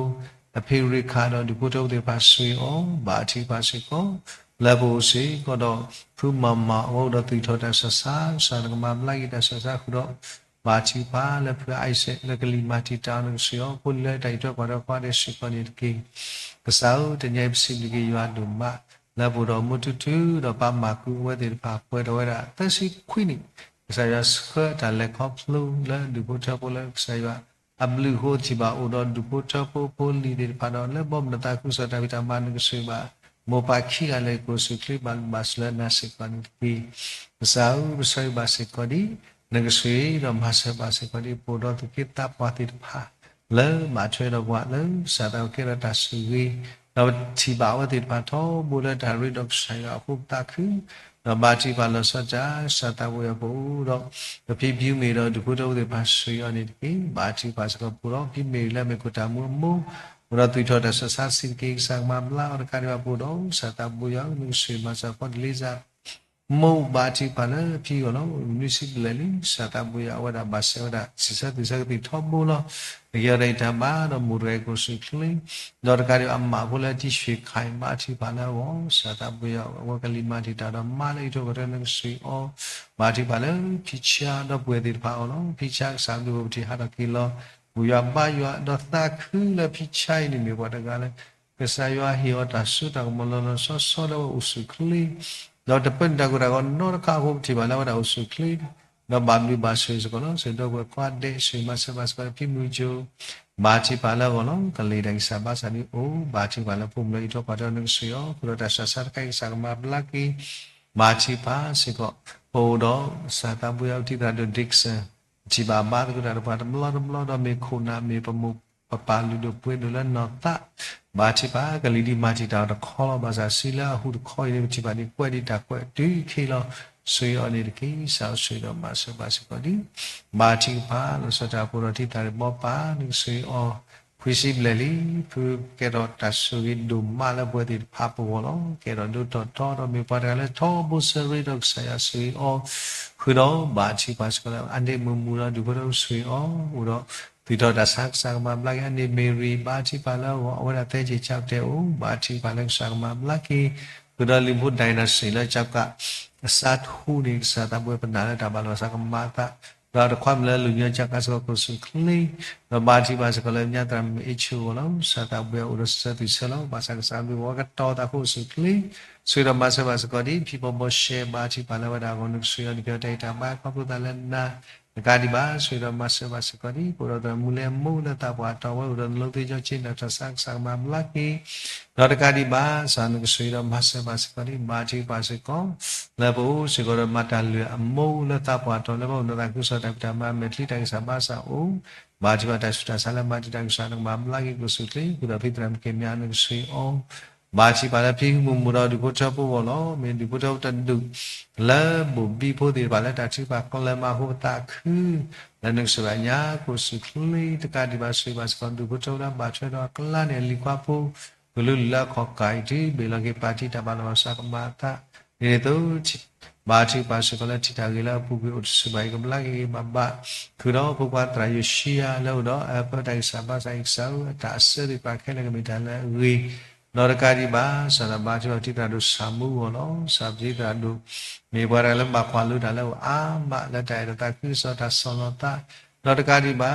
အဖံရ့ခးဒီးဒူၣ်ဖိထၢဖိသ့ၣ်တဖၣ် ဆိၣ်ဂ့ၤအီၤ ဘၣ်ထံပၢ်စ့ၢ်ကီး လၢပအိၣ်စ့ၢ်ကီးဒီး ဖုမၤမၤ အဝဲအိၣ်ဒီးသူၣ်ထီၣ်တၢ်ဆၢဆါ ကစၢ်နကမၤဘျါက့ၤတၢ်ဆၢဆါဃုာ်ဒီး ဘၣ်ထံပၢ်လၢဖုအါအံၤစဲး လၢကလံၤမၤတံာ်တာ်အီၤ နကဆိၣ်ဂ့ၤအီၤ ဖိလၢတၢ်အံးထွဲကွၢ်ထွဲကိးဂၤဒဲးစ့ၢ်ကီးန့ၣ်တက့ၢ်. ကစၢ်ဧၢ တနံၤအံၤပစံးဘျုးက့ၤယွၤဒိၣ်မး လၢပအိၣ်ဒီးမူထူထူ ဒီးပၢ်မၤကူးအဝဲသ့ၣ်တဖၣ် ပှဲၤထီၣ်ဝဲဒၣ်သၢဆံခွံနံၣ်, ကစၢ်ယွၤဆှၢတၢ်လဲၤခီဖျိလၢဒူၣ်ဖိထၢဖိလၢကစၢ်ယွၤ အဘျုးအဃိ ထံၣ်ဘၣ်အိၣ်ဒီးဒူၣ်ဖိထၢဖိဖိလံၤသ့ၣ်တဖၣ်ဒီး လၢဘီမုၢ်နသးခုကစီၣ်တၢ်ဖံးတၢ်မၤ နကဆိၣ်ဂ့ၤဘၣ် မိၢ်ပၢ်ခံဂၤလၢကိၢ်ဆူၣ်ချ့ဘၣ်ဘၣ်စၢၤလၢနၤစ့ၢ်ကီးန့ၣ်တက့ၢ်. ကစၢ်ဧၢ ပဆၢဂ့ၤဘၣ်စ့ၢ်ကီးဒ် နကဆိၣ်ဂ့ၤဒီးမၤစၢၤဘၣ်စ့ၢ်ကီးဒ် ပအိၣ်ဒီးသုးက့သးပှၢ်သ့ၣ်တဖၣ် လၢဘၣ်ထွဲဒီးပှၤလၢကစၢ်သးကဲထီၣ်တၢ်ဆိၣ်ဂ့ၤ, ဒီးပထံၣ်ဘၣ်အဝဲသ့ၣ်တဖၣ်ထီဘိလၢတၢ်ရ့ဒီးကစၢ်ယွၤအဃိပသးခု, ဒီးဘၣ်ထံၣ်ပှၤလီၤဆီဒၣ်တၢ် ကစၢ်သးဘိယွၤပအိၣ်ဒီး ပဖံဖုမ့ၢ်ဒီးဒူၣ်ဖိထၢဖိသ့ၣ်တဖၣ်ဆိၣ်ဂ့ၤအီၤန့ၣ်တက့ၢ်. ဘၣ်ထံၣ်ပှၤစ့ၢ်ကီးပအိၣ်ဒီးဖံမ့ၢ်လၢအမ့ၢ်ခိၣ်တၢ်မူအမိၢ် အိၣ်ဒီးသူၣ်ထီၣ်တၢ်ဆၢဆါဆံးတက့ၢ်. ကစၢ်ကမၤဘျါအီၤတကးဒံးဘၣ်ပအိၣ်ဒီး ကစၢ်သးဘိယွၤ နကဆိၣ်ဂ့ၤမၤစၢၤဖီတလ့စၢ် မိၢ်ဘၣ်ထံၣ်ပှၤလၢဖံအဂီၢ်လီၤ. နွံဆံဘျဲၣ်လံ ကစၢ်သးဘိယွၤအဝဲဒၣ်ဘၣ်ဆဲးဝဲဒၣ် စံးဆၢသူၣ်ဆၢကသံၣ်ထီဘိလီၤ. နကဟ့ၣ်အီၤတၢ်ဂံၢ်တၢ်ဘါဒီးမိၢ်တဂၤအံၤကိၢ်ဆူၣ်ချ့, ဒီးတကးဒံးဘၣ်အမါဖိလၢအတံၤဆှံခါအံၤ ဘၣ်ထံၣ်ပှၤလၢအဂီၢ် ကစၢ်သးဘိယွၤအဝဲကလံၤမၤတံာ်တာ်ဒီးမါလၢအံးထွဲကွၢ်ထွဲ နကဆိၣ်ဂ့ၤအီၤ, ဘၣ်ထံၣ်ပှၤလၢဖံဆါဒီပုၢ်ဝဲၢ်သ့ၣ်တဖၣ်အဂီၢ်လီၤ. ဖံဆါကစၢ်ဘျုးဖှိၣ်ပထံၣ်ဟးထီၣ်က့ၤလီၤ ဘူၣ်ယွၤဘါယွၤ ဒီးသးခုလၢဖံဆါအံၤန့ၣ်မ့ၢ်ပှၤတဂၤလၢ ကစၢ်ယွၤဟ့ၣ်အီၤတၢ်စိတၢ်ကမီၤလီၤလီၤဆီဆီလၢအဝဲအိၣ်ဆူၣ်ချ့, ဒီးတပၢနုာ်တၢ်ကိၢ်တၢ်ဂီၤနီတခါအဃိ ပထံၣ်ဘၣ်လၢအဝဲဒၣ်အိၣ်ဆူၣ်ချ့, ဒီးဘၣ်ဘျုးဘၣ်ဆိၣ်ဂ့ၤစ့ၢ်ကီးလီၤ. စံးဒီပုၢ်ဝဲၢ်ခွါဒဲးဆိၣ်ဂ့ၤမၤစၢၤဘၣ်စ့ၢ်ကီးလၢဖံမုၢ်ကၠိ, ဘၣ်ထံၣ်ပှၤလၢအဂီၢ်လီၤ. ကလံၤတၢ်ဂံၢ်စၢ်ဘါစၢ်ဒ်အိၣ် ဘၣ်ထံၣ်ပှၤလၢဖိမုၣ်လၢအံးထွဲကွၢ်ထွဲ နကဆိၣ်ဂ့ၤအီၤ ဃုာ်ဒီးတၢ်ဆၢဆါတခါအံၤ ကစၢ်ကမၤဘျါက့ၤ, ဘၣ်ထံၣ်ပှၤစ့ၢ်ကီး ပအိၣ်ဒီးကစၢ်သးဘိယွၤ ပထံၣ်သရၣ်ဒိၣ် Dixon ပထံၣ်ဘၣ်ဘါသကိးတၢ်ဒီးပှၤတဘျီတဘျီ ဒီးမ့ၢ်ခိၣ်နၢ်မ့ၢ်ပမိၢ်ပပၢ်လုၢ်ဒိၣ်ပှ့ၤဒိၣ်လၢနီၢ်သး, ဘၣ်ထံၣ်ပှၤကလံၤဒ်မၤတံာ်တာ်အီၤတခီလီၤ. ဘၣ်ဆၣ်စုလၢအဟူးတခီအံၤန့ၣ် ပထံၣ်ဘၣ်ဒ်ကွဲးဒံးတၢ်ကွဲးတုၤခဲလီၤ. ဆိၣ်ဂ့ၤအီၤန့ၣ်တက့ၢ်. ကစၢ်ဆိၣ်ဂ့ၤဒီးမၤစၢၤဘၣ်စ့ၢ်ကီးဒ် ဘၣ်ထံၣ်ကဖၣ်လီၤဆီတၢ်ဖိဒီးထံၣ်သးရ့ၣ်ဘီပၢ် နကဆိၣ်ဂ့ၤအီၤ ခွံဆံဘျဲၣ်လံ, ဖုကဲထီၣ်တၢ်ဆိၣ်ဂ့ၤဒိၣ်မးလၢပဝဲသ့ၣ်တဖၣ်ပဂီၢ်လီၤ. ကဲထီၣ်ဒိၣ်ထီၣ်ထီဒီးမ့ၢ်ပှၤတဂၤလၢထီဘိဆၢရ့ဒီးကစၢ်ယွၤဆိၣ်ဂ့ၤအီၤ, ဃုာ်ဒီးဘၣ်ထံၣ်ပှၤစ့ၢ်ကီးလၢအန့ၣ်မုာ်မုာ်ဒီးဒူၣ်ဖိထၢဖိဆိၣ်ဂ့ၤအီၤ, အိၣ်ဒီးသူၣ်ထီၣ်တၢ်ဆါ ကစၢ်ကမၤဘျါက့ၤ အန့ၣ်မ့ၢ်ရံ ဘၣ်ထံၣ်ပှၤလၢအဂီၢ် အဝဲဒၣ်သၢက့ၤကၠၢ်ပတဲအိၣ်, ဘၣ်ထံၣ်ပှၤလၢကစၢ်ကမၤဘျါက့ၤ, ဃုာ်ဒီးလံာ်ဖိဒၣ်အံၤနၤစ့ၢ်လၢကၠၢ်ကၣ် အစးထူန့ၣ် ကစၢ်သးဘိယွၤပနာ်လၢတၢ်ဘၣ်လီၤစၢ်ကမၤအသး ဒီးတခွါမုၣ်လၢလူၤညါကၠၢ်ကၣ်စ့ၢ်ကီးကိၢ်ဆူၣ်ချ့, ဒီးဘၣ်ထံၣ်ပှၤစ့ၢ်ကီးလၢညါသရၣ်မုၣ်အ့ၣ်ဆိၣ်အဂီၢ်လီၤ. ကစၢ်သးဘိယွၤအိၣ်ဒီးစံးဆၢသူၣ်ဆၢလီၤ. ဘၣ်ဆၣ်ကစၢ်ဘျုးဝဲကတီၤသးခိၣ်ဆူၣ်ချ့, ဆိၣ်ဂ့ၤဒီးမၤစၢၤဘၣ်စ့ၢ်ကီးဒ်ဖံဘီဘီရှဲ ဘၣ်ထံၣ်ပှၤလၢအဝဲဒၣ်အဂီၢ် နကဆိၣ်ဂ့ၤအီၤန့ၣ်ကဲတၢ်ဂံၢ်တၢ်ဘါခီဖျိသးလၢနၤ, တကးဒံးဘၣ် ဆိၣ်ဂ့ၤဒီးမၤစၢၤဘၣ်စ့ၢ်ကီးဒ် ပအိၣ်ဒီးသရၣ်မုၣ်လၢအမိၢ်လၢသးပှၢ်တီၤဝဲ အိၣ်ဒီးနလိသ့ကၠီဆ့နၢ်ထီၣ်ဆါ ကစၢ်ကမၤဘျါက့ၤ, ဒီးတကးဒံးဘၣ် ကစၢ်နကဆိၣ်ဂ့ၤဒီးမၤစၢၤဘၣ်စ့ၢ်ကီးဒ် ဘၣ်ထံၣ်ပှၤစ့ၢ်ကီး လၢပအိၣ်စ့ၢ်ကီးဒီးမၤတၢ်လုၢ်အမိၢ်လၢသးပှၢ်တီၤလၢပအိၣ်ဒီးသးခုကစီၣ်တၢ်ဖံးတၢ်မၤ မဲာ်ချံတၢ်ဂံၢ်စၢ်ဘါစၢ်အိၣ်, ဘၣ်ထံၣ်ပှၤတၢ်ဆူးတၢ်ဆါလၢမၤတံာ်တာ် ကစၢ်နကမၤဘျါက့ၤကိၢ်ဆူၣ်ချ့, ဃုာ်ဒီးဖံသရၣ်မုၣ်က့ၤမၠါ နကဆိၣ်ဂ့ၤအီၤ ဘၣ်ထံၣ်ပှၤလၢဖံမုၢ်မုၢ်ဒီးဒူၣ်ဖိထၢဖိအဂီၢ်လီၤ. မ့ၢ်ဒူၣ်ဖိထၢဖိတဒူၣ် လၢဘိၣ်ဘံဖိသ့ၣ်တဖၣ်လၢတၢ်ထုကဖၣ်ကျဲမၤအဃိပသးခု လၢနကဆိၣ်ဂ့ၤညါကိၢ်ဆူၣ်ချ့, တကးဒံးဘၣ်ဆိၣ်ဂ့ၤဘၣ်စ့ၢ်ကီးဒူၣ်ဖိထၢဖိလၢအဘၣ်ထွဲဒီးအကျါန့ၣ် အလံၤခွါဖိ ကလုာ်လုာ်လၢအခီၣ်ကၢ်အံၤ တုၤဘ့ၣ်လီၤက့ၤပၣ်တံၣ်တၢ်ဘၣ်လီၤဘၣ်စးကမၤအသး, ဒ်န့ၣ်အသိး ဘၣ်ထံၣ်ပှၤစ့ၢ်ကီးလၢထံၣ်တၢ်ဂ့ၤလၢအပူၤကွံာ်အိၣ်တဆူၣ်ဘၣ်အံၤ ကဘျါက့ၤဂ့ၤဂ့ၤဘၣ်ဘၣ်, ဃုာ်ဒီးဖိခွါသရၣ်ယိၤၡံယၤလၢအိၣ်ဒီးအပၢတၢ်ဂံၢ်စၢ်ဘါစၢ်အံၤ ကစၢ်ဧၢ အတၢ်အစၢသ့ၣ်တဖၣ်ခဲလၢာ်ကမ့ၢ်တၢ်လၢအဂ့ၤ, ဒီးတကးဒံးဘၣ် ကစၢ်ဒီးဘၣ်ထံၣ်ပှၤထံသရၣ်ဒိၣ်ဆၣ်မူအဂီၢ်လီၤ. ကစၢ်ပထံသရၣ်ဒိၣ် မ့ၢ်ပှၤတဂၤလၢဘၣ်ကွၢ်လိတၢ်လၢအဂီၢ်အါမးလၢတၢ်အဲၣ်ဒိးသးခုကစီၣ်တၢ်ဆီၣ်လီၤသး, ဒီးတကး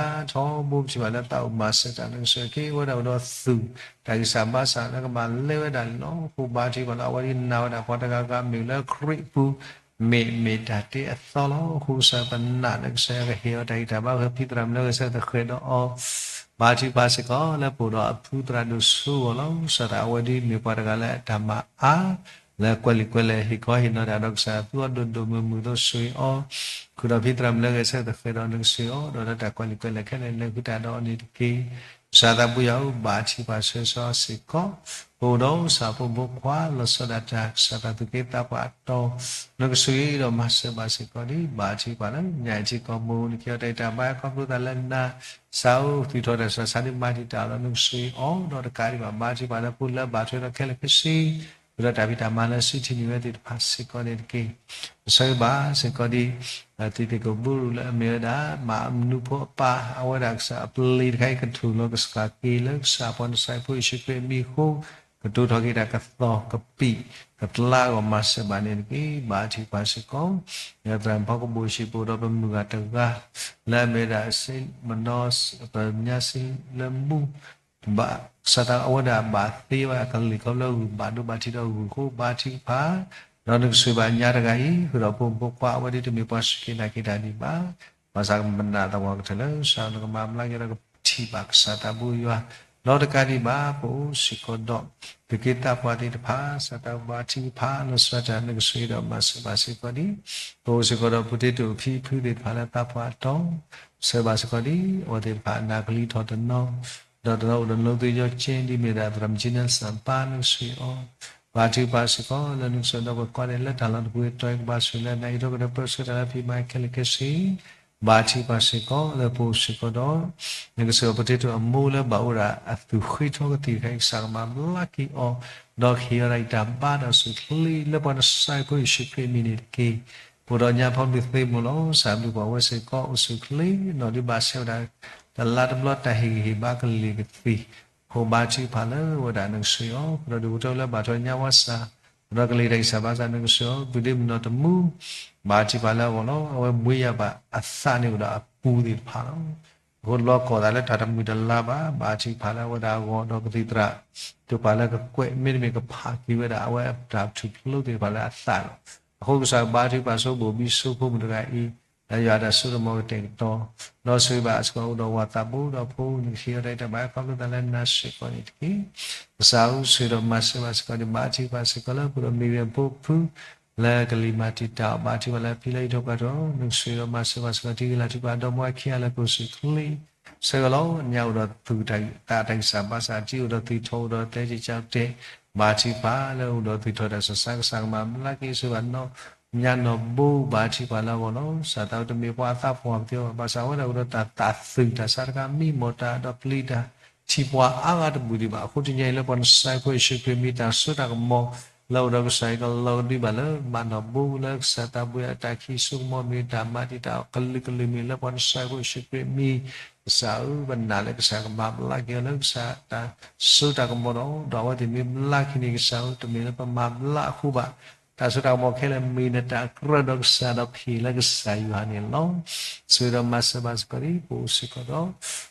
ဒံးဘၣ် ထီဘိပထံၣ်ဘၣ်လၢသးအိၣ်မၤစၢၤတၢ်လၢကစၢၢ်ခ့ အဝဲဒၣ်အိၣ်ဒီးသူၣ်တၢ်ဂံၢ်စၢ်ဘါစၢ်လၢကမၤလဲဝဲဒၣ်န့ၣ်လီၤ. အဃိဘၣ်ထံၣ်ပှၤလၢအဝဲဒၣ်နာ်ဝဲဒၣ်ပှၤတဂၤဂၤမ့ၢ်လၢခရံာ်ပူၤ မ့ၢ်မ့ၢ်တၢ်တ့အသီလီၤ. အဃိကစၢ်ပနာ်လၢကစၢ်ယွၤကဟ့ၣ်အီၤတၢ်ဂံၢ်တၢ်ဘါ ဖံသရၣ်မုၣ်လၢဂဲၤဆၢထၢၣ်ဃဲၤဒီးအီၤ ဘါထုကဖၣ်စ့ၢ်ကီးလၢပအိၣ်ဒီးအဖုသရၣ်ဒိၣ်စိအဂီၢ်လီၤ. ကစၢ်သးအဝဲဒၣ်မ့ၢ်ပှၤတဂၤလၢအတၢ်မၤအါ လၢကွဲးလံာ်ကွဲးလဲၢ်ဟ့ၣ်ခီဟ့ၣ်နီၤတၢ်ဒီးကစၢ်သူအီၤဒိၣ်ဒိၣ်မုၢ်မုၢ်အသိး ဆိၣ်ဂ့ၤအီၤ, ဃုာ်ဒီးဖံသရၣ်မုၣ်လၢအဂဲၤဆၢထၢၣ်ဃဲၤဒီးနကဆိၣ်ဂ့ၤအီၤ ဒီးလၢတၢ်ကွဲးလံာ်ကွဲးလဲၢ်ခဲလၢာ်လဲၤဃုာ်တၢ်ဒီးအီၤန့ၣ်တက့ၢ်. ကစၢ်သးဘိယွၤဧၢ, ဘါထုကဖၣ်ဆိၣ်ဂ့ၤစ့ၢ်ကီး ပအိၣ်ဒီးစၢ်ဖိမုၣ်ဖိခွါ လီၤဆီဒၣ်တၢ် ကစၢ်သးသူၣ်က့သးပှၢ်အတီၤ နကဆိၣ်ဂ့ၤဒီးမၤစၢၤဘၣ်စ့ၢ်ကီးဒံး ဘါထုကဖၣ်လၢညါအံၤထံကီၢ်မုၢ် နကဟ့ၣ်အီၤတၢ်ဂံၢ်တၢ်ဘါ ခီဖျိသးလၢနၤ စးအိၣ်သူၣ်ထီၣ်တၢ်ဆးဆးဒ်မၤတံာ်တာ်အီၤလီၤ နကဆိၣ်ဂ့ၤအီၤ ဒီးတကးဒံးဘၣ် ဘါထုကဖၣ်လၢပအိၣ်လၢဘၣ်ထွဲဒီးခဲလၢာ်ခဲဆ့ ဃုာ်ဒီးတၢ်ဖံးတၢ်မၤလၢစုထံၣ်န့ၢ်ဝဲသ့ၣ်တဖၣ်စ့ၢ်ကီးန့ၣ်တက့ၢ်. ကဆိၣ်ဂ့ၤဘၣ်စ့ၢ်ကီးဒံး တံၤသကိးဘိရူၤလၢအမ့ၢ်ဝဲဒၣ် မၤအမနူဖိအပၢ် အဝဲဒၣ်ကစၢ်အပျ့ၤတခါအံၤ ကထူၣ်လီၤကစၢ်က့ၤလၢကစၢ်ပှၤနစၢ်ဖိယ့ၣ်ၡူးခရံာ်အမံၤအဃိ ကတိၤထီၣ်က့ၤတၢ်ကသီၣ်ကပံာ် ကကျါအဂီၢ်မၤစၢၤဘၣ်န့ၣ်တက့ၢ်. ဘါထုကဖၣ်စ့ၢ်ကီး သရၣ်မုၣ်ဖီကဘိၣ်ဟံၣ် ပအိၣ်ဒီးပမုၢ်ဂၤတဂၤ လၢအမ့ၢ်ဝဲဒၣ် မနီ ပညါစံလၢမူ ဘၣ်ဆၣ်သးအဝဲဒၣ်ဘၣ်သ့ဝဲအကလုၢ်ခီဖျိဂုၢ်ဘၣ်ဒိဘၣ်ထံးဒီးဂုၢ်ဃိ ဘါထုကဖၣ် ဒီးနကဆိၣ်ဂ့ၤဘၣ်ညါတဂၤအံၤ ဃုာ်ဒီးဖိမုၣ်ဖိခွါအဝဲဒၣ်တမ့ၢ်ပှၤစူၢ်က့ၤနာ်က့ၤတၢ်ဒံးဘၣ် ဘၣ်ဆၣ်ကမၤနၢ်သပှၢ်ကတၢၢ်လၢ ကစၢ်နကမၤဘျါက့ၤဒီးကထံၣ်ဘၣ်ကစၢ်သးဘိယွၤ ဒီးတကးဒံးဘၣ် ပအိၣ်စ့ၢ်ကီးဒီး သူၣ်က့သးပှၢ်သ့ၣ်တဖၣ် ကစၢ်သးဘိဘါထုကဖၣ် လီၤဆီဒၣ်တၢ် နကဆိၣ်ဂ့ၤဒီးမၤစၢၤဘၣ်စ့ၢ်ကီးဒံး ပအိၣ်စ့ၢ်ကီးဒီး potato ဖံဖုသ့ၣ်တဖၣ်လၢသးပှၢ်အတီၤ ဆၢဘၣ်စ့ၢ်ကီးဒံး အဝဲသ့ၣ်တဖၣ်အနၢ်ကလံထီၣ်တနီၤ ဒီးတနီၤအိၣ်ဒီးနီၢ်သုယီကဲ ဒ်မ့ၢ်ဒၣ်သရၣ်မုၣ်ကၠံနၢ်စၣ်ပၢ် နကဆိၣ်ဂ့ၤအီၤ ဘါထုကဖၣ်စ့ၢ်ကီး လၢနကဆိၣ်ဂ့ၤဒီးပှၤကိးဂၤဒဲးလၢတၢ်လီၢ်တပူၤအတီၤ ကဘၣ်ဆိၣ်ဂ့ၤလၢနၤ အံးထွဲကွၢ်ထွဲပၢဆှၢတၢ်လၢဖံးမၤခဲလၢာ်ခဲဆ့ ဘါထုကဖၣ်စ့ၢ်ကီး လၢပအိၣ်စ့ၢ်ကီးဒီး နကဆိၣ်ဂ့ၤ potato အမိၢ်လၢဘၣ်အိၣ်ဒၣ်အသူၣ်ဃ့ထီကသံၣ်တခါအံၤ ကစၢ်ကမၤဘျါက့ၤအီၤ ဒီးကဟ့ၣ်အီၤဒၣ်အံၤတၢ်ဘါဒီးဆူၣ်ချ့ လၢပှၤနစၢ်ဖိယ့ၣ်ၡူးခရံာ်အမံၤန့ၣ်တက့ၢ်. ပအိၣ်ဒီးညါဖီမုၢ်သ့မိၢ်လီၤ စၢ်ဘျုးပှၤဝဲစ့ၢ်ကီးအိၣ်ဆူၣ်ချ့ နီၢ်ဒုးဘၣ်ဆဲးဝဲဒၣ် တလါတဘျီတၢ်ဟ့ၣ်ဂံၢ်ဟ့ၣ်ဘါကလံၤကသံၣ် အဃိဘါထုကဖၣ်လၢဝဲဒၣ်နကဆိၣ်ဂ့ၤအီၤ ပဒီးဒုးကတၢၢ်လၢဘၣ်ထွဲညါဝဲစၢ် ဒီးကလံၤတၢ်ဂံၢ်စၢ်ဘါစၢ်နကဆိၣ်ဂ့ၤအီၤ ပုၢ်ဒ့မုၣ်နီၢ်တမူ ဘါထုကဖၣ်လၢအဂီၢ်လီၤ အဝဲမွေးရာပါအသးန့ၣ်အိၣ်ဒီးအပူၤသ့ၣ်တဖၣ်လီၤ. အဃိလီၤကီၢ်သးလၢတၢ်တမုာ်တလၤဘၣ် ဘါထုကဖၣ်လၢအဝဲဒၣ်အဂီၢ် ဒီးကသံၣ်သရၣ် တဖၣ်လၢကကွဲးမ့တမ့ၢ်ကဖးက့ၤဝဲဒၣ် အဝဲတၢ်ထူၣ်ဖျိသ့ၣ်တဖၣ်လၢအသးလီၤ. အဃိကစၢ်ဘါထုကဖၣ်ဆိဘိၣ်ဘံဆိဖိမုၣ်တဂၤအံၤ လၢယွၤအတၢ်စိတၢ်ကမီၤကတဲာ်ကတီၤ ဒီးဆိၣ်ဂ့ၤဘၣ်စ့ၢ်ကီးအိၣ်ဒီးဝၤသးဘိဒီးဖိ နကဟ့ၣ်အီၤတၢ်ဂံၢ်တၢ်ဘါခီဖျိသးလၢနၤစ့ၢ်ကီးန့ၣ်တက့ၢ်. ကစၢ်ဧၢ ဆိၣ်ဂ့ၤဒီးမၤစၢၤဘၣ်စ့ၢ်ကီးန့ၣ် ဘါထုကဖၣ်စ့ၢ်ကီးလၢပဒီးမံၤဂ့ၤဖိဖု လၢကလံၤမၤတံာ်တာ်အီၤ ဘါထုကဖၣ်လၢဖံလၢယံၤထီၣ်ပှၢ်ထီၣ် နကဆိၣ်ဂ့ၤဒီးမၤစၢၤဘၣ်စ့ၢ်ကီး ထံဂ့ၤလၤထူးပှၤဒီမါဝၤခံဂၤလၢကအိၣ်ဆူၣ်ချ့ ဆၢကတီၢ်လီၤ ညါအိၣ်ဒီးသူၣ်က့သးတၢ်ဂံၢ်စၢ်ဘါစၢ် ထံအိၣ်ဒီးသူၣ်ထီၣ်အိၣ်ဒီးသဲက့ၤကၠီတဲာ် ဘါထုကဖၣ်လၢအိၣ်ဒီးသူၣ်ထီၣ်တၢ်ဆၢဆါ ကစၢ်ကမၤဘျါက့ၤဆိဘၣ်နီၢ် ညါနီၢ်ဘိ ဘါထုကဖၣ်လၢအဂီၢ်လီၤ. ကစၢ်သးဝဲတမ့ၢ်ပှၤအသးပှၢ်ပသ့အီၤဘၣ် ဘၣ်ဆၣ်အဝဲဒၣ်အိၣ်ဒီးတၢ်သးသုး တၢ်ဆါတခါမံမီၢ်တၢ်ဒီးပျံၤတၢ် ထံၣ်ပှၤအါဂၤတဘူၣ်ဒံးဘၣ် အဃိတနံၤအံၤလၢပှၤနစၢ်ဖိယ့ၣ်ၡူးခရံာ်မံၤ တၢ်စိတၢ်ကမီၤ လၢအိၣ်ဒီးကစၢ်အံၤကလီၤကဒုဘၣ်လၢ ဘၣ်နီၢ်ဘိလၢကစၢ်သးဘိအတၢ်ခံဆိကမိၣ်မ့ၢ်တၢ်မၤတံာ်တာ်အီၤကလုာ်ကလုာ်မ့ၢ်လၢပှၤနစၢ်ဖိယ့ၣ်ၡူးခရံာ်မံၤ ကစၢ်ဧၢ ပနာ်လၢကစၢ်ကမၤဘျါက့ၤအီၤလၢကစၢ်တၢ်စိတၢ်ကမီၤဒီး ဒီးအဝဲသ့ၣ်မ့ၢ်ဘျါက့ၤန့ၣ် ကစၢ်ဧၢ တမ့ၢ်လၢပမၤဘျါအဃိဘၣ် တၢ်စိတၢ်ကမီၤခဲလၢာ်မ့ၢ်နတၢ်ကြၢးဒီးကစၢ်ဒီးဖံးလၢကစၢ်ယွၤန့ၣ်လီၤ. ဆိၣ်ဂ့ၤဒီးမၤစၢၤဘၣ်စ့ၢ်ကီးဒံး ပအိၣ်စ့ၢ်ကီးဒီး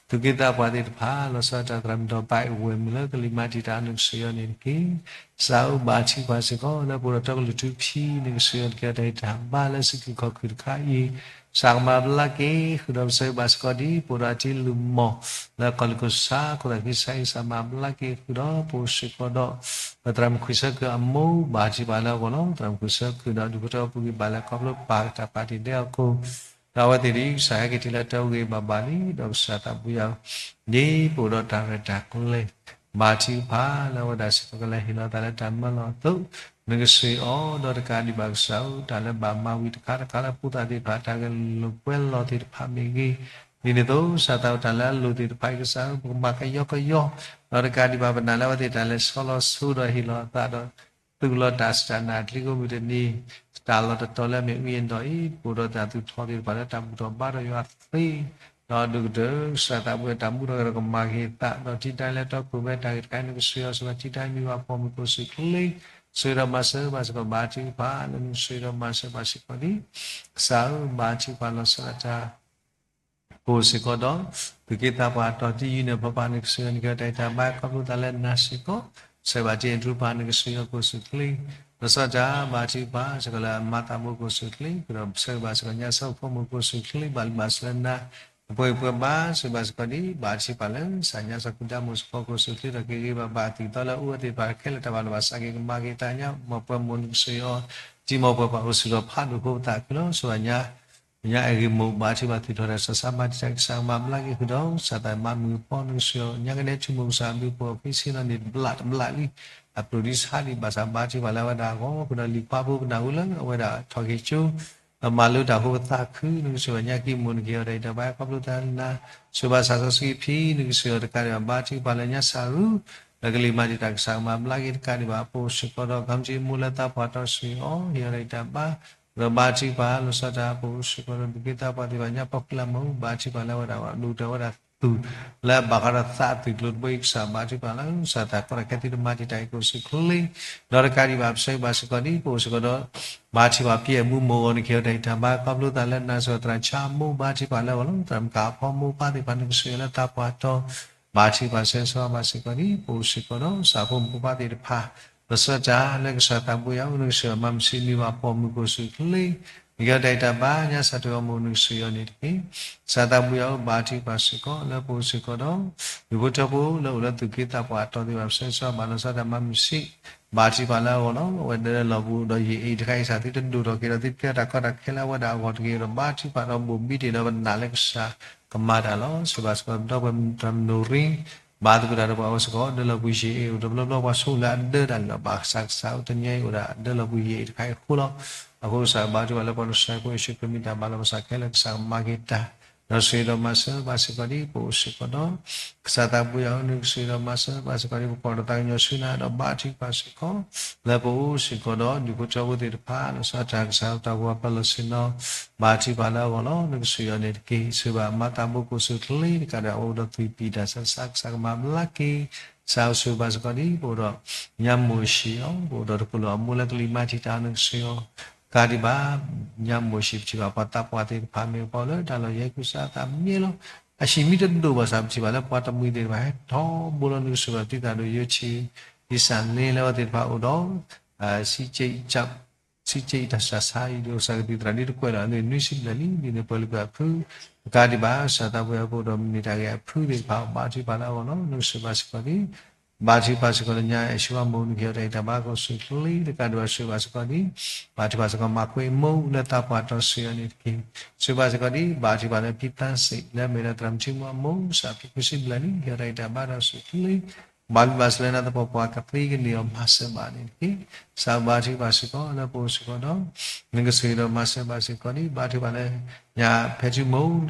သူၣ်က့သးပှၢ်သ့ၣ်တဖၣ် လီၤဆီဒၣ်တၢ်သရၣ်မုၣ်ဒီးပၢ်ဝဲၢ်မုၣ်လၢကလံၤမၤတံာ်တာ်အီၤ နကဆိၣ်ဂ့ၤအီၤန့ၣ်တက့ၢ်. ကစၢ်ဧၢ ဘါထုကဖၣ်စ့ၢ်ကီး လၢပအိၣ်ဒီးတီကလုာ်ထူဖံး နကဆိၣ်ဂ့ၤအီၤတက့ၢ်တၢ်ဂံၢ်တၢ်ဘါလၢစုကဝဲၤခီၣ်ခိၣ်တခါအံၤ ကစၢ်ကမၤဘျါက့ၤဃုာ်ဒီး ပဆိၣ်ဂ့ၤဘၣ်စ့ၢ်ကီးဒံး ပအိၣ်ဒီးအတံၤလူၢ်မီၢ် လၢကီၢ်လံၢ်ခိၣ်ဆါ ခိၣ်သၣ်ခံဆါအံၤ ကစၢ်မၤဘျါက့ၤဃုာ်ဒီး ပအိၣ်စ့ၢ်ကီးဒီး ပသရၣ်မုၣ်ခွံဆၢခုၣ်အမိၢ် ဘါထုကဖၣ်လၢအဂီၢ်လီၤ. သရၣ်မုၣ်ခွံဆၢခုၣ်ဒီးဒုးကတၢၢ်ပူၤကွံာ်ဘၣ်လၢခီဖျိပၢ်တၢ်ပာ်တ့ၢ်ဒဲးအီၤကိၣ် ဒီးအဝဲသ့ၣ်ဒ်ကစၢ်ဟဲက့ၤတုၤလၢတၢ်အုၣ်ဂ့ၤဘၣ်ဘၣ်လံ ဒီးကစၢ်သးဘိယွၤ ဒ်ပအိၣ်ဒီးတၢ်ရဲၣ်တၢ်ကျဲၤ ဘါထုကဖၣ်လၢအဝဲဒၣ်စ့ၢ်ကီးကလဲၤဟ့ၣ်လီၤသးလၢတၢ်မၢလီၤအသိး နကဆိၣ်ဂ့ၤအီၤ ဒီးတကးဒံးဘၣ်ကစၢ်ဧၢ တၢ်လၢဘၣ်မၤဝံၤတခါတခါလၢဖိသၣ်သ့ၣ်တဖၣ် တၢ်ဂဲၤလိာ်ကွဲလိာ်သ့ၣ်တဖၣ်မ့ၢ်ဂ့ၤ ဒ်န့ၣ်အသိး ကစၢ်သးဝဲတၢ်လၢအလိၣ်သ့ၣ်တဖၣ်အံၤ ကစၢ်ဧၢ ပကမၤကယီကယီ ဒီးတကးဒံးဘၣ်ပနာ်လၢအဝဲသ့ၣ်တၢ်လဲၤဆီလီၤဆိဒီးဟ့ၣ်လီၤအသးဒီး သုးလီၤတၢ်စတၢ်နာ်အချံကိးမုၢ်တနံၤ တၢ်လီၢ်တတီၤလၢအမ့ၢ်အူယဲၢ်ဒီးအံၤ ပအိၣ်ဒီးတၢ်သူၣ်ထီၣ်သ့ၣ်တဖၣ်လၢတၢ်ဘူၣ်ထီၣ်ဘါထီၣ်ယွၤသ့ ဒီးဒုးကတၢၢ် ကစၢ်သးဘိယွၤတၢ်မူထီၣ်ကဒီးကမၤက့ၤသး ဒီးထံတၢ်လဲၤတီခိၣ်မဲတၢ်ဂ့ၢ်တခါအံၤ နကဆိၣ်ဂ့ၤအီၤစ့ၢ်ကီး ထံတၢ်မံၤဘၣ်ဖှီၣ်မုၢ်ကိၣ်ဆူၣ်ချ့ ဆိၣ်ဂ့ၤဒီးမၤစၢၤဘၣ်စ့ၢ်ကီး ဘါထုကဖၣ်လၢနဆိၣ်ဂ့ၤဒီးမၤစၢၤဘၣ်စ့ၢ်ကီးဒံး ကစၢ်ဧၢ ဘါထုကဖၣ်လီၤဆီဒၣ်တၢ် ပအိၣ်စ့ၢ်ကီးဒီး သူၣ်က့သးပှၢ်တီၤတံၢ်ယုၢ်န့ၣ် ဖီဖးနကဆိၣ်ဂ့ၤ နကဟ့ၣ်တၢ်ဂံၢ်တၢ်ဘါခီဖျိသးလၢနၤစ့ၢ်ကီး ဆၢဘၣ်တ့ၢ်အဒြူပၤ နကဆိၣ်ဂ့ၤအီၤကိၣ်ဆူၣ်ချ့ လီၤဆီဒၣ်တၢ် ဘါထုကဖၣ်စ့ၢ်ကီးလၢအမၤသးဘိကိၣ်ဆူၣ်ချ့ ဃုာ်ဒီးဆၢဂ့ၤဘၣ်စ့ၢ်ကီးညါဆၢဖိမုၣ်ကိၣ်ဆူၣ်ချ့ ဘၣ်လုၢ်ဘၣ်စၢၤလၢနၤ ပှဲၤပှဲၤဘါစၢၤဘၣ်စ့ၢ်ကီးဒံး ဘါထံၣ်ပှၤလၢ စးညါစီၤကူဒါမိၢ်စီၤဖီခိၣ် စၢၤချ့ထီၣ်က့ၤဂ့ၤဘၣ်ဘၣ်အသူၣ်ကသီလၢအအိၣ်ဝဲသ့ၣ်တဖၣ်ခဲလၢာ် တၢ်ဘၣ်လီၤဘၣ်စးက့ၤကမၤက့ၤတၢ်ညါ မ်ပှၤမိၢ်နကစၢ်အံၤအီၤ တံၤမီၢ်ပှဲၤပှၤအိၣ်ဆူၣ်ထီၣ်ဖးဒိၣ်ဖိပသးခုလီၤ. စၢၤဘၣ်ညါ ညါအဂ့ၤမိၢ်ဘါထံၣ်ပှၤသူၣ်ထီၣ်တၢ်ဆးဆးမၤတံာ်တာ်ကစၢ်ကမၤဘျါက့ၤဃုာ်ဒီး စၢ်သးမၤမုာ်ပီနကစၢ်အံၤ ညါကနဲထူမိၢ်ကစၢ်အဘျုး ပှၤဖံဆ့ၣ်နီၤန့ၣ်တဘျးတဘျးလံ အပျိၢ်ဒံဆါဒံးဘၣ်ဆၣ်ဘါထံၣ်ပှၤလၢအဝဲဒၣ်အဂီၢ် ဃုာ်ဒီးလံာ်ခွါဖိပနၢ်ဟူလၢအဝဲဒၣ်ထီၣ်က့ၤကၠိ အမၤလိတၢ်ဖိပသးခု နကစၢ်ဘၣ်ညါက့ၤမိၢ်နက့ၤအီၤတၢ်အံၤတၢ်ဘါ ခီဖျိတၢ်နါ စၢၤဘၣ်စၢ်စီဆှံဖံ နကစၢ်အံၤတကးဒံးဘၣ် ဘါထံၣ်ပှၤလၢညါစၢ်ရူ လၢကလံၤမၤတံာ်တာ်ကစၢ်ကမၤဘျါက့ၤတကးဒံးဘၣ် ပအိၣ်စ့ၢ်ကီးဒီး ကီမတံမိၢ်လၢသးပှၢ်တီဆှံအီၤ ဟ့ၣ်အီၤတၢ်အံၤတၢ်ဘါ ဒီးဘါထံၣ်ပှၤလီၤဆီဒၣ်တၢ် ပအိၣ်စ့ၢ်ကီးဒီး ဒုးက့သးပှၢ်သ့ၣ်တဖၣ်ညါ ပီၣ်ဃံလၤမူ ဘါထံၣ်ပှၤလၢအဝဲဒၣ်ဒိၣ်တၢ်ဝဲဒၣ်သူၣ် လၢအဘၣ်ဃးဒီးသးအသွံၣ်ကျိၤတဘိအံၤ ကစၢ်ဘါထံၣ်ပှၤလၢ ကစၢ်သးကီတၢ်ခဲသ့ၣ်တမၤတံာ်တာ်အံၤ ကအိၣ်ဆူၣ်ချ့ ဒီးတကးဒံးဘၣ် ပဆၢဂ့ၤဘၣ်စ့ၢ်ကီးဒံး ပအိၣ်စ့ၢ်ကီးဒီး ဘါထံၣ်ပှၤဖံအမူမီၢ်ဂီၤနက့ၤအီၤတၢ်အံၤတၢ်ဘါ ခီဖျိသးလၢနၤစၢၤသရၣ်ဆါအမိၢ် ဘါထံၣ်ပှၤလၢအဂီၢ်လီၤ. သရၣ်မုၣ်ကၤအဖီမိၢ်ပၢ်သ့ၣ်တဖၣ် နကစၢ်အံၤလၢသးပှၢ်တီ ဘါထံၣ်ပှၤဆၢဂ့ၤဘၣ်စ့ၢ်ကီးဒံး ပအိၣ်စ့ၢ်ကီးဒီး စၢ်ဖိမုၣ်ဖိခွါသ့ၣ်တဖၣ် လီၤဆီဒၣ်တၢ်လၢကစၢ်သးဘိယွၤအိၣ် နကစၢ်မၤမုာ်ဆံးနံၤဘၣ်ပိာ်မုၣ်ကအိၣ်ဆူၣ်ချ့ နက့ၤအီၤတၢ်အံၤတၢ်ဘါ ညါစၢ်တဂီၤမုၢ် နကစၢ်အံၤန့ၣ်တက့ၢ်. ကစၢ်သးဘိယွၤအိၣ် ဘါထံၣ်ပှၤစ့ၢ်ကီး လၢပအိၣ်စ့ၢ်ကီးဒီး ဒူၣ်ဖိထၢဖိလၢအိၣ်လၢသူၣ်က့သးပှၢ်အတီၢ်သ့ၣ်တဖၣ် ပဆၢဂ့ၤဘၣ်လီၤဆီဒၣ်တၢ်မၤမုာ်ဆံး ဘါထံၣ်ပှၤလၢအဂီၢ်လီၤ. အဝဲဒၣ်လၢလီၢ်ပူၤဒီးယံာ်အ့ၣ်တခါအံၤ စၢ်သုတဒိၣ်ထီၣ်က့ၤဒီး သုတကဲတၢ်ကီတၢ်ခဲလၢအဝဲဒၣ်အဂီၢ်တဂ့ၤဒီး ဘါထံၣ်ပှၤဒီးဘိၣ်ဘံတ့ၢ်ဒီး ပနာ်လၢကစၢ်ကမၤတၢ်လီၤ. စၢၤဘၣ်စ့ၢ်ကီးဒီပုၢ်ဝဲၢ်မုၣ်တၢ်မနိရံ ဘါသကိးတၢ်ဒီးပှၤအိၣ်စ့ၢ်ကီး ဒၢလီၢ်ပူၤယံာ်အ့ၣ်အိၣ်တဘျီဘျီ ပှၤဆိကမိၣ်လၢအဒၢတၢ်န့ၣ်လီၤ. ဘၣ်ဆၣ်ကစၢ်အူတနံၤအံၤအိၣ်ဒၣ် ဒၢလီၢ်ပူၤယံာ်အ့ၣ်တခါအံၤအဃိလီၤ. အဃိကစၢ်ဘါထံၣ်ပှၤလၢပှၤနဆှဲဖိယ့ၣ်ၡူးခရံာ်မ့ၢ်တၢ်ဘၣ်လီၤပှၤစးခဲလၢာ် ကစၢ်ကမၤက့ၤတၢ် ဒီးဆိၣ်ဂ့ၤဒီးမၤစၢၤဘၣ်စ့ၢ်ကီးဒံး ပအိၣ်စ့ၢ်ကီးဒီး ကစၢ်သးဘိယွၤအိၣ် နကဆိၣ်ဂ့ၤဒီးမၤစၢၤဘၣ်စ့ၢ်ကီးဒံး ပကွၢ်ဒီးသးကညီၤဆူနၤဒီးဘါထံၣ်ပှၤစ့ၢ်ကီး လၢပအိၣ်စ့ၢ်ကီးဒီး ဒူၣ်ဖိထၢဖိသ့ၣ်တဖၣ် လီၤဆီဒၣ်တၢ်ကစၢ်တၢ်ဂီၤပၢလီၤဆ့ၣ်နီၤ ဘါထံၣ်ပှၤလၢအဂီၢ်လီၤ. နကစၢ်အံၤန့ၣ်တက့ၢ်. စၢၤဘၣ်မၤသးဘိကအိၣ်ဆူၣ်ချ့တကးဒီး အအိၣ်ဒီးသွံၣ်ပံၢ်တၢ်ဆးဆး ကစၢ်ကမၤဘျါက့ၤ ကစၢ်အိၣ်ဆိၣ်ဂ့ၤဘၣ်စ့ၢ်ကီးဒံး ပအိၣ်ဒီး ညါမိၢ်ၡံၣ်အီၤ ပအိၣ်ဒီးတပူၤလၢအမိၢ်လၢကလံၤမၤတံာ်တာ် နကစၢ်အံၤအီၤ ကးဒံးဘၣ် ညါမိၢ်ၡံၣ် ပထံၣ်ဘၣ်ပှၤသးပှၢ်သ့ၣ်တဖၣ် မ့ၢ်ပှၤလၢတၢ်လီၢ်ယဲၢ်ကူစါသးမ့ၢ်လီၤ. အဟံၣ်မ့ၢ်တဒိၣ်ဘၣ်ဆၣ် ပထံၣ်ဘၣ်လၢပှၤတမှံၤသ့ၣ်တဖၣ် ဟဲထီဘိလီၤ နကစၢ်ဘၣ်သုသးဒိၣ်ယိာ်ဆံး ယစၢ်န့ၣ်လၢအဝဲသ့ၣ်တဖၣ်အိၣ်ဒီး စံးက့အံၤတၢ်ဆးဆးအံၤ ဒ်အိၣ်စၢ်ကသံၣ်သရၣ်ဒ်တကွဲးလီၤ အနွံဆံဘျဲၣ်လံ ဒ်န့ၣ်ပှၤလုၢ်ပှၤဖု ကးဒံးဘၣ် ကစၢ်သးဘိယွၤအိၣ်ဒီးမ့ၢ်တၢ်ဂ့ၤအဖုသ့ၣ်တဖၣ် ဘါထံၣ်ပှၤလၢအဂီၢ်လီၤ. နကစၢ်ဘၣ်စ့ၢ်ကီးဒံး ဘါထံၣ်ပှၤစ့ၢ်ကီးလၢညါ အဲၣ်ဆူအမိၢ် နက့ၤအီၤတၢ်အံၤတၢ်ဘါကအိၣ်ဆူၣ်ချ့တကးဒံးဘၣ် စၢၤဘၣ်စ့ၢ်ကီးဒံး ဘါထံၣ်ပှၤစ့ၢ်ကီး မၤကွ့မိၢ်လၢသးပှၢ်တီဆှံအီၤန့ၣ်တက့ၢ်. စၢၤဘၣ်စ့ၢ်ကီးဒံး ဘါထံၣ်ပှၤလၢဖံသးစ့ၣ် လၢအမ့ၢ်ဒၣ်သရၣ်မုၣ်ထံမူအမိၢ် စးဖံဃုဆံဘျဲၣ်လံ က့ၤအီၤတၢ်အံၤတၢ်ဘါဒီးဆူၣ်ချ့ ဘၣ်လုၢ်ဘၣ်စၢၤလၢနၤသပှၢ်ပှၢ်ကသ့ကန့ၢ်အီၤ မၤစၢၤဘၣ်န့ၣ်တက့ၢ်. ကစၢ်ဘါထံၣ်ပှၤစ့ၢ်ကီး လၢပအိၣ်စ့ၢ်ကီးဒီး နကဆိၣ်ဂ့ၤဒီးမၤစၢၤဘၣ်စ့ၢ်ကီးဒံး ဘါထံၣ်ပှၤလၢ ညါဖဲထံမူ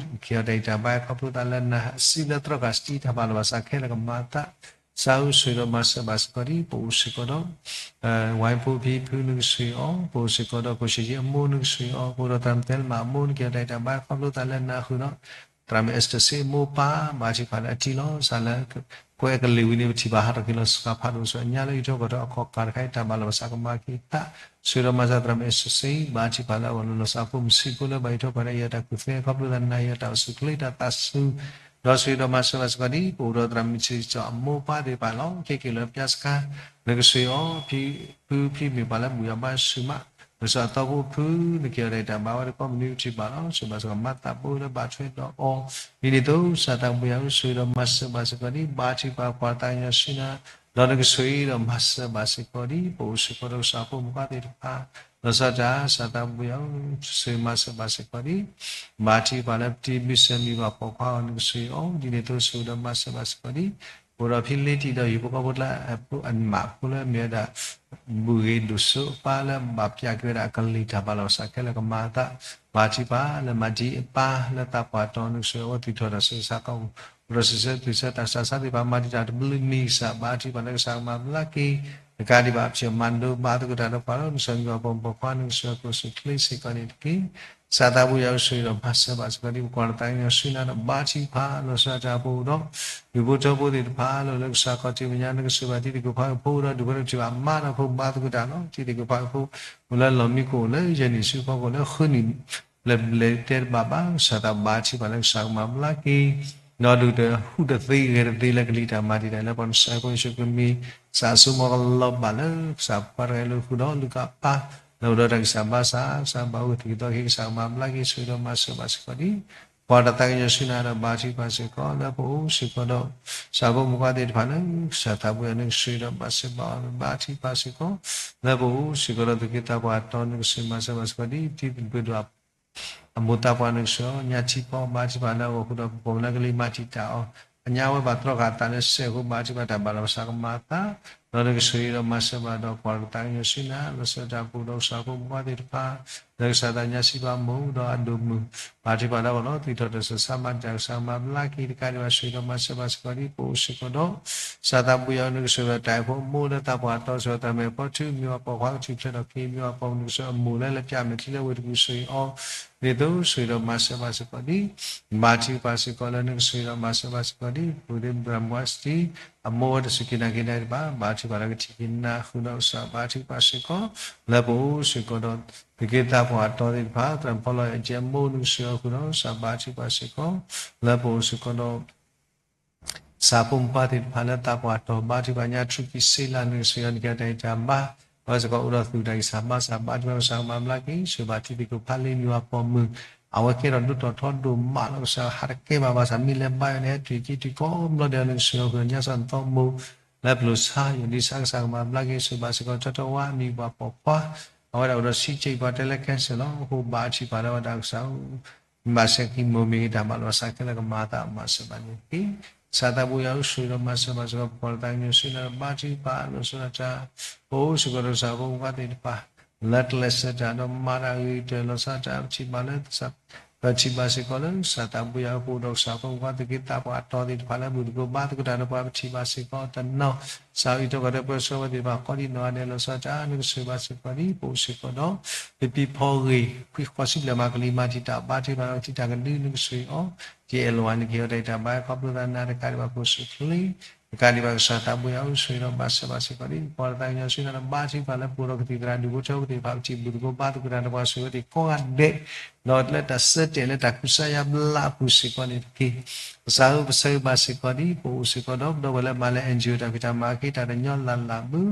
က့ၤအီၤတၢ်အံၤတၢ်ဘါ ခီဖျိသးလၢနၤစံးလၢသရီခါစတံ တၢ်ဘၣ်လီၤဘၣ်စးခဲလၢာ်ကမၤသး ကစၢ်အိၣ်ဆိၣ်ဂ့ၤဒီးမၤစၢၤဘၣ်စ့ၢ်ကီးဒံး ပအိၣ်စ့ၢ်ကီးဒီး ဝဲဖိဖံဖု နကဆိၣ်ဂ့ၤအီၤ ပအိၣ်စ့ၢ်ကီးဒီး ကိၣ်ဆံးယံအမိၢ် နကဆိၣ်ဂ့ၤအီၤ ပအိၣ်ဒီးသရၣ်မုၣ်သဲလမၤအမိၢ် နက့ၤအီၤတၢ်အံၤတၢ်ဘါ ခီဖျိသးလၢနၤဃုာ်ဒီး သရၣ်မုၣ်အဲစတၢၢ်စ့အမိၢ်ပၢ် ဘါထံၣ်ပှၤလၢအထံလီၤ စးလၢ ကွဲးအကလံၤဝံၤန့ၣ် ပထံၣ်ဘၣ်ဟးထီၣ်က့ၤလီၤစှၤဖးဒိၣ်ဆူညါလၢ ယံာ်ထီၣ်ကီၢ်ထီၣ်အခီၣ်ကၢ်တခါအံၤ တၢ်ဘၣ်လီၤဘၣ်စးကမၤက့ၤသး ဆိၣ်ဂ့ၤဒီးမၤစၢၤသရၣ်မုၣ်အဲစတၢၢ်စ့ ဘါထံၣ်ပှၤလၢအဂီၢ်လီၤ လီၤစးဖိမုၣ်ဆံးဖိလၢဘၣ်ယံာ်ထီၣ်ကီၢ်ထီၣ် ယံာ်တၢ်ကူၣ်သ့ ခီဖျိသးနၤ ယံာ်တၢ်အိၣ်ဆူၣ်ချ့တၢ်သးစူၤ ဒီးဆိၣ်ဂ့ၤဒီးမၤစၢၤဘၣ်စ့ၢ်ကီးဒံး ပအိၣ်ဒီးသရၣ်မုၣ်ဆံးစီၤအမိၢ်ပၢ်သ့ၣ်တဖၣ်လီၤ က့ၤက့ၤလၢပျၢ်စခါ နကဆိၣ်ဂ့ၤအီၤ ဖံဖုဖံမ့ၢ်ပှၤလၢဘူၣ်ယၤဘါစူၤမး နကစၢ်အသီဖိဖု နက့ၤအီၤတၢ်အံၤတၢ်ဘါဝဲတကီၢ်မနုၤပထံၣ်ဘၣ်လီၤ ဆိၣ်ဘၣ်စ့ၢ်ကီးမၤသးဘိလၢဘၣ်ထွဲဒီးအီၤ ဒ်န့ၣ်အသိး ကစၢ်သးဘိယွၤအိၣ်ဆိၣ်ဂ့ၤဒီးမၤစၢၤဘၣ်စ့ၢ်ကီးဒံး ဘါထံၣ်ပှၤကွၢ်သးကညီၤဆူနၤ ဒီးနကဆိၣ်ဂ့ၤဒီးမၤစၢၤဘၣ်စ့ၢ်ကီးဒံး ပအိၣ်စ့ၢ်ကီးဒီးကစၢ်ဖိမုၣ်ခွါသ့ၣ်တဖၣ် လီၤဆီဒၣ်တၢ် ကစၢ်သးဘိယွၤအိၣ်ဆိၣ်ဂ့ၤမၤစၢၤဘၣ်စ့ၢ်ကီးဒံး ဘါထံၣ်ပှၤလၢပတံၤဘုၣ်စၢၤမံၤဘၣ်ပိာ်ခွါအီၤ နကဆိၣ်ဂ့ၤအီၤ ဒ်န့ၣ်အသိးဆိၣ်ဂ့ၤဒီးမၤစၢၤဘၣ်စ့ၢ်ကီးဒံး ပအိၣ်ဒီးဖံလ့တံၢ်ဒီးဟံၣ်ဖိဃီဖိတဖၣ်အမးဖိလၢအမ့ၢ်ဝဲဒၣ် ဘူၣ်ဂ့ၤဒိၣ်စိအပၢ်လၢဘၣ်ပျၢ်က့ၤဝဲဒၣ်အကလံၤတၢ်ဘၣ်လီၤဘၣ်စးခဲလၢာ်ကမၤအသး ဘါထံၣ်ပှၤလၢမၤဒံအပၢ်လၢသးပှၢ်တီၤ နကဆိၣ်ဂ့ၤအဝဲသူၣ်ထီၣ်တၢ်ဆူးတၢ်ဆါခီ အိၣ်ဒီးစံးဆၢသူၣ်ဆၢတၢ်ဆးဆါသ့ၣ်တဖၣ် မၤတံာ်တာ်တဘျုးနံၣ်ကစၢ် ဘါထံၣ်ပှၤလၢကစၢ်ကမၤဘျါက့ၤ တကးဒံးဘၣ် ပထံၣ်မၤဒိဘၣ်သကိးတၢ်ဒီးပှၤလီၤ နကစၢ်မံၤဘၣ်ပိာ်မုၣ်ပိာ်ခွါ နကဆိၣ်ဂ့ၤအကအိၣ်ဆူၣ်ချ့စ့ၢ်ကီးန့ၣ်တက့ၢ်. ကစၢ်သးဘိယွၤအိၣ်ဆိၣ်ဂ့ၤဒီးမၤစၢၤဘၣ်စ့ၢ်ကီးဒံး ပကွၢ်လၢသးကညီၤဆူနၤဒီးဘါထံၣ်ပှၤ လီၤဆီဒၣ်တၢ်ပအိၣ်ဒီး ဒူၣ်ဖိထၢဖိသ့ၣ်တဖၣ်လၢ လၢကစၢ်ခီၣ်ထံးမဲာ်ညါ နကဆိၣ်ဂ့ၤဘၣ်တံၤသကိးဖးဂ့ၤဖိဒီး ဒူၣ်ဖိထၢဖိပထံၣ်ဘၣ်မၤတၢ်ဖိဘၣ်သကိးတၢ်လီၤ တံၤသကိးဖးဂ့ၤဖိ အိၣ်လၢလီၢ်မံခိၣ် အိၣ်လၢယဲၢ်နံၣ်ဆူဖီခိၣ် လၢဃုနံၣ် ဘျဲၣ်ဘျဲၣ်တဲတဘၣ်ဘၣ် ကစၢ်သးဘါထံၣ်ပှၤလၢကစၢ်ကမၤဘျါက့ၤ ဒီးဒုးတဟူးတသ့ဂဲၤတသ့လၢကလံၤတၢ်မၤတံာ်တာ်လၢ ပှၤနဆှဲဖိယ့ၣ်ၡူးခရံာ်မံၤ ကစၢ်အစိကမီၤကလီၤဘၣ်လၢ ကစၢ်ပှၤတဂၤလၢဃုာ်ဒီးလုၢ်ကီၢ်ပၢ် လၢအိၣ်ဒီးတၢ်ဂံၢ်စၢ်ဘါစၢ် ကစၢ်ဘၣ်ဝဲသူၣ်က့ၤသးက့ၤ ကစၢ်ကမၤဘျါက့ၤ ဆိၣ်ဂ့ၤဒီးမၤစၢၤဘၣ်စ့ၢ်ကီးဒံး ပှၤတၢ်သးကညီၤဆူနၤဒီးဘါထုကဖၣ်စ့ၢ်ကီး လၢပအိၣ်စ့ၢ်ကီးဒီး ကစၢ်ဖိမုၣ်ဖိခွါသ့ၣ်တဖၣ်လၢ ကစၢ်သးဘိယွၤနကစၢ်ဒီးမၤစၢၤဘၣ်အီၤ ဘါထုကဖၣ်စ့ၢ်ကီး လၢပအိၣ်စ့ၢ်ကီးဒီးသုးက့သးပှၢ်တီနကစၢ်မၤစၢၤဘၣ်စ့ၢ်ကီး ဒ်တံၤသကိးဒိၣ် အမိၢ်သးပှၢ်နကစၢ်အီၤ ညါထံကီၢ် ဘါထုကဖၣ်လၢအဂီၢ်ဃုာ်ဒီး ပပိာ်မုၣ်လၢကလံၤမၤတံာ်တာ်အီၤ အညါဝဲဘၣ်တြီဃာ်အသးလၢစဲးအဃိ ဘါထုကဖၣ်တၢ်ဘၣ်လီၤပသးကမၤအသး ဒီးနကစၢ်ဒီးမၤစၢၤဘၣ်ဒီး ပှၤတၢ်သးကညီၤဆူနၤ လီၤဆီဒၣ်တၢ်ပူၤဒီးကစၢ်ဖိမုၣ်ဖိခွါသ့ၣ်တဖၣ် လၢကစၢ်သးညါစံးဘၣ်မိၢ်ဒီးအဒိၣ်မုၢ် ဘါထုကဖၣ်လၢအဂီၢ်လီၤ သုးထီၣ်တၢ်ဆၢဆါမၤတၢ်ကစၢ်ကမၤဘျါက့ၤတကးဒံးဘၣ် စၢၤဒီးမၤစၢၤဘၣ်စ့ၢ်ကီးဒ် ပအိၣ်စ့ၢ်ကီးဒီး ကစၢ်သးဘိယွၤနကစၢ်ဒီးတၢ်အဲၣ်ဖိမိၢ်လၢသးပှၢ်တီစ့ၢ်ကီး တၢ်မဲာ်ဖီထု မ့ၢ်အပှၤခွါကထံၣ်ဖျဲးထီၣ်က့ၤ မ့ၢ်အပှၤမုၣ်နကစၢ်အမိၢ်လၢလၢပျၢ်မဲာ်ချံလၢဝ့ၢ်တကူၣ်စ့ၢ်ကီးအီၤ ဒ်သိးစၢၤဒီးမၤစၢၤဘၣ်စ့ၢ်ကီးဒ် ဘါထုကဖၣ်စ့ၢ်ကီးလၢနကစၢ်ဒီးမၤစၢၤဘၣ်စ့ၢ်ကီးဒ် ပူၤဒ့ဘြၣ်မွဲစတံ အမိၢ်ဝဲတစူၢ်က့ၤနာ်က့ၤနၤတဘၣ် ဘါထုကဖၣ်လၢကထံၣ်က့ၤနၤဃုာ်ဒီးကစၢ်ဘါထုကဖၣ်စ့ၢ်ကီး လၢပအိၣ်စ့ၢ်ကီးဒီး သုးက့သးပှၢ်အတီသ့ၣ်တဖၣ် သရၣ်ဖီလီၤအကဲမိၢ်နကစၢ်အီၤဃုာ်ဒီး ကစၢ်ဘါထုကဖၣ်စ့ၢ်ကီး လၢပအိၣ်စ့ၢ်ကီးဒီး ကစၢ်ဖိမုၣ်ဖိခွါသ့ၣ်တဖၣ်လၢသးပှၢ်တီ ဘါထုကဖၣ်ညါ ထူကံစ့လး နကစၢ်အီၤ နကဲတၢ်အံၤတၢ်ဘါ အဝဲစ့ၢ်ကီးအိၣ်ဒီးသူၣ်တၢ်ဂံၢ်စၢ်ဘါစၢ် ဘါထုကဖၣ်ကစၢ်ကမၤဘျါက့ၤ စၢၤဘၣ်ထံသ့ၣ်ကိးဖးလ့ မ့ၢ်အပိာ်မုၣ် အဝဲကဲထီၣ်ဒိၣ်ထီၣ်ထီဒိၣ်မးလီၤ ကစၢ်ဟးတကဲဘၣ်ဘၣ်ဆၣ် မ့ၢ်လဲၤဘါယွၤန့ၣ် ဟဲတုၤက့ၤတုၤကိးဘျီဒဲး နကစၢ်အီၤဃုာ်ညါ စၢ်သီမိၢ် လၢပျိၤဆါ ယိၤဒံဆါ ကစၢ်ကမၤဘျါက့ၤ စၢၤဘၣ်စ့ၢ်ကီး ထီထီဝါ အမံၤပှၤပိာ်ခွါ အဝဲဒၣ်အိၣ်ဒီးဆံးက့ၢ်ပှၤတဲလၢ cancer လီၤ အဃိဘါထုကဖၣ်လၢအဝဲဒၣ်ကစၢ် ဘၣ်စဲခံမိၢ်မ့ၢ်ဂ့ၤ တၢ်ဘၣ်လီၤစးခဲလၢာ်ကမၤအသးမၤစၢၤဘၣ်န့ၣ်တက့ၢ်. ကစၢ်သးဘိယွၤအိၣ်ဆိးဒီးမၤစၢၤဘၣ်စ့ၢ်ကီး ပှၤတၢ်သးကညီၤဆူနၤဒီးဘါထုကဖၣ်လီၤဆီဒၣ်တၢ် ပအိၣ်စ့ၢ်ကီးဒီးကစၢ်ဖိမုၣ်ဖိခွါသ့ၣ်တဖၣ် လၢတလဲၤဆှၢတၢ်ဒီးမၤတၢ်ဂ့ၤကတၢၢ်လီၤဆီဒၣ်တၢ် ပထံၣ်ဘၣ်လၢ ပထံၣ်ဘၣ်စ့ၢ်ကီးလၢ ကစၢ်သးဘိယွၤအိၣ်ဒီးကစၢ်ဖိမုၣ်ဖိခွါသ့ၣ်တဖၣ်လၢဘူၣ်သကိးဘါသကိးတၢ်ဒီးပှၤ ပထံၣ်ဘၣ်စ့ၢ်ကီးတနီၤ ကစၢ်အံၤတကီၢ်ဒီးပၢဆှၢဝဲသ့ၣ်တဖၣ် ဃီဒံးနီၢ်ဂၤဒဲးလီၤဆီဒၣ်တၢ် နကစၢ်ဘၣ်စ့ၢ်ကီးဒ် ပအိၣ်စ့ၢ်ကီးဒီး ပပံၤဖီဂ့ၢ် ခွံဃီဆံဘျဲၣ်မးကလံၤမၤတံာ်တာ် ဘါထုကဖၣ်လၢကထံၣ်တၢ်ကဒု နကစၢ်အီၤ ယအဲၣ်လီၤဝဲနကဟ့ၣ်အီၤတၢ်အံၤတၢ်ဘါ ခီဖျိသးနၤတကးဒံးဘၣ် ပအိၣ်စ့ၢ်ကီး တကးဒံးဘၣ် ကစၢ်သးဘိယွၤအိၣ်ဆိးဒီးမၤစၢၤဘၣ်စ့ၢ်ကီးဒ် ပှၤတၢ်သးကညီၤဆူနၤဒီးဘါထုကဖၣ်လၢပအိၣ်ဒီးကသံၣ်သရၣ် ဒူၣ်ဖိထၢဖိသ့ၣ်တဖၣ် ပထံၣ်ဘူၣ်သကိးဘါသကိးတၢ်ဒီးပှၤ ဆိၣ်ဂ့ၤဝဲသ့ၣ်ကိးဂၤဒဲး ဒီးလၢတၢ်ဆၢတဲာ်လၢတၢ်ကူစါယါဘျါအပူၤစ့ၢ်ကီးန့ၣ်တက့ၢ်. ကစၢ်ဧၢ ပဆၢဂ့ၤဘၣ်စ့ၢ်ကီးဒ် ပအိၣ်စ့ၢ်ကီးဒီး ဒီပုၢ်ဝဲၢ်လၢမၤလၢ NGO တၢ်ဖံးတၢ်မၤအဃိ တၢ်တညီလၢ်လၢ်ဘၣ်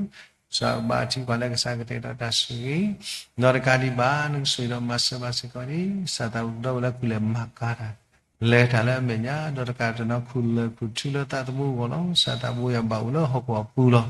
ကစၢ်ဘါထုကဖၣ်လၢကစၢ်ကတဲာ်ဒီးတၢ်ဆိၣ်ဂ့ၤ ဒီးတကးဒံးဘၣ် နကစၢ်ဒီးမၤစၢၤဘၣ်စ့ၢ်ကီးဒ် ကစၢ်သးဒီပုၢ်ဝဲၢ်လၢခူၣ်လဲၤမၤကၤတၢ် လဲၤတၢ်လၢအမဲာ်ညါ ဒီးတကးတနီၤခူၣ်လဲၤခူၣ်ထူလၢသးသမူအဂီၢ်လီၤ. ကစၢ်သးဘိယွၤဘၣ်အိၣ်လၢဟီၣ်ခိၣ်အပူၤလီၤ.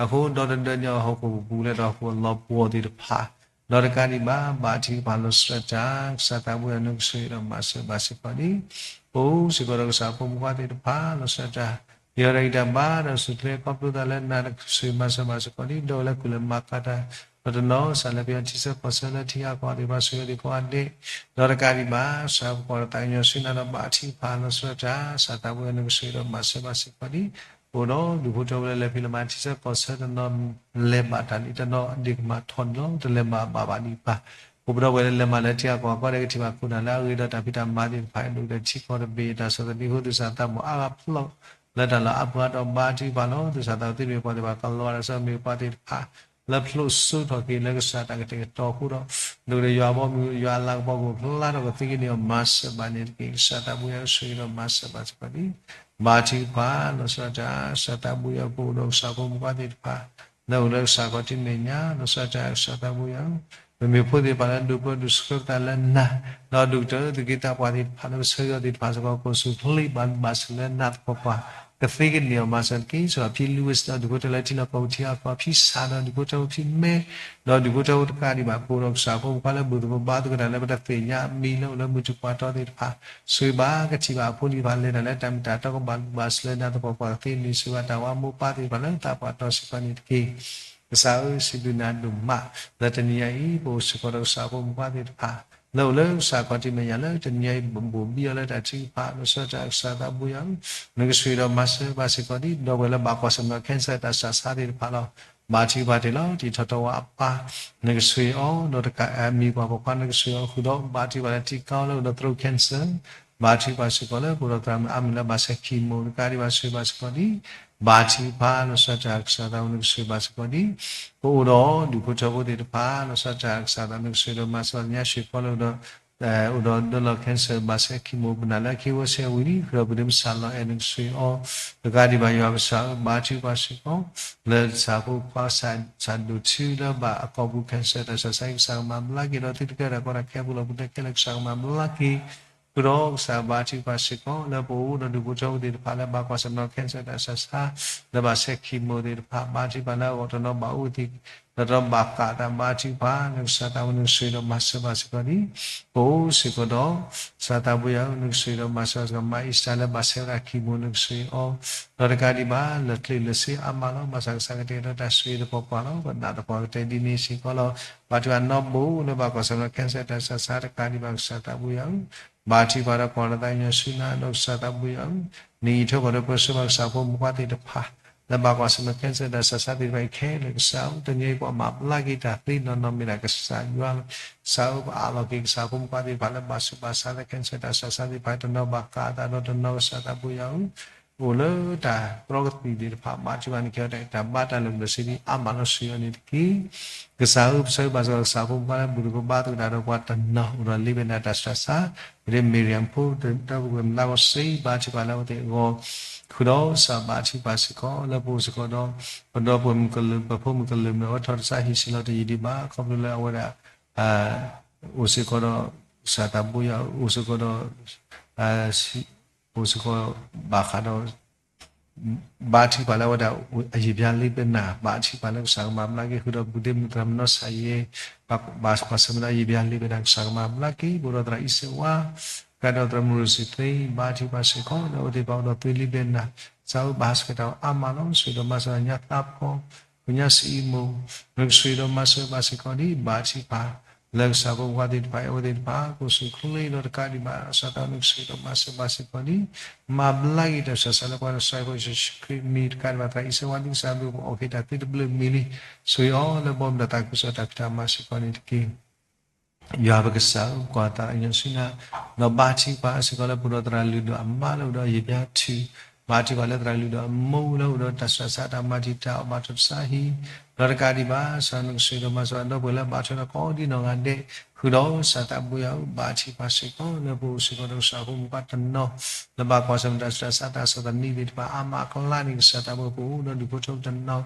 အဃိဒီတဒၢညီဟီၣ်ခိၣ်ပူၤလၢ ဒီးဟီၣ်ခိၣ်အလီၤပှီၢ်သ့ၣ်တဖၣ် ဒီးတကးဒံးဘၣ် ဘါထုကဖၣ်လီၤဆီဒၣ်တၢ် ကစၢ်သးဘိယွၤနကစၢ်ဒီးမၤစၢၤဘၣ်စ့ၢ်ကီးဒ် ပအိၣ်စ့ၢ်ကီးဒီးကစၢ်ဖိမုၣ်ဖိခွါသ့ၣ်တဖၣ် လီၤဆီဒၣ်တၢ် ယဟီၣ်တၢ်ဂံၢ်တၢ်ဘါဒီးစူၢ်ချ့ခီဖျိသးလၢနၤ နကစၢ်မၤစၢၤဘၣ်စ့ၢ်ကီးဒ် ဒီပုၢ်ဝဲၢ်လၢခူၣ်လဲၤမၤကၤတၢ် ဒီးတနီၤစးလၢပယီၤထံဆၢကီၢ်ဆၢလၢထံဂၤကီၢ်ဂၤသ့ၣ်တဖၣ် ဆိၣ်ဂ့ၤသ့ၣ်ကိးဂၤဒဲး ဒီးတကးဒံးဘၣ် ကစၢ်ပှၤတၢ်သးကညီၤဆူနၤဒီးဘါထုကဖၣ်လီၤဆီဒၣ်တၢ် ကစၢ်သးဘိယွၤနကစၢ်ဒီးမၤစၢၤဘၣ်စ့ၢ်ကီးဒ် ပအိၣ်ဒီးဒူၣ်ဖိထၢဖိလၢလဲၤဖံးလဲၤမၤထံဆၢကီၢ်ဆၢတနီၤ လဲၤဘၣ်တၢ်လံတနီၤ ဒ့ၣ်ကမၣ်ထီၣ်န့ၣ်လီၤ. တလဲၤမၤဘၣ်ဘၣ်ဒံးဘၣ် ပဒီပုၢ်ဝဲၢ်လၢလဲၤမၤလၢထံဂၤကီၢ်ဂၤကီၢ်ဒဲး ကထံၣ်ဘၣ်ခိၣ်နၢ်လၢအဂ့ၤဒီးတၢ်ဖံးတၢ်မၤသ့ၣ်တဖၣ် ဒိၣ်ကတၢၢ်ထံကီၢ်တဘ့ၣ် တၢ်ဆီၣ်သနံးအဃိ သုးစၢ်သးဘိအါဂၤဖျိလၢတၢ်လီၢ်အါပှၤဒီးဘါထုကဖၣ်လီၤ. သုးစၢ်သးဘိသ့ၣ်မ့ၢ်ပှၤသ့ၣ်တဖၣ်ကလီၤဂာ်ဒီးစၢၤမ့ၢ်ပှၤသ့ၣ်တဖၣ် လၢဖျိစိထီၣ်က့ၤလၢကစၢ်တၢ်ကတဲာ်ကတီၤအဃိဒီး ဒိၣ်ကတၢၢ်ယွၤအဘီအမုၢ် ယွၤအလၤကပီၤကအိၣ်ဖျါထီၣ်ကသ့ကန့ၢ်အီၤ မၤစၢၤဘၣ်န့ၣ်တက့ၢ်. ကစၢ်သးဘိယွၤဆိၣ်ဂ့ၤဒီးမၤစၢၤဘၣ်စ့ၢ်ကီးဒ် ဘါထုကဖၣ်လီၤဆီဒၣ်တၢ် ကစၢ်သးဘိယွၤပအိၣ်ဒီးကစၢ်ဖိမုၣ်ဖိခွါသ့ၣ်တဖၣ် လၢအိၣ်လၢကစၢ်ခီၣ်ထံးမဲာ်ညါ လီၤဆီဒၣ်တၢ် ကစၢ်သးဘိယွၤ ပမ့ၢ်ဖိသ့ၣ်တဖၣ်လၢဒိးပၢဒိးဆှၢပသးလၢနၤ ဒီးဒိၣ်ကတၢၢ်သုးက့သးပှၢ်သ့ၣ်တဖၣ်လၢပဆၢဂ့ၤအီၤသ့ၣ်တဖၣ်စ့ၢ်ကီး ကိးဆူၣ်ချ့ဘၣ်ဘၣ်စၢၤလၢနၤသပှၢ်ပှၢ် ကသ့ကန့ၢ်အီၤမၤစၢၤတက့ၢ်. စ့ၢ်ကီးဖံလူဝံၣ်ဒီးဒူၣ်ဖိထၢလၢထံလီၢ်ကီၢ်ပူၤထံဂၤကီၢ် ဖံစၢ်ဒီးဒူၣ်ဖိထၢဖိ ဖံမဲ ဒီးဒူၣ်ဖိထၢဖိတကးဒံးဘၣ် ပအိၣ်ဒီးကစၢ်ဖိမုၣ်ဖိခွါလၢဘူၣ်သကိးဘါသကိးတၢ်လၢပတသ့ၣ်ညါအမံၤလၢအိၣ်လၢမုၢ်ထူၣ်ပှၤတီသ့ၣ်တဖၣ် ဆိၣ်ဂ့ၤဘၣ်ကထံၣ်ဘၣ်အဖိလံၤတဖၣ် လဲၤတၢ်လၢတၢ်မ့ၢ်တၢ်တီကဘၣ်ဘၣ်စၢၤလၢနၤသပှၢ်ပှၢ် ကသ့န့ၢ်ဆိၣ်ဂ့ၤဘၣ်တၢ်ဝါမိၢ်ပၢ်သ့ၣ်တဖၣ်လၢသးပှၢ်တီစ့ၢ်ကီးန့ၣ်တက့ၢ်. ကစၢ်ဧၢ စံးဘျုးနၤဒိၣ်မး လၢတနံၤညါအံၤ ပအိၣ်စ့ၢ်ကီးဒီးကစၢ်ဖိမုၣ်ဖိခွါသ့ၣ်တဖၣ် လၢအိၣ်လၢကစၢ်ခီၣ်ထံးမဲာ်ညါလၢတနံၤညါအံၤ ဘိၣ်ဘံအီၤလၢတၢ်ထုကဖၣ် လီၤဆီဒၣ်တၢ် ကစၢ်သးဘိယွၤဧၢ, နကဆိၣ်ဂ့ၤဒီးမၤစၢၤဘၣ်စ့ၢ်ကီးဒ် ဒီပုၢ်ဝဲၢ်လၢဘၣ်ကွၢ်ဆၢၣ်မဲာ် cancer တၢ်ဆူးတၢ်ဆါသ့ၣ်တဖၣ်လီၤ. ဘါထုကဖၣ်တ့ၢ်လီၤ တံၤထီၣ်ထီဝါအပၢ် နကဆိၣ်ဂ့ၤအီၤ ဒီးတကးအမံၤပှၤပိာ်ခွါ နကဆိၣ်ဂ့ၤအီၤဃုာ်ဒီး ဘါထုကဖၣ်လၢထံကီၢ်လၢအိၣ်ဒီး throat cancer ဘါထုကဖၣ်စ့ၢ်ကီးလၢ ပအိၣ်ဒီးသရၣ်မုၣ်အါမံၤလၢဘၣ်ဆဲ chemo တကးဒံးဘၣ် ဆိၣ်ဂ့ၤဘၣ်စ့ၢ်ကီးဒ် ဘါထုကဖၣ် လီၤဆီဒၣ်တၢ် ကစၢ်သးဘိယွၤ နကဆိၣ်ဂ့ၤဘၣ်စ့ၢ်ကီးဒ် ပအိၣ်ဒီးဒူၣ်ဖိထၢဖိသ့ၣ်တဖၣ် လီၤဆီဒၣ်တၢ် ကစၢ်သးဘိယွၤ နကဆိၣ်ဂ့ၤဒီးမၤစၢၤညါ ဆှ့ၣ်ဖီလၢအိၣ်ဒီး အိၣ်ဒီးဒၢလီၤ cancer ဘၣ်ဆဲ chemo ပနၢ်လၢအခံဝဲဆဲဝံၤလံ ဃုာ်ဒီးပဒ့မုၣ်စၢ်လီၤအဲၣ် နကဆိၣ်ဂ့ၤအီၤ တကးဒံးဘၣ် ယွၤပကစၢ်ဧၢ ဘါထုကဖၣ်စ့ၢ်ကီး လၢကစၢ်ဖိခွါ စၢ်ဒိၣ်ထူလၢဘၣ်အကိာ်ပူၤ cancer တၢ်ဆူးတၢ်ဆါ ကစၢ်ကမၤဘျါက့ၤဒီး သုတကဲတၢ်ကီတၢ်ခဲအပူၤလီၤ ပူၤတဲခဲလၢာ် ကစၢ်ကမၤဘျါက့ၤ ဃုာ်ဒီးကစၢ်ဘါထုကဖၣ်စ့ၢ်ကီး လၢပအိၣ်ဒီးဒူၣ်ဖိထၢဖိသ့ၣ်တဖၣ်လၢဘၣ်ကွၢ်ဆၢၣ်မဲာ် cancer တၢ်ဆူးတၢ်ဆါ, လၢဘၣ်ဆဲး chemo သ့ၣ်တဖၣ်, ဘါထုကဖၣ်လၢအဂီၢ်တနီၤဘၣ်အိၣ်သ့, တနီၤဘၣ်ဃးတၢ်ဘါထုကဖၣ် လၢကစၢ်သးဝဲနကဆိၣ်ဂ့ၤဒီးမၤစၢၤဘၣ်စ့ၢ်ကီးန့ၣ်, ပအိၣ်စ့ၢ်ကီးဒီး ကစၢ်သးဘိယွၤဧၢ နကဆိၣ်ဂ့ၤဒီးမၤစၢၤဘၣ်စ့ၢ်ကီး မါအံၣ်စတၢ်လၢဘၣ်ဆဲးဝဲဒၣ် chemo နကဆိၣ်ဂ့ၤအီၤ, ဒီးတကးဒံးဘၣ် လၢကျိၣ်လၢစ့အါမးလီၤ. ဘၣ်ဆၣ်ကစၢ်ကတဲာ်ကတီၤတၢ်ဆိၣ်ဂ့ၤသပှၢ်ပှၢ်လီၤ. ပနာ်သပှၢ်ကတၢၢ်ဒ်န့ၣ်စ့ၢ်ကီးလီၤ. ဘါထုကဖၣ်နီၣ်ဘိလၢဘၣ်ကွၢ်ဆၢၣ်မဲာ် cancer တၢ်ဆူးတၢ်ဆါတကးဒံးဘၣ် ကစၢ်သးဘိယွၤဧၢ ဘါထုကဖၣ်ဒီးကွၢ်လီၤသးကညီၤဆူနၤ ဒီးကစၢ်သးဘိယွၤဧၢ, နအံးထွဲကွၢ်ထွဲပၢဆှၢဘၣ်ကစၢ်ဖိမုၣ်ဖိခွါသ့ၣ်တဖၣ် လၢဘၣ်ကွၢ်ဆၢၣ်မဲာ် cancer တၢ်ဆူးတၢ်ဆါသ့ၣ်တဖၣ်အံၤခဲလၢာ်ကစၢ်ဧၢ, တနံၤအံၤပှၤမၤဘျါက့ၤတၢ်သ့နီၢ်နီၢ်မ့ၢ်ဒၣ်ကစၢ်ယွၤလီၤ. ကစၢ်ဧၢ ပအးလီၤက့ၤကစၢ်ဖိမုၣ်ဖိခွါသ့ၣ်တဖၣ်လၢဘၣ်ဆူးဘၣ်ဆါလၢ cancer တၢ်ဆူးတၢ်ဆါသ့ၣ်တဖၣ် တနီၤဘၣ်ဃးအသးဒီးတနီၤ ကစၢ်သးဘိယွၤဧၢ အိၣ်လၢတၢ်တြီကသံၣ်သ့ၣ်တဖၣ် ဘါထုကဖၣ်န့ၣ် ကဲထီၣ်တၢ်ဘါတၢ်လၢာ်လၢာ်ဆ့ဒံးအါမးလီၤ ဆိၣ်ဂ့ၤအီၤန့ၣ်တက့ၢ်. ကစၢ်ဧၢ ပဆၢဂ့ၤဘၣ်စ့ၢ်ကီး ကစၢ်ဖိမုၣ်ဖိခွါလၢဘူၣ်သကိးဘါသကိးတၢ်ဒီးပှၤတနီၤ အိၣ်ဒီးလ့ဘဲနၤတၢ်ဆူးတၢ်ဆါ, ပဒ့ Miriam ဖိ တၢ်ပူၤကွံာ်မသးကီစ့ ဘါထုကဖၣ်လၢအဝဲသ့ၣ်အဂီၢ် ဃုာ်ဒီးကစၢ်ဘါထုကဖၣ်စ့ၢ်ကီး လၢပအိၣ်စ့ၢ်ကီးဒီး ပဒီပုၢ်ဝဲၢ်မုၣ်ကလုာ် ပဖိမုၣ်ကလုာ်မ့ၢ် အဝဲထီၣ်တစးဟံၣ်ဆံးလီၤတယံာ်ဒံးဘၣ် ခီဖျိလၢအဝဲဒၣ် အိၣ်စ့ၢ်ကီးဒီး ကစၢ်သးဘိယွၤ အိၣ်စ့ၢ်ကီးဒီး အိၣ်စ့ၢ်ကီးဘၣ်ဃးဒီး ဘါထုကဖၣ်လၢအဝဲဒၣ် အယံာ်ဘျါလ့ဘဲနၤ ဘါထုကဖၣ်လၢကစၢ်ကမၤဘျါက့ၤ ဃုာ်ဒီးဘူးဒ့မုၣ်သရၣ်မုၣ်နီၢ်စၢ်ယဲ ဘၣ်ကွၢ်ဆၢၣ်မဲာ်ဒီးအယံာ်ဘျါလ့ဘဲနၤ ကစၢ်ကမၤဘျါက့ၤ ပအိၣ်ဒီးသရၣ်အံၣ်စဝါ ကဒီးသရၣ်မုၣ်ရူၢ်စံသ့ ဘါထုကဖၣ်စ့ၢ်ကီး လၢအဝဲသ့ၣ်တဖၣ်အိၣ်ဒီးသွံလ့ဘဲနၤ ကစၢ်ဧၢ ဘၣ်ဟးဆှဲးတၢ်အါမးလီၤ ဆိၣ်ဂ့ၤဒီးမၤစၢၤညါသးဖီ ပညါစံအံမူ နကဆိၣ်ဂ့ၤဒီးမၤစၢၤဘၣ်စ့ၢ်ကီးန့ၣ် ဘါထုကဖၣ် လၢကစၢ်ဖိမုၣ်ဖိခွါသ့ၣ်တဖၣ် အဝဲသ့ၣ်တဖၣ် ကိးဆူၣ်ချ့ဒီးတကးဒံးဘၣ် ကစၢ်သးနကဆိၣ်ဂ့ၤဒီးမၤစၢၤဘၣ်စ့ၢ်ကီးန့ၣ် မၤဘျါက့ၤတၢ်ဆူးတၢ်ဆါလၢပှၤ ကစၢ်ယ့ၣ်ၡူးခရံာ်မံၤတကးဒံးဘၣ် သရၣ်အံၣ်စဝါ ဒ်ကစၢ်အဘျုးပအီၣ်က့ၤတၢ်သ့တဘျုးမံၤလံ ဆိၣ်ဂ့ၤအီၤလၢဘီမုၢ်ဒီးသးခုကစီၣ်တၢ်ဖံးတၢ်မၤစ့ၢ်ကီးန့ၣ်တက့ၢ်. ယွၤပကစၢ်ဧၢ ကွၢ်သးကညီၤဆူနၤ ဒီးဘါထုကဖၣ်စ့ၢ်ကီးလၢပအိၣ်ဒီးသရၣ်လုၢ်ဒိၣ်အမါလၢအိၣ်ဒီးယံာ်ဘျါထု ဘါထုကဖၣ်လၢသရၣ်လုၢ်ဒိၣ်အမိၢ်လၢအိၣ်ဒီးတၢ်ဆူးတၢ်ဆါတၢ်မၤတံာ်တာ်အီၤဘၣ်တၢ်တစးဟံၣ် ဒီးတကးဒံးဘၣ် ကစၢ်နကဆိၣ်ဂ့ၤဒီးမၤစၢၤဒီပုၢ်ဝဲၢ်လၢဘၣ်ထွဲဒီးကိးဒံနီၢ်ဂၤဒဲး ဃုာ်ဒီးကစၢ်သးဘိယွၤဧၢ ဘါထုကဖၣ်စ့ၢ်ကီး လၢပအိၣ်စ့ၢ်ကီးဒီးကစၢ်ဖိမုၣ်ဖိခွါတနီၤ လၢဘၣ်ကွၢ်ဆၢၣ်မဲာ်တၢ်ဆူးတၢ်ဆါတၢ်ဆီၣ်သနံးသ့ၣ်တဖၣ်အါမးအကျါန့ၣ် ကစၢ်သးဘိယွၤ ပအိၣ်ဒီးဒူၣ်ဖိထၢဖိတနီၤ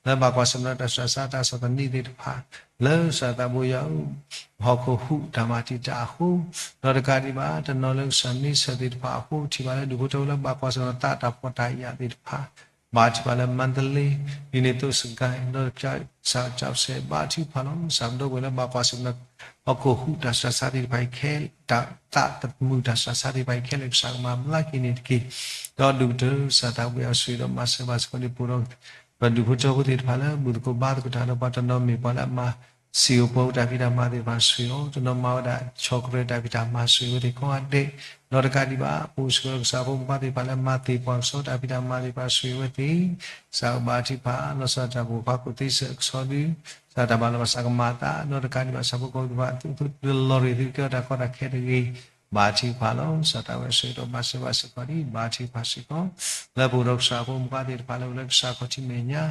လၢဘၣ်ကွၢ်ဆၢၣ်မဲာ်တၢ်ဆူးတၢ်ဆါတၢ်ဆီၣ်သနံးသ့ၣ်တဖၣ် လၢကစၢ်သးဘိယွၤဧၢ ဟီၣ်ခိၣ်ဟူးတၢ်မၤတံာ်တာ်အဃိ ဒီးတကးဒံးဘၣ် တနီၤလၢကစၢ်န့ဆၢၣ်သ့ၣ်တဖၣ်အဃိ ထံၣ်ဘၣ်လၢဒူၣ်ဖိထၢဖိလၢဘၣ်ကွၢ်ဆၢၣ်မဲာ်သးတၢ်ဖှီၣ်တၢ်ယာ်သ့ၣ်တဖၣ် ဘါထုကဖၣ်လၢ မါတလ့ ဒ်န့ၣ်သိးစကဲ ဒီးကစၢ်ကစၢ်စဲး ဘါထုကဖၣ်လီၤ ကစၢ်ဒီပုၢ်ဝဲၢ်လၢဘၣ်ကွၢ်ဆၢၣ်မဲာ် ဟီၣ်ခိၣ်ဟူးတၢ်ဆူးတၢ်ဆါသ့ၣ်တဖၣ်အံၤခဲ တၢ်သးသမူတၢ်ဆူးတၢ်ဆါသ့ၣ်တဖၣ်အံၤခဲလၢာ် ကစၢ်ကမၤဘျါက့ၤန့ၣ်တက့ၢ်. ဒီးဒူၣ်ကတၢၢ် ကစၢ်သးဘိယွၤဆိၣ်ဂ့ၤဒီးမၤစၢၤဘၣ်စ့ၢ်ကီးဒ်ပအိၣ်ဒီး ပဒူၣ်ဖိထၢဖိသ့ၣ်တဖၣ်လၢ ဘူၣ်သကိးဘါသကိးတၢ်ဒီးပှၤတနီၤမ့ၢ်ပှၤလၢအမၤ စံာ်အိၣ်ပှဲၤအိၣ်တၢ်ဖံးတၢ်မၤသ့ၣ်တဖၣ်ဆိၣ်ဂ့ၤအီၤ တနီၤမၤဝဲဒၣ် chocolate တၢ်ဖံးတၢ်မၤ ဆိၣ်ဂ့ၤဝဲသ့ၣ်ကိးဂၤဒဲး ဒီးတကးဒံးဘၣ် ပအိၣ်စ့ၢ်ကီးဒီးကစၢ်ဖိမုၣ်ဖိခွါသ့ၣ်တဖၣ်လၢမၤသ့ၣ်ပှၤကစီတၢ်ဖံးတၢ်မၤသ့ၣ်တဖၣ်ဆိၣ်ဂ့ၤဝဲသ့ၣ် ကစၢ်ဧၢ ဘါထုကဖၣ် လီၤဆီဒၣ်တၢ် ပှၤဖိခွါကိးသ့စၢၤကဆီဒု ကစၢ်တၢ်ဘၣ်လီၤဘၣ်စးကမၤအသး ဒီးတကးဒံးဘၣ် ကစၢ်ဖိကိးသ့ၣ်တဖၣ် သုတလီၤရံၣ်သုကဲထီၣ်တၢ်ကီတၢ်ခဲတဂ့ၤ ဘါထုကဖၣ်လီၤ. ကစၢ်သးဝဲဆိၣ်ဂ့ၤဒီးမၤစၢၤဘၣ်စ့ၢ်ကီးဒ် ဘါထုကဖၣ်စ့ၢ်ကီး လၢပအိၣ်ဒီးကစၢ်ဖိမုၣ်ဖိခွါသ့ၣ်တဖၣ်လၢအိၣ်လၢကစၢ်ခီၣ်ထံးမဲာ်ညါ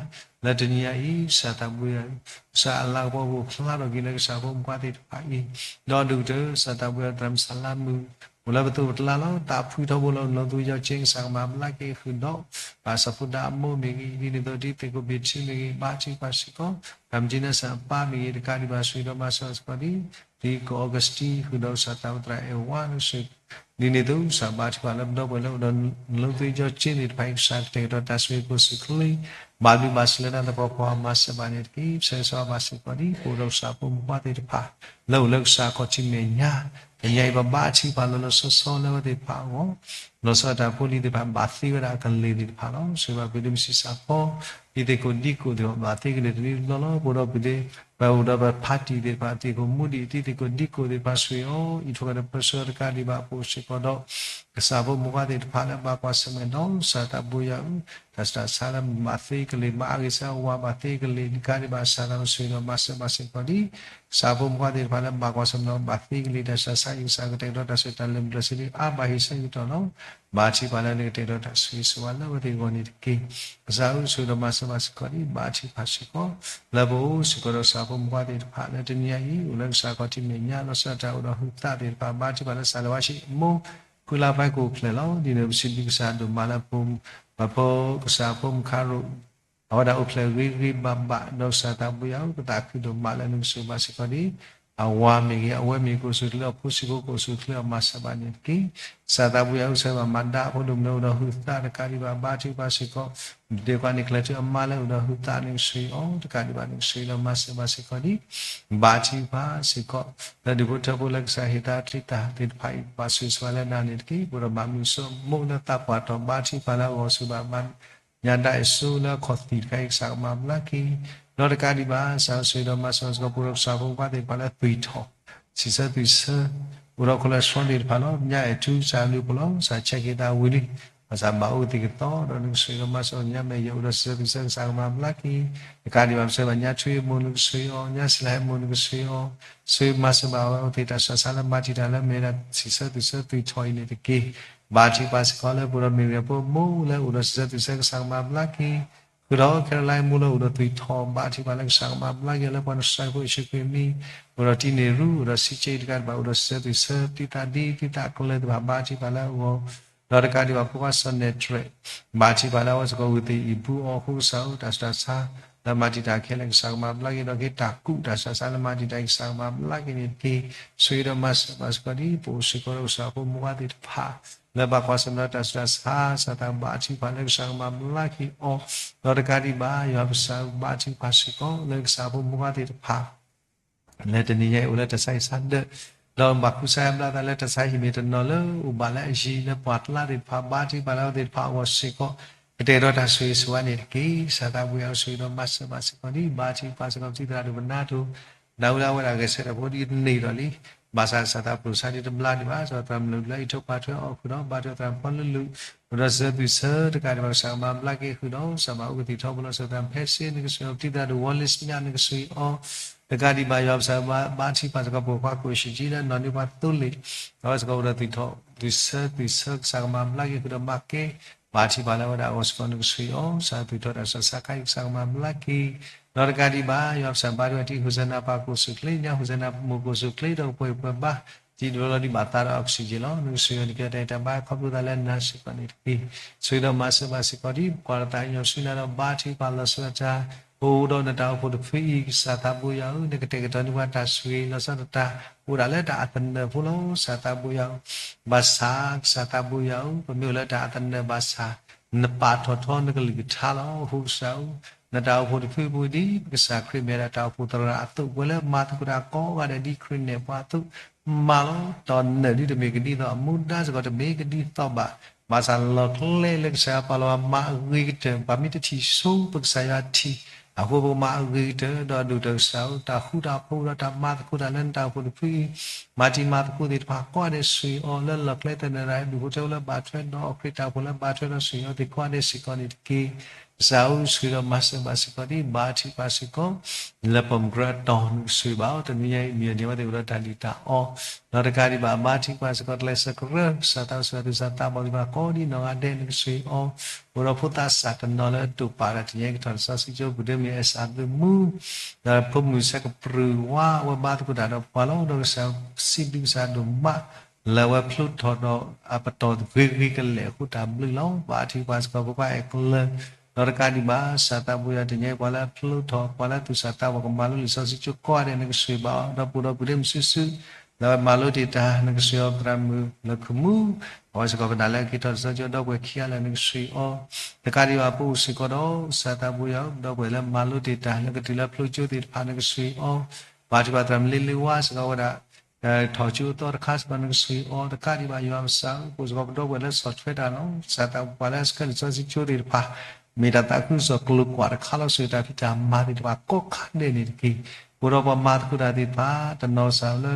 လၢတနံၤညါအံၤ ကစၢ်သးဘိယွၤ ကစၢ်အလၤကပီၤပူၤဖျါထီၣ်က့ၤလၢကစၢ်ဖိမုၣ်ဖိခွါသ့ၣ်တဖၣ်အံၤ ဒီးဒူၣ်ကတၢၢ် ကစၢ်သးဘိယွၤသရၣ်မုၣ်စလါမုၣ် အိၣ်လၢပသိးပကျါလီၤ သးဖှံထီဘိလီၤ လီၤသူယီၤက့ ကစၢ်ကမၤဘျါက့ၤဃုာ်ဒီး ဘၣ်စီၤဖိဒါအမိၢ်မ့ၢ်ဂ့ၤ ဒ်န့ၣ်အသိးဒ်သ့ၣ်ကိးဘ့ၣ်ထံမ့ၢ်ဂ့ၤ ဘါထုကဖၣ်စ့ၢ်ကီး တၢ်မုၢ်တံၢ်နါစၢ်အပၢ်မ့ၢ်ဂ့ၤ တကးဒံးဘၣ်ဆိၣ်ဂ့ၤဒီးမၤစၢၤဘၣ်စ့ၢ်ကီးဒ် ဒ်ကီၢ်အီကူးစတံ ဃုာ်ဒီးကစၢ်သးဝဲသရၣ်အဲၣ်ဝါ ဒ်န့ၣ်အသိး ကစၢ်ဘါထုကဖၣ်လၢပဒီပုၢ်ဝဲၢ်လၢအိၣ်ဒီးလီၤသူယီၤက့သ့ၣ်တဖၣ်အံၤ ကစၢ်ကတဲာ်ကတီၤတၢ်ဆိၣ်ဂ့ၤကိးဆူၣ်ချ့ ဘၣ်ဘျုးဘၣ်ဆိၣ်လၢနၤသပှၢ်ပှၢ်မၤစၢၤဘၣ်န့ၣ်တက့ၢ်. ပဆၢဂ့ၤဆၢဝါဘၣ်စ့ၢ်ကီးဒ် ပအိၣ်ဒီးကစၢ်ဖိမုၣ်ဖိခွါသ့ၣ်တဖၣ် လၢအိၣ်လၢကစၢ်ခီၣ်ထံးမဲာ်ညါ တနံၤအံၤ ပဘါထုကဖၣ်လီၤလီၤဆီဆီလၢအဝဲသ့ၣ်တဖၣ်အဂီၢ် လီၤဆီဒၣ်တၢ်ဖိလံၤသ့ၣ်တဖၣ် ဘၣ်သ့ဝဲဒၣ်အကလံၤသ့ၣ်တဖၣ်လီၤ. ဆိၣ်ဂ့ၤဘၣ်ပှၤဒ့မုၣ်ဆံးစၢ်ဖီ ဒ်သ့ၣ်ကိးဒံကိးသ့ၣ်တဖၣ် ဘၣ်သ့ကလံၤတနံၤတဘျီလီၤ. ပအိၣ်ဒီးပှၤဒ့ ပအိၣ်ဒီးပှၤဖါတံၢ်သ့ၣ်တဖၣ် သ့ၣ်ကိးမူဒံး ဒ်သ့ၣ်ကိးဒံကိးသ့ၣ်တဖၣ် ဆိၣ်ဂ့ၤအီၤ အံးထွဲဒီးပၢဆှၢတကးဒံးဘၣ် ပအိၣ်စ့ၢ်ကီးဒီး ကစၢ်ဖိမုၣ်ဖိခွါသ့ၣ်တဖၣ်လၢဘၣ်ကွၢ်ဆၢၣ်မဲာ်ဒီး ကစၢ်သးဘိယွၤဧၢ တၢ်ဆူးတၢ်ဆါလၢဘၣ်သ့ကလံၤ ဘၣ်အါဂ့ၤဆၢဝါဘၣ်သ့ကလံၤ တကးဒံးဘၣ် ကစၢ်သးဆိၣ်ဂ့ၤဒီးမၤစၢၤဘၣ်စ့ၢ်ကီးဒ် ကစၢ်ဖိမုၣ်ဖိခွါသ့ၣ်တဖၣ်လၢဘၣ်ကွၢ်ဆၢၣ်မဲာ်ဒီး ဘၣ်သ့ကလံၤတၢ်ဆူးတၢ်ဆါအံၤ ကစၢ်ကတဲာ်ကတီၤတၢ်ဆိၣ်ဂ့ၤတၢ်လၢပျၢၤစ့ၢ်ကီး အါဘၣ်ဟ့ၣ်ဆၢကတီၢ်လီၤ. ဘါထုကဖၣ်လၢနကတဲာ်ကတီၤတၢ်ဆိၣ်ဂ့ၤဆိၣ်ဝါလၢအဝဲသ့ၣ်အဂီၢ်န့ၣ်တက့ၢ်. ကစၢ်ဧၢ ဆိၣ်ဂ့ၤဒီးမၤစၢၤဘၣ်စ့ၢ်ကီးဒ် ဘါထုကဖၣ်စ့ၢ်ကီး လၢပအိၣ်စ့ၢ်ကီးဒီးကစၢ်ဖိမုၣ်ဖိခွါသ့ၣ်တဖၣ် လၢတနံၤညါအံၤ အိၣ်လၢကစၢ်ခီၣ်ထံးမဲာ်ညါ လီၤဆီဒၣ်တၢ်အိၣ်ဒီးဟုးသးသ့ၣ်တဖၣ် ဘါထုကဖၣ်လၢစးလၢဝါဆံးမိၢ် ဃုလါပှဲၤကိးဖျဲၣ်လီၤ. ဒ်န့ၣ်ပစံးဘျုးကစၢ်ဒိၣ်မးလၢ ပဖိကစၢ်ဖိမုၣ်ခါရိၣ် အဝဲဒၣ်အိၣ်ဖျဲၣ်ဂ့ၤဂ့ၤဘၣ်ဘၣ် ဒီးကစၢ်သးဘိယွၤဧၢ ပသးခုဒိၣ်မးလၢနကဆိၣ်ဂ့ၤဘၣ်စ့ၢ်ကီးဒ် အဝၤမ့ၢ်ဂ့ၤ အဝဲမ့ၢ်ဂ့ၤ ကအိၣ်ဆူၣ်ချ့လီၤ အဖိဆံးဖိကအိၣ်ဆူၣ်ချ့လီၤ မၤစၢၤဘၣ်န့ၣ်တက့ၢ်. ကစၢ်သးဘိယွၤအုကစွဲဘၣ်မၤဒါအဖိဒိၣ်မုၣ်လၢအိၣ်ဒီးဟုးသးတကးဒံးဘၣ် ဘါထုကဖၣ်စ့ၢ်ကီး, ဒ့ကွၢ်န့ၣ်ကျဲၤထူအမါလၢအိၣ်ဒီးဟုးသးန့ၣ်ကဆှံအီၤတကးဒံးဘၣ်န့ၣ်ကဆှံဒီးမၤစၢၤဘၣ်စ့ၢ်ကီးဒံး ဘါထုကဖၣ်စ့ၢ်ကီး, လၢဒူၣ်ဖိထၢဖိလၢကစၢ်ဟ့ၣ်သးတ့ၢ်တၢ်သ့ၣ်တဖၣ်အံၤ ဘၣ်ဆိၣ်ဂ့ၤဆိၣ်ဝါလၢနၤန့ၣ်တက့ၢ်. ပဒိၣ်မးမုၢ်စိမိၣ်လၢသးပှၢ်ထီၣ် ဘါထုကဖၣ်လၢအဂီၢ်ဆိၣ်ဘၣ်မၤ ညါဒၣ်အံၤစိလၢခီၣ်သံၣ်တခါအံၤ ကစၢ်ကမၤဘျါက့ၤ, ဒီးတကးဒံးဘၣ် ကစၢ်ကဆှံဒီးမၤစၢၤစ့ၢ်ကီး ပူၤဒီးကစၢ်ဖိခွါသ့ၣ်တဖၣ်လၢသွံၣ်ထီၣ် စံးဆၢသွံၣ်ဆၢ, အိၣ်ဒီး cholesterol သ့ၣ်တဖၣ်လီၤ. ညါအဲၣ်ထူ ကစၢ်လူၤပိာ်လီၤ ကစၢ်ဆဲးက့ၤသးဝံၤလံ, ဘၣ်ဆၣ်ဘၣ်အိၣ်ကသံၣ်ကသီ ဒီးနကဆှံဒီးမၤစၢၤညါမဲာ်ယဲၢ် အိၣ်ဒီးစံးဆၢသွံၣ်ဆၢ ကစၢ်ကမၤဘျါက့ၤ, တကးဒံးဘၣ် ပဆၢဘၣ်ညါထွံၣ်အမိၢ်နကဆှံအီၤ, ညါစံလၢဟဲမိၢ်နကဆှံအီၤ, ဆှံမၤစၢၤဘၣ်အဝဲသ့ၣ်တၢ်ဆူးတၢ်ဆါလၢမၤတံာ်တာ်လၢမဲာ်ဒီး စံးဆၢသွံၣ်ဆၢသွံၣ်ထီၣ်အံၤန့ၣ်တက့ၢ်. ဘါထုကဖၣ်စ့ၢ်ကီးလၢပူၤဒီးမ့ၢ်ဂ့ၤဖိမိၢ်လၢအိၣ်ဒီးစံးဆၢသွံၣ်ဆၢ ကစၢ်ကမၤဘျါက့ၤ, ဃုာ်ဒီး Caroline မိၢ်လၢအိၣ်ဒီးသွံၣ်ထီၣ် ဘါထုကဖၣ်လၢကစၢ်ကမၤဘျါက့ၤအီၤလၢပှၤနစၢဖှိၣ်ယ့ၣ်ၡူးခရံာ်အမံၤ, အိၣ်ဒီးတံန့ၢ်ရူ အိၣ်ဒီးစံက့တကးဒံးဘၣ် အိၣ်ဒီးစံးဆၢသွံၣ်ဆၢ တံၢ်သးဒ် တံၢ်သးကျၢၤသ့ၣ်တဖၣ် ဘါထုကဖၣ်လၢအဂီၢ်, ဒီးတကးဒံးဘၣ်ဖိခွါစီၤနဲၣ်တြဲး, ဘါထုကဖၣ်လၢအဝဲစ့ၢ်ကီးဝံၤသ့ၣ်အံၤ ဘူးအီၣ်ဃိကစၢ်ဧၢ တၢ်ဆူးတၢ်ဆါ လၢမၤတံာ်တာ်ခဲလၢာ် ကစၢ်ကမၤဘျါက့ၤ ဒီးက့ၤတၢ်ကူးတၢ်ဆူးတၢ်ဆါလၢမၤတံာ်တာ်အံၤ ကစၢ်ကမၤဘျါက့ၤန့ၣ်တက့ၢ်. ဆှံဒီးမၤစၢၤဘၣ်စ့ၢ်ကီးဒ် ပအိၣ်စ့ၢ်ကီးဒီးကစၢ်ဖိမုၢ်ဝါသ့ၣ်တဖၣ် လၢဘၣ်ကွၢ်ဆၢၣ်မဲာ်ဒီးတၢ်ဆူးတၢ်ဆါ ကစၢ်သးဘါထုကဖၣ်လၢကစၢ်ကမၤဘျါက့ၤအီၤ, ဒီးတကးဒံးဘၣ် ယွၤကစၢ်ဘါထုကဖၣ်စ့ၢ်ကီးလၢကစၢ်ဖိမုၢ်ဝါသ့ၣ်တဖၣ် လၢတနံၤညါအံၤအိၣ်လၢတၢ်ဆါဟံၣ်ဆါဒၢး, ဒီးဘၣ်ကူစါဘျါသးလၢတၢ်ဆါဟံၣ်မ့ၢ်တနီၤလၢအိၣ်ဘၣ်လၢအယံၤလၢပှၢ်ကျါသ့ၣ်တဖၣ် ဘါထုကဖၣ်လၢအဝဲသ့ၣ်တဖၣ်အဂီၢ်စ့ၢ်ကီး, ကတဲာ်ကတီၤတၢ်ဆိၣ်ဂ့ၤဆိၣ်ဝါန့ၣ်တက့ၢ်. ကစၢ်သးဘိယွၤဆိၣ်ဂ့ၤဒီးမၤစၢၤဘၣ်စ့ၢ်ကီးဒ် ဘါထုကဖၣ်စ့ၢ်ကီး ပစံးသရၣ်ဒိၣ်ပနါထိၣ် နၢ်ဟူလၢအဝဲဒၣ်ဂဲၤဆၢထၢၣ်ဖိဒ်န့ၣ်ဒီးလံ, ဘၣ်ဆၣ်ကစၢ်သးပျိာ်ဆါဒ်တဘျါဒံးဘၣ်, ကစၢ်သရၣ်မုၢ်လၢအံးထိၣ်ပှၢ်ထွဲအီၤဃုာ်ဒီး ဘါထုကဖၣ်သရၣ်ဖီလၢလူၢ်, အိၣ်ဒီးစံးဆၢသွံၣ်ဆၢတကးဒံးဘၣ် ကစၢ်ကမၤဘျါက့ၤဃုာ်ဒီး ကစၢ်ဘၣ်အိၣ်ကသံၣ်ထီဘိလီၤ စံးသရၣ်ဖဲစ့နကဆှံအီၤ ပတံၢ်သရၣ်ဒိၣ်ဝီလ့စညါနကဆှံအီၤ, တကးဒံးဘၣ် ယွၤကစၢ် ဘါထုကဖၣ်စ့ၢ်ကီး ပှၤကွၢ်ကီၣ်ဆံးကၠံလၢနီၢ်န့ၢ်ပှၤသိလ့ၣ်, အဝဲစ့ၢ်ကီးအိၣ်ဒီးသွံၣ်ထီၣ် သွံၣ်ဆၢသွံၣ်ဆၢ ကစၢ်ကမၤဘျါက့ၤဃုာ်ဒီးမၤကဲ ဘါထုကဖၣ်လၢအဝဲဒၣ်အဂီၢ်စ့ၢ်ကီးနကဆှံအီၤ, ကစၢ်သွံၣ်ထီၣ်တၢ်ဆူးတၢ်ဆါခါအံၤ ကစၢ်ကမၤဘျါက့ၤ, ဒီးတကးဒံးဘၣ် ယွၤကစၢ်ဘါထုကဖၣ်တံၢ် ဟူစဲနၤပှၤကအိၣ်ဆူၣ်ချ့ ညါဟူစဲနၤမိၢ်ကအိၣ်ဆူၣ်ချ့ ဒီးပှဲၤပှဲၤဘါ တံၢ်ဒိလီၤဒံးဘၣ်သးဒီး oxygen လီၤ. နကဆှံအီၤန့ၣ်ကဲတၢ်အံၤတၢ်ဘါခီဖျိသးလၢနၤစ့ၢ်ကီးန့ၣ်တက့ၢ်. ဆှံဒီးမၤစၢၤဘၣ်စ့ၢ်ကီးဒ် ပကွၢ်လီၤသးညီဆှံနၤဒီးဘါထုကဖၣ်လီၤစၢၤတၢ် အိၣ်ဒီးနတၢ်အိၣ်ဖှိၣ်တဖုအံၤ ကစၢ်သးဘိယွၤဧၢ, နကတဲာ်ကတီၤန့ၢ်ပှၤတၢ်ဆိၣ်ဂ့ၤလီၤဆီဒၣ်တၢ် အိၣ်ဒၣ်လၢတၢ်အသနၢၣ်ဖိလီၤ. ကစၢ်သးဘိယွၤဧၢ, ဘၣ်ဆၣ်ကစၢ်သးဘိယွၤဧၢ, ပမ့ၢ်အိၣ်လၢတၢ်အသနၢၣ်ဘၣ်ဆၣ် နပာ်ထီၣ်ထီနကလုၢ်ကထါလီၤ. အဃိကစၢ်ဧၢ, နတၢ်အိၣ်ဖှိၣ်တဖုအံၤပူၤဒ် ပကစၢ်ခရံာ်မ့ၢ်ဒၣ်တၢ်အိၣ်ဖှိၣ်သရၣ်အသိး ပှၤလၢမၤသကိးတၢ်ကိးဂၤဒဲးဒ်ခရံာ်နဲၣ်ပှၤအသိး မၤလီၤ. တီၢ်နၢၣ်ဒ်တမ့ၢ်ကဒ်သိး အမူဒါစ့ၢ်ကီးတမ့ၢ်ကဒ်သိးဘၣ်. ဘၣ်ဆၣ်လီၢ်ကျဲလၢကစၢ်ယွၤပာ်လီၤမၤအဂ့ၤကတၢၢ် ပှၤမ့ၢ်တထံၣ်ဆိ ပကစၢ်ယွၤထံၣ်. အဃိပကမၤအဂ့ၤကတၢၢ် ဒီးဒိၣ်တၢ်ကစၢ်ဧၢ, တၢ်ဃူတၢ်ဖိးဒီးတၢ်မၤသကိးတၢ်လၢနတၢ်အိၣ်ဖှိၣ်တဖုအံၤ မၤတံၤမၤသကိးသ့ၣ်တဖၣ်ကိးဂၤဒဲး ဆှံအီၤလၢလီၢ်ကျဲသနၢၣ်တၢ် ဒူၣ်ဖိထၢဖိလၢဘၣ်ထွဲဒီးခရံာ်တၢ်အိၣ်ဖှိၣ်လၢဘၣ်ထွဲဒီးဆှံအီၤသ့ၣ်ကိးဂၤဒဲးစ့ၢ်ကီးန့ၣ်တက့ၢ်. ကစၢ်ဧၢ, ဆှံဒီးမၤစၢၤဘၣ်စ့ၢ်ကီးဒ် ဘါထုကဖၣ်စ့ၢ်ကီး လၢပမုၢ်ကြၢးအတီၢ်နကဆှံဘၣ်အီၤ တနံၤညါအံၤ မ့ၢ်အန့ၣ်အဝဲသ့ၣ်အိၣ်ဒီးတၢ်လံၣ်တၢ်အီ ဒီးတကးဒံးဘၣ် ဘါထုကဖၣ်စ့ၢ်ကီး ကျဲးစၢးကရၢ ကစၢ်သးစီဆှံသးဘီၣ်သ့ၣ်တဖၣ်ကိးဒ်နီၢ်ဂၤဒဲးနကဆှံအီၤ, အိၣ်ဒီးဖိသၣ်စၢ်တနီၤလၢတိာ်ပာ်ဒီးတနံၤညါအံၤကထီၣ်လံာ်စီဆှံကၠိပူၤ ဒ်မ့ၢ်အဲၣ်စၢ်ဘျုးမူ ဒီးဖိမုၣ်ဆဲကပြုၢ်ဝါ အဝဲဘါသကိးတၢ်ဒီးပှၤလီၤ. ဒီးကစၢ်စံးဘျုးကစၢ်ဒိၣ်မး လၢအဝဲဖျိထီၣ်ဒီးအပတီၢ်ဂ့ၤဂ့ၤကလဲာ်အဃိတၢ်ဘျုးလီၤ. ဘါထုကဖၣ်စ့ၢ်ကီးဖိခွါအဲၣ်ကျၢၤ ဒီးတကးဒံးဘၣ် ကစၢ်သးဘိယွၤတနံၤညါအံၤ ပှၤလၢအဖျိထီၣ် ပှၤလၢသူၣ်စၢ်သးဘီၣ်ကမၤလိလံာ်စီဆှံကၠိကိးဂၤဒဲး နကဆှံဘၣ်အီၤ ဒီးပူၤဒီးပူၤဒ့မုၢ်စုစု လၢအဝဲမၤလိတ့ၢ်တၢ် နကဆှံအီၤသရၣ်မုၣ်လၢခုမူ အဝဲစ့ၢ်ကီးပနာ်လၢအက့ၤထီၣ်လံာ်စီဆှံကၠိ ဒီပုၢ်ဝဲၢ်ခံဂၤလၢာ် နကဆှံအီၤ, တကးဒံးဘၣ်ပအိၣ်စ့ၢ်ကီးဒီး ကစၢ်သးဘိယွၤ ဒီပုၢ်ဝဲၢ်လၢမၤလိတ့ၢ်တၢ် လၢကတုၤလၢဖျိကၠိသ့ၣ်တဖၣ် နကဆှံအီၤ, ဘါထုကဖၣ်သရၣ်မုၣ်လ့လ့ဝါစ့ၢ်ကီးဝဲဒၣ် ထီၣ်ကၠိအသီတခါစ့ၢ်ကီး နကဆှံအီၤ, တကးဒံးဘၣ်ယွၤပကစၢ်ဧၢ ပအိၣ်စ့ၢ်ကီးပဒီပုၢ်ဝဲၢ်လၢဆီၣ်ထွဲတၢ်လီၤ. ကစၢ်သးပှၤလၢဆှၢလံာ်စီဆှံကၠိသ့ၣ်တဖၣ် မ့ၢ်တၢ်သးခုကစီၣ်ကျိၤကွၢ်တခါလီၤ. ဆိၣ်ဂ့ၤတၢ်ဖံးတၢ်မၤသ့ၣ်တဖၣ်ကိးခါဒဲးန့ၣ်တက့ၢ်. ပအိၣ်ဒီးပှၤမၤသကိးတၢ်သ့ၣ်တဖၣ် တနီၤကစၢ်လၢ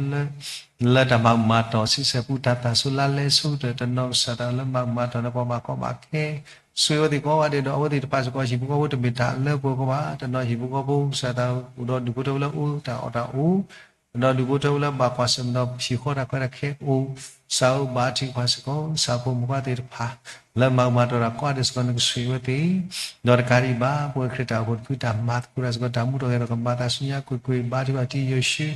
လၢတၢ်မၤမၤတီၢ် ဆံဆဲၣ်ပူၤတၢ်သၣ်ဆိလါလဲဆိကတၢၢ် တနီၤကစၢ်တၢ်လၢမၤမၤတီၢ်လၢပှၤဘၣ်ကီဘၣ်ခဲ ဆိၣ်ဂ့ၤအဝဲသ့ၣ်ကိးဂၤဒဲးဒီး အဝဲသ့ၣ်တဖၣ်စ့ၢ်ကီး ဟံၣ်ဖိဃီဖိတမ့ၢ်တၢ်လၢပှဲၤကီးဘၣ်. တနီၤဟံၣ်ဖိဃီဖိ ကစၢ်သးအိၣ်ဒီးဒူၣ်ဖိထၢဖိလၢအအိၣ်တၢ်အီၣ်တၢ်အီ ဒီးဒူၣ်ဖိထၢဖိလၢဘၣ်ကွၢ်ဆၢၣ်မဲာ်ဒီးဟံၣ်ဃီတၢ်ခွဲးတၢ်ခဲအိၣ်, ကစၢ်ဧၢ ဘါထုကဖၣ်စ့ၢ်ကီး ကစၢ်ဖိမုၣ်ခွါသ့ၣ်တဖၣ် လၢမၤမၤတီၢ်တၢ်ကိးဂၤဒဲးစ့ၢ်ကီး နကဆှံအဝဲသ့ၣ်, ဒီးတကးဒံးဘၣ် ပဝဲခရံာ်တၢ်အိၣ်ဖှိၣ်တဖုတၢ်မၤသကိးတၢ်စ့ၢ်ကီး တၢ်မူထီၣ်ဂဲၤထီၣ်ကမၤသးဆူညါကွ့ၢ်ကွ့ၢ် ဘါထုကဖၣ်တံၢ်ယိၤၡူ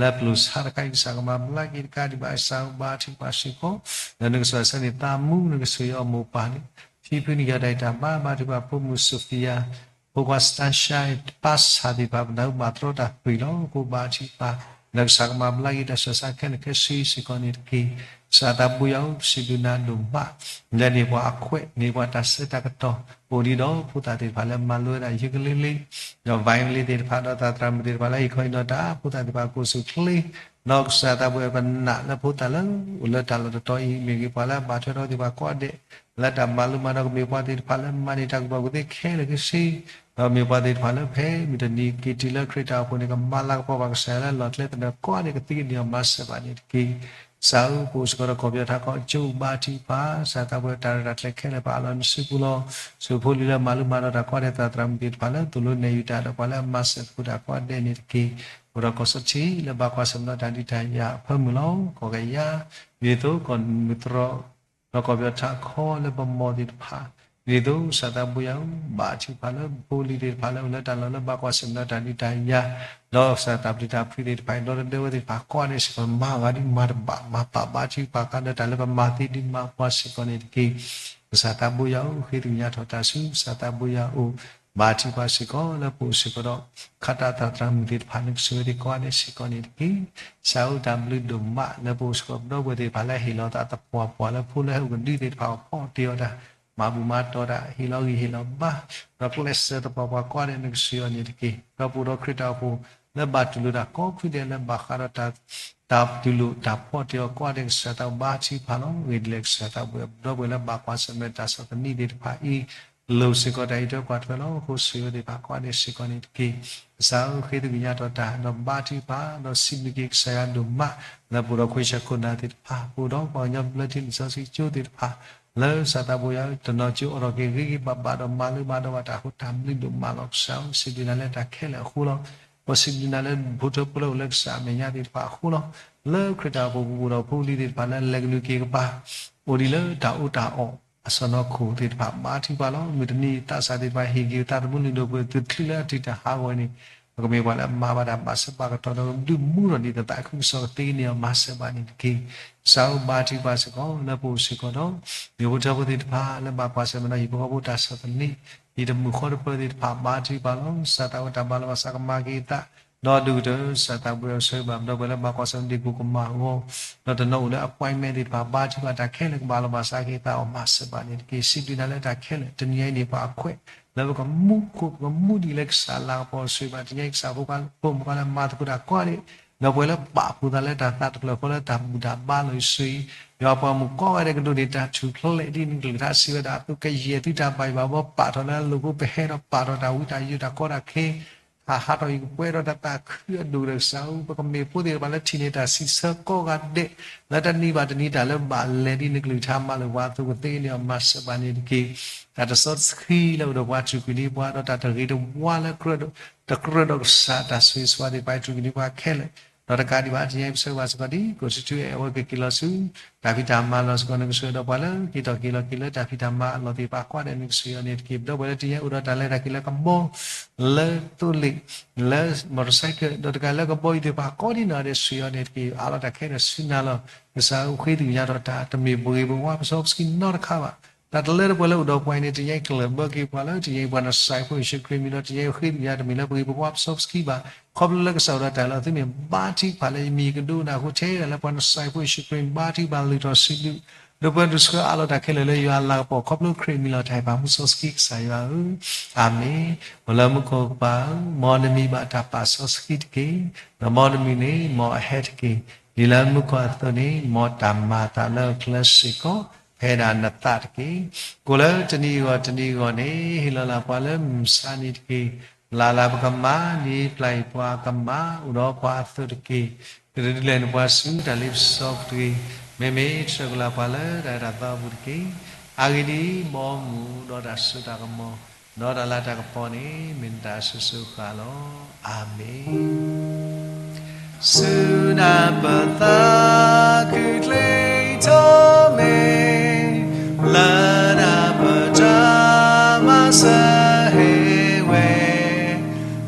လၢပျိာ်ဆါတခါအံၤ ကစၢ်ကမၤဘျါက့ၤ တကးဒံးဘၣ် ကစၢ်ဧၢ ဘါထုကဖၣ်စ့ၢ်ကီး လၢနကစၢ်ဆၢန့ၢ်သးမူ နကဆှံအီၤမိၢ်ပၢ်န့ၣ် ဖံဖုန့ၣ်ယၤတၢ်အံၤတၢ်ဘါ ဘါထုကဖၣ်ဖိမုၣ် Sophia ဖိခွါ Stacia ပၢ်ဆၣ်သ့ၣ်တဖၣ် ပနၢ်ဟူဘၣ်တြီတၢ်သွံၣ်လီၤ. အဃိဘါထုကဖၣ် လၢကစၢ်ကမၤဘျါက့ၤတၢ်ဆူးတၢ်ဆါခဲလၢာ်ခဲဆ့စ့ၢ်ကီးန့ၣ်တက့ၢ်. ကစၢ်သးဘိယွၤဧၢ, စံးဘျုးနၤဒိၣ်မး လၢန့ၢ်ပှၤအခွဲး န့ၢ်ပှၤတၢ်ဆၢတၢ်ကတီၢ် အိၣ်ဒံးဒီးဖိသၣ်သ့ၣ်တဖၣ်လၢမၤလိဝဲဒၣ်ယိၤကလ့လ့ ဒီး Violin သ့ၣ်တဖၣ် ဒီးသရၣ်မုၣ်သ့ၣ်တဖၣ်လၢဟ့ၣ်ခီဟ့ၣ်နီၤတၢ် ဖိသၣ်သ့ၣ်တဖၣ်ကအိၣ်ဆူၣ်ချ့ ဒီးကစၢ်သးဘိယွၤ ပနာ်လၢဖိသၣ်လၢအိၣ်လၢတၢ်လီၢ်တတီၤအံၤ မ့ၢ်ဂ့ၤပှၤလၢအဘၣ်ထွဲဒီးသ့ၣ်တဖၣ်ကိးဂၤဒဲး လၢတၢ်မၤလိမၤဒိး ကမ့ၢ်ပှၤသ့ၣ်တဖၣ်လၢမၤန့ၢ်တၢ်ကူၣ်ဘၣ်ကူၣ်သ့ခဲလၢာ်ခဲဆ့ ဒီးမ့ၢ်ပှၤသ့ၣ်တဖၣ်လၢဖဲမုၢ်တနံၤက့ၤတုၤလၢခရံာ်တၢ်အိၣ်ဖှိၣ်န့ၣ် ကမၤလၤကပီၤဘၣ်ကစၢ်ယွၤလၢအလီၢ်ကျဲသနၢၣ်ကိးဂၤဒဲး ကသံကန့ၢ်အီၤမၤစၢၤဘၣ်န့ၣ်တက့ၢ်. ကစၢ်ဧၢ, ပအိၣ်စ့ၢ်ကီးဒီးကီၢ်ပယီၤထးခီကၠိ ဘါထုကဖၣ် ကစၢ်သးဘိယွၤ တၢ်ရဲၣ်တၢ်ကျဲၤခဲလၢာ် ပအးလီၤနစုပူၤလီၤ. ဆိၣ်ဖိလံၤလၢမၤလိမၤဒိးတၢ်ကိးဂၤဒဲး သရၣ်မုၣ်သ့ၣ်တဖၣ်လၢသိၣ်လိနဲၣ်ယုာ်တၢ်ဒီးပှၤလၢအမၤစၢၤသကိးတၢ်ကိးဂၤဒဲးန့ၣ်တက့ၢ်. အိၣ်ဒီးကီၢ်စီထံလၢဘၣ်ကွၢ်ဆၢၣ်မဲာ်ဒီးတၢ်ဒုးတၢ်ယၤအဖၢမုၢ်လီၤ. ကီၢ်ကယၤ, ဒ်သိးကီၢ်မုၢ်တြီၤ ဒီးကီၢ်ပယီၤထးခီလၢပမိၢ်သ့ၣ်တဖၣ်, ဒ်သိးကစၢ်သးဘိယွၤဧၢ, ဘါထုကဖၣ်လၢဖိလံၤသ့ၣ်တဖၣ်လၢအိၣ်လၢတၢ်လီၢ်လၢဘၣ်ကွၢ်ဆၢၣ်မဲာ်ဒီးတၢ်ဒုးတၢ်ယၤ, ဒီးကစၢ်တၢ်ပျံၤတၢ်ဖုးသ့ၣ်တဖၣ် ဒီတဒၢဝဲသ့ၣ်တဖၣ်ကိးဂၤဒဲးစ့ၢ်ကီး မၤဂၤဒ်မၤတဘၣ် မၤပာ်ဘါထုကဖၣ်ဃုာ်ဒီးတၢ်လၢပမၤသ့ဒ်မၤပှၤစ့ၢ်ကီးန့ၣ်တက့ၢ်. ကစၢ်သးဘိယွၤဧၢ, ဃ့သးကညးထီၣ်တၢ်ဆူကစၢ်သးဘိယွၤအအိၣ်, ဘါထုကဖၣ်စ့ၢ်ကီးလၢပအိၣ်စ့ၢ်ကီးဒီး ခးတၢ်သရၣ်မုၣ်သ့ၣ်တဖၣ် နကဆိၣ်ဂ့ၤသ့ၣ်ကိးဂၤဒဲးစ့ၢ်ကီးန့ၣ်တက့ၢ်. ကစၢ်ဧၢ, တၢ်ဘျုးဒိၣ်မးလၢပအိၣ်စ့ၢ်ကီးပဒီပုၢ်ဝဲၢ်သ့ၣ်တဖၣ်လၢဟ့ၣ်လီၤသးသပှၢ်ပှၢ် လၢဖိလၢဟဲအိၣ်ကဒုသ့ၣ်တဖၣ်အဖီၣ်တ့ၢ်အီၤတၢ်, မၤဘူၣ်မၤတီၤတၢ်, ဟ့ၣ်လီၤဂံၢ်ဟ့ၣ်လီၤဘါ, ဒီးကျဲးစၢးသပှၢ်ပှၢ်ကိးဂၤဒဲး နကဆိၣ်ဂ့ၤအီၤန့ၣ်တက့ၢ်. ဒီးပအိၣ်ဒီးခရံာ်တၢ်အိၣ်ဖှိၣ်လၢဘၣ်တူၢ်လိာ်တၢ်ကိးဖုဒဲးလၢဘၣ်ဃးဒီးတၢ် တၢ်တူၢ်လိာ်တၢ်ဖီၣ်တ့ၢ်အီၤကိးဂၤဒဲး ကစၢ်သးဘိယွၤ ဘါထုကဖၣ်လီၤ. ဂ့ၤဒ်လဲၣ်ကစၢ်သးဘိယွၤ ပဒီပုၢ်ဝဲၢ်လၢဘၣ်ကွၢ်ဆၢၣ်မဲာ်တၢ်ဆီၣ်သနံးသ့ၣ်တဖၣ်အံၤ လိၣ်စ့ၢ်ကီးတၢ်အံးထွဲကွၢ်ထွဲလီၤ. ဃိဆိၣ်ဂ့ၤသ့ၣ်တဖၣ်ကိးဂၤဒဲးစ့ၢ်ကီးန့ၣ်တက့ၢ်. ကစၢ်ဧၢ, ဃ့သးကညးထီၣ်တၢ် ဒီးဘါထုကဖၣ် ဒီးစံးဘျုးက့ၤကစၢ်ယွၤဒိၣ်မး လၢပအိၣ်ဒီးခွဲးဆၢခိၣ်နၢ်သ့ၣ်တဖၣ်, ပအိၣ်ဒီးပှၤကညီဘျၢထံလံာ်စီဆှံကၠိသ့ၣ်တဖၣ်, လၢကစၢ်သးဘိယွၤ တနီၤကၠိအိးထီၣ်က့ၤဂ့ၤဂ့ၤဘၣ်ဘၣ်ဒီးမၤလိမၤဒိးဘၣ်တၢ်အဃိ တၢ်ဘျုးဒိၣ်မးလီၤ. ကစၢ်ဧၢ, စံးဘျုးနၤလၢတၢ်ခဲလၢာ်အဃိလီၤ. ပစံးဘျုးနၤလၢဖိထၢဖိလၢအိၣ်လၢကစၢ်အမဲာ်ညါသ့ၣ်တဖၣ်အဃိလီၤ. လၢခရံာ်တၢ်အိၣ်ဖှိၣ်ပူၤဒီးဖိလံၤသ့ၣ်တဖၣ်လၢလဲၤကနုာ်က့ၤကပၤ အိၣ်ဒံးလၢတၢ်အီၣ်တၢ်အီအစီၢ်နီၤခိၣ်သ့ၣ်တဖၣ် ဘါထုကဖၣ်လီၤ. မုၢ်တနံၤသးစၢ်သ့ၣ်တဖၣ် ဟ့ၣ်က့ၤသးသမူလုၢ်ဒိၣ်ပှ့ၤသုးချုးလၢအထုးတၢ်ဟးဂီၤန့ၣ် ပကမ့ၢ်ပှၤလၢအမၤဘၣ်တၢ်ဘၣ်ဆၢဘၣ်ကတီၢ်ဒီး ဒုးမူထီၣ်ဒံးသးခုကစီၣ် ကသ့ကန့ၢ်အီၤမၤစၢၤဘၣ်န့ၣ်တက့ၢ်. ကစၢ်ဧၢ, ဘါထုကဖၣ်စ့ၢ်ကီးလၢပအိၣ်စ့ၢ်ကီးဒီး မ့ၢ်ဖိထၢဖိသ့ၣ်တဖၣ်လၢဘၣ်ကွၢ်ဆၢၣ်မဲာ်ဒီးဟံၣ်ဖိဃီဖိတၢ်ဆီၣ်သနံး, ဟံၣ်တမုာ်ဃီတပၢၤသ့ၣ်တဖၣ် ဘါထုကဖၣ်လီၤ. ကစၢ်သးဝဲတၢ်ဘၣ်လီၤဘၣ်စးကမၤက့ၤအသး ဒီးဒိၣ်ကတၢၢ် ကစၢ်သးဘိယွၤဆိၣ်ဂ့ၤဘၣ်ပဒီပုၢ်ဝဲၢ်လၢဘၣ်ကွၢ်ဆၢၣ်မဲာ်ဒံးကိၣ်ကမၣ်အဂီၢ်, ဒီးတနီၤအိၣ်လၢ appointment သ့ၣ်တဖၣ် ဘါထုကဖၣ်တၢ်ခဲလၢာ်ကဘၣ်လီၤဘၣ်စးက့ၤအသးအီၤမၤစၢၤဘၣ်န့ၣ်တက့ၢ်. စံးဘျုးနၤလၢတၢ်ခဲလၢာ် တနံၤအံၤန့ၣ် ပှၤအခွဲး လၢပကမူခိၣ် ပကမူဒံးလၢကစ�်လၤကပီၤဆိၣ်ဂ့ၤဘၣ် တနံၤအံၤ ကစၢ်ဖိမုၣ်ဖိခွါလၢမၤသကိးတၢ်ကိးဂၤဒဲး, ဒီးပှၤလၢပာ်ဖှိၣ်သးလၢတၢ်သးတဖျၢၣ်ဃီလၢတၢ်ဘူၣ်တၢ်ဘါလီၤအံၤဆိၣ်ဂ့ၤ, ယွၤပှၤမုၣ်ကိးဂၤဒဲးကဒိးန့ၢ်တၢ်ထူၣ်ဖျဲးဒ်နကလုၢ်ကထါစံးဝဲဒၣ်အသိး ကယဲၢ်သုတၢ်ဘၣ်ယွၤဘီ ပာ်ထီၣ်လၢအလိၤဖိ ပဟဲဒီးပာ်ထီၣ်တၢ်ဝံတၢ်ယိးတၢ်ကီတၢ်ခဲ ဟးဟးထီၣ်အံၤကပှဲၤဒီးတၢ်သးခုအဒိၣ်ကတၢၢ် ကစၢ်ဧၢ, ပကမ့ၢ်ဖိသ့ၣ်တဖၣ်လၢထံၣ်န့ၢ်တၢ်စံးဆၢကိးဂၤဒဲး လၢတနံၤဘၣ်တနံၤတၢ်လၢဘၣ်လဲၤဒ်နကလုၢ်ကထါမၤလိာ်ပှၤအသိး ကသ့န့ၢ်အီၤမၤစၢၤဘၣ်န့ၣ်တက့ၢ်. တၢ်တစီဆှံလၢအိၣ်ဒီးပှၤထူၣ်ကွံာ်န့ၢ်ပှၤ ဒီးတၢ်တဂ့ၤတဝါလၢ တကြၢးဒီးကစၢ်တၢ်ဆိၣ်ဂ့ၤဆိၣ်ဝါသ့ၣ်တဖၣ် ထူၣ်ကွံာ်န့ၢ်ပှၤခဲလၢာ်, ဒီးတကးဒံးဘၣ် တနံၤအံၤပဆၢဂ့ၤဘၣ်စ့ၢ်ကီးဒ် ကီၢ်စံၣ်ထူအဲၣ်အဝဲကက့ၤလီၤဆူ တၢ်ဖံးတၢ်မၤလီၤစ့ၢ်ကီး နကဆိၣ်ဂ့ၤဒီးပှၤလၢက့ၤထီၣ်က့ၤလီၤက့ၤလၢတၢ်ဖံးတၢ်မၤအလီၢ်သ့ၣ်တဖၣ်ကိးဂၤဒဲး နကဆိၣ်ဂ့ၤအီၤန့ၣ်တက့ၢ်. ပဒီပုၢ်ဝဲၢ်လၢတနံၤအံၤအိၣ်ဒီးတၢ်လဲၤတၢ်က့ၤလၢကဘီ လၢသိလ့ၣ် လၢ motorcycle ဒီးတကးလၢကဘီအံၤသ့ၣ်တဖၣ်ကိးဒ်နီၢ်ဂၤဒဲး ဆိၣ်ဂ့ၤအီၤန့ၣ်တက့ၢ်. အးလီၤတၢ်ခဲလၢာ်ဆူနၤလီၤ. ကစၢ်ဧၢ, ဃ့သးကညးထီၣ်တၢ် တမ့ၢ်ပဂ့ၤပဝါပစီပစကံနီတခါဘၣ်. တၢ်တလၢတပှဲၤလၢအိၣ်ဒီးပှၤအံၤန့ၣ် တနံၤအံၤကလၢၢ်ဘၢက့ၤပှၤလၢ တနံၤအံၤပှၤနစၢ်ဖိယ့ၣ်ၡူးခရံာ်မံၤဒီး တနံၤအံၤဃ့သးကညး တမ့ၢ်လၢပဂ့ၤပဝါပစီပစကံဘၣ်. ခီဖျိလၢကစၢ်ဝဲဒၣ်တၢ်လၢသုမ့ၢ်ဘါထုကဖၣ်လၢယမံၤကဒိကနၣ်အဃိ ထဲဒၣ်လၢပှၤနစၢ်ဖိယ့ၣ်ၡူးခရံာ် ဘါထုကဖၣ်လုၢ်ထီၣ်စုဒုး ဒီးပှၤဒုးဆှၢအးလီၤတၢ်ခဲလၢာ်လၢယွၤအလၤကပီၤ ခီဖျိခရံာ်မံၤလီၤတၢ်ဟ့ၣ်ပာ်မူစီဆှံကစၢ်ယွၤဧၢ, အၤမ့ၣ်. အိၣ်လၢမူခိၣ်ကပၤဧၢ, မ်နမံၤဘၣ်တၢ်ပာ်စီဆှံတက့ၢ်. ဒီးမ်နမံၤန့ၣ် မ်အဟဲတက့ၢ်. ဒ်လၢမူခိၣ်အသိးန့ၣ် မ်တၢ်မၤအသးလၢအချၢစ့ၢ်ကီး ဖဲဒၣ်နသးတက့ၢ်. ကိၣ်လၢတနံၤအဂီၢ်တနံၤအဂီၢ်န့ၣ် ဟ့ၣ်လီၤလၢပှၤလၢမုၢ်မဆါနံၤတက့ၢ်. ပျၢ်လၢပကမၤန့ၢ်ပျၢ်အံၤပှၤကမၤ အိၣ်ဒီးပှၤအသိးတက့ၢ်. ကဒုးလဲၤနုာ်ပှၤဆူတၢ်လ့ပစီပူၤတဂ့ၤ. မ့မ့ၢ်ဆှၢကလၢပှၤလၢတၢ်အဲၣ်တၢ်သီအပူၤတက့ၢ်. အဂ့ၢ်ဒ်အံၤ, ဘီမုၢ်ဒီးတၢ်စိတၢ်ကမီၤ ဒီးတၢ်လၤတၢ်ကပီၤန့ၣ် မ့ၢ်နတၢ်အစိၤစိၤအဃၣ်လီၤ. အၤမ့ၣ်. ဆူနၢ်ပၢၢ်သးခုချ့ထီၣ်မ့ၢ် လၢနၢ်ပၢၢ်တၢ်မၤစၢၤဟ့ၣ်ဝဲ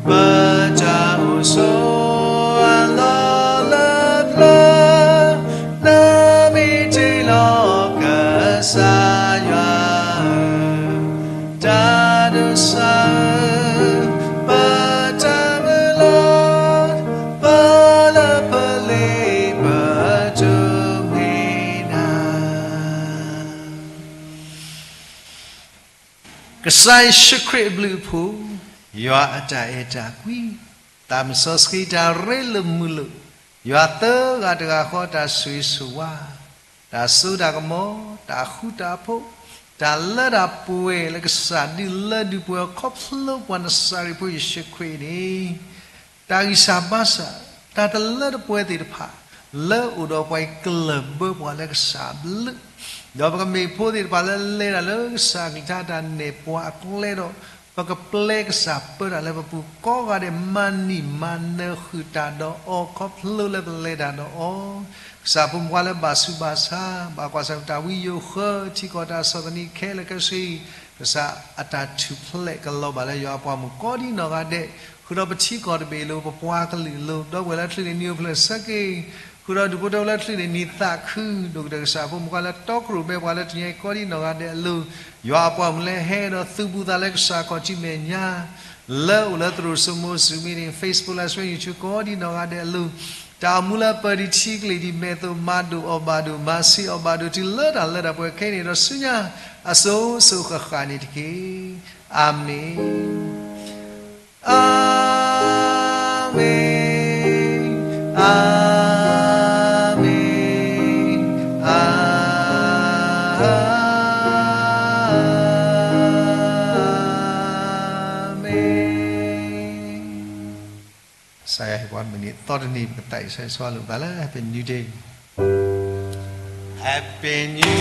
ပတၢ်အိၣ်ဆိးအလီၢ်လၢပျၢၤ နမ့ၢ်တ့လီၤကစၢ်ယွၤဧၢ, တၢ်ဒိးစၢ်ဧၢ, ပတၢ်မုၢ်လၢ် ပလၢပ ကစၢ်ယ့ၣ်ၡူးခရံာ်အဘျုးအဖှိၣ်, ယွၤအတၢ်အဲၣ်တၢ်ကွံ, သးစီဆှံတၢ်ရ့လိာ်မုာ်လိာ်, ယွၤသၢဂၤတဂၤဃီတၢ်ဆိၣ်ဂ့ၤဆိၣ်ဝါ, တၢ်စိတၢ်ကမီၤ, တၢ်ဃူတၢ်ဖိး, တၢ်လၢတၢ်ပှဲၤလၢကစၢ်ဒုးလၢဒုးပှဲၤအီၤခီဖျိပှၤနစၤရ့းဖိယ့ၣ်ၡူးခရံာ်န့ၣ် တၢ်ဂံၢ်စၢ်ဘါစၢ်, တၢ်တလၢတပှဲၤသ့ၣ်တဖၣ်, လၢအိၣ်ဒီးပှၤအံၤကလၢၢ်ဘၢပှၤလၢကစၢ်အဘျုး, ဒီးပကမ့ၢ်ဖိသ့ၣ်တဖၣ်လၢလဲၤတၢ်လၢကစၢ်အကလုၢ်ကထါတၢ်နဲၣ်ပှၤအကျဲဒီး, ပကပျဲကစၢ်ပၢတၢ်လၢပပူၤကိးဂၤဒဲး မၤနံၣ်မၤနၢၤဃုာ်တၢ်ဒီးအီၤ ခီဖျိလၢပလဲၤတၢ်ဒီးအီၤ, ကစၢ်ဖိမုၣ်ခွါလၢဘၣ်ဆူးဘၣ်ဆါ, ဘၣ်ကွၢ်ဆၢၣ်တၢ်ဝံယိၤဃၢ ထံကီၢ်တၢ်ဆီၣ်သနံးခဲလၢာ်ခဲဆ့ ကစၢ်အတၢ်ထူၣ်ဖျဲးကလီၤဘၣ်လၢယွၤအပှၤမုၣ်ကိးဒံနီၢ်ဂၤဒဲး, ဃုာ်ဒီးပထံကီၢ်တဘ့ၣ်အလိၤ ပပှၤကလုာ်အလိၤ, ဒီပုၢ်ဝဲၢ်လၢချုးန့ၢ်နံၤအိၣ်ဖျဲၣ်ဆၢက့ၤ, ဃုာ်ဒီးဒူၣ်ဖိထၢဖိလၢချုးန့ၢ်နံၤသးခု, ဒိၣ်ကတၢၢ်ကစၢ်ဖိမုၣ်ခွါလၢတီခိၣ်ရိၣ်မဲပှၤလၢတနံၤအံၤကိးဒံနီၢ်ဂၤဒဲးအလိၤ, ယွၤအပှၤမုၣ်လၢဟဲဒီးသုးဘူးသးလၢကစၢ်ခီၣ်ထံးမဲာ်ညါ လၢအိၣ်လၢသရိာ်စိမိၤ Zoom meeting, Facebook Live Stream, YouTube ကိးဒံနီၢ်ဂၤဒဲးအလိၤ, တၢ်အိၣ်မူလၢပၢၢ်ဒံးထံကလံၤဒံးမဲာ်သိး မၤဒိၣ်အီၣ်ဘၣ်ဒိၣ် မၤဆံးအီၣ်ဘၣ်ဒိၣ် တုၤလၢတၢ်လၢတၢ်ပှဲၤခဲအံၤန့ၣ်ဒီးဆူညါ အစိၤစိၤဃၣ်ဃၣ်န့ၣ်တက့ၢ်. အၤမ့ၣ်, အၤမ့ၣ်, အၤမ့ၣ်, အၤမ့ၣ်. ကစၢ်ယွၤဟ့ၣ်ပှၤမုၢ်နံၤသီတနံၤ ပကသးဆၢဆိလိာ်သးလၢ Happy New Day. Happy New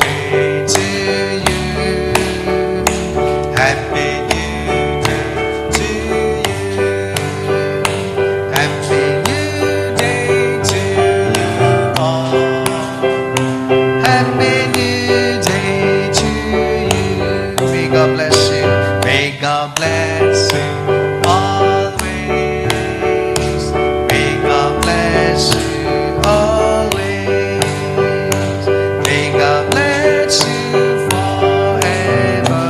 Day to you. Happy New Day to you. Happy New Day to you all. Happy New Day to you. May God bless you. May God bless you always. May God bless you always. May God bless you forever.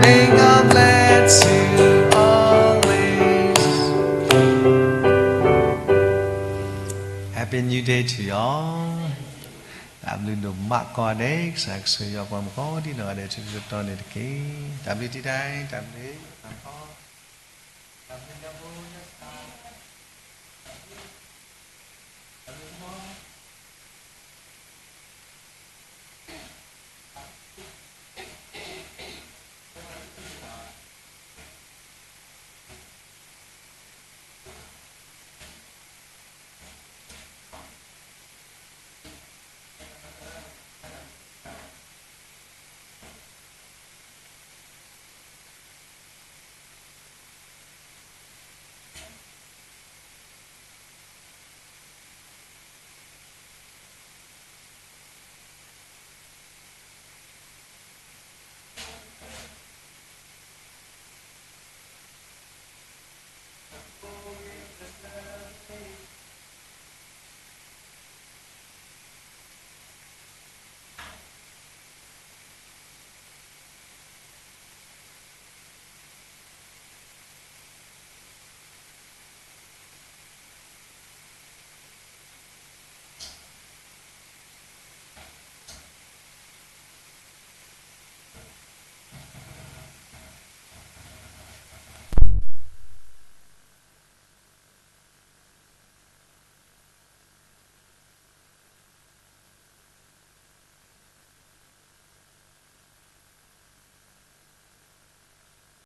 May God bless you always. Happy New Day to you all. တၢ်ဘျုးဒိၣ်မးကိးဂၤဒဲး, ကစၢ်ကဆိၣ်ဂ့ၤပှၤမုၣ်ကိးဒံနီၢ်ဂၤဒဲး ဆူတတီၤန့ၣ်တက့ၢ်. တၢ်ဘျုးတံၢ်တၢ်, တၢ်ဘျုး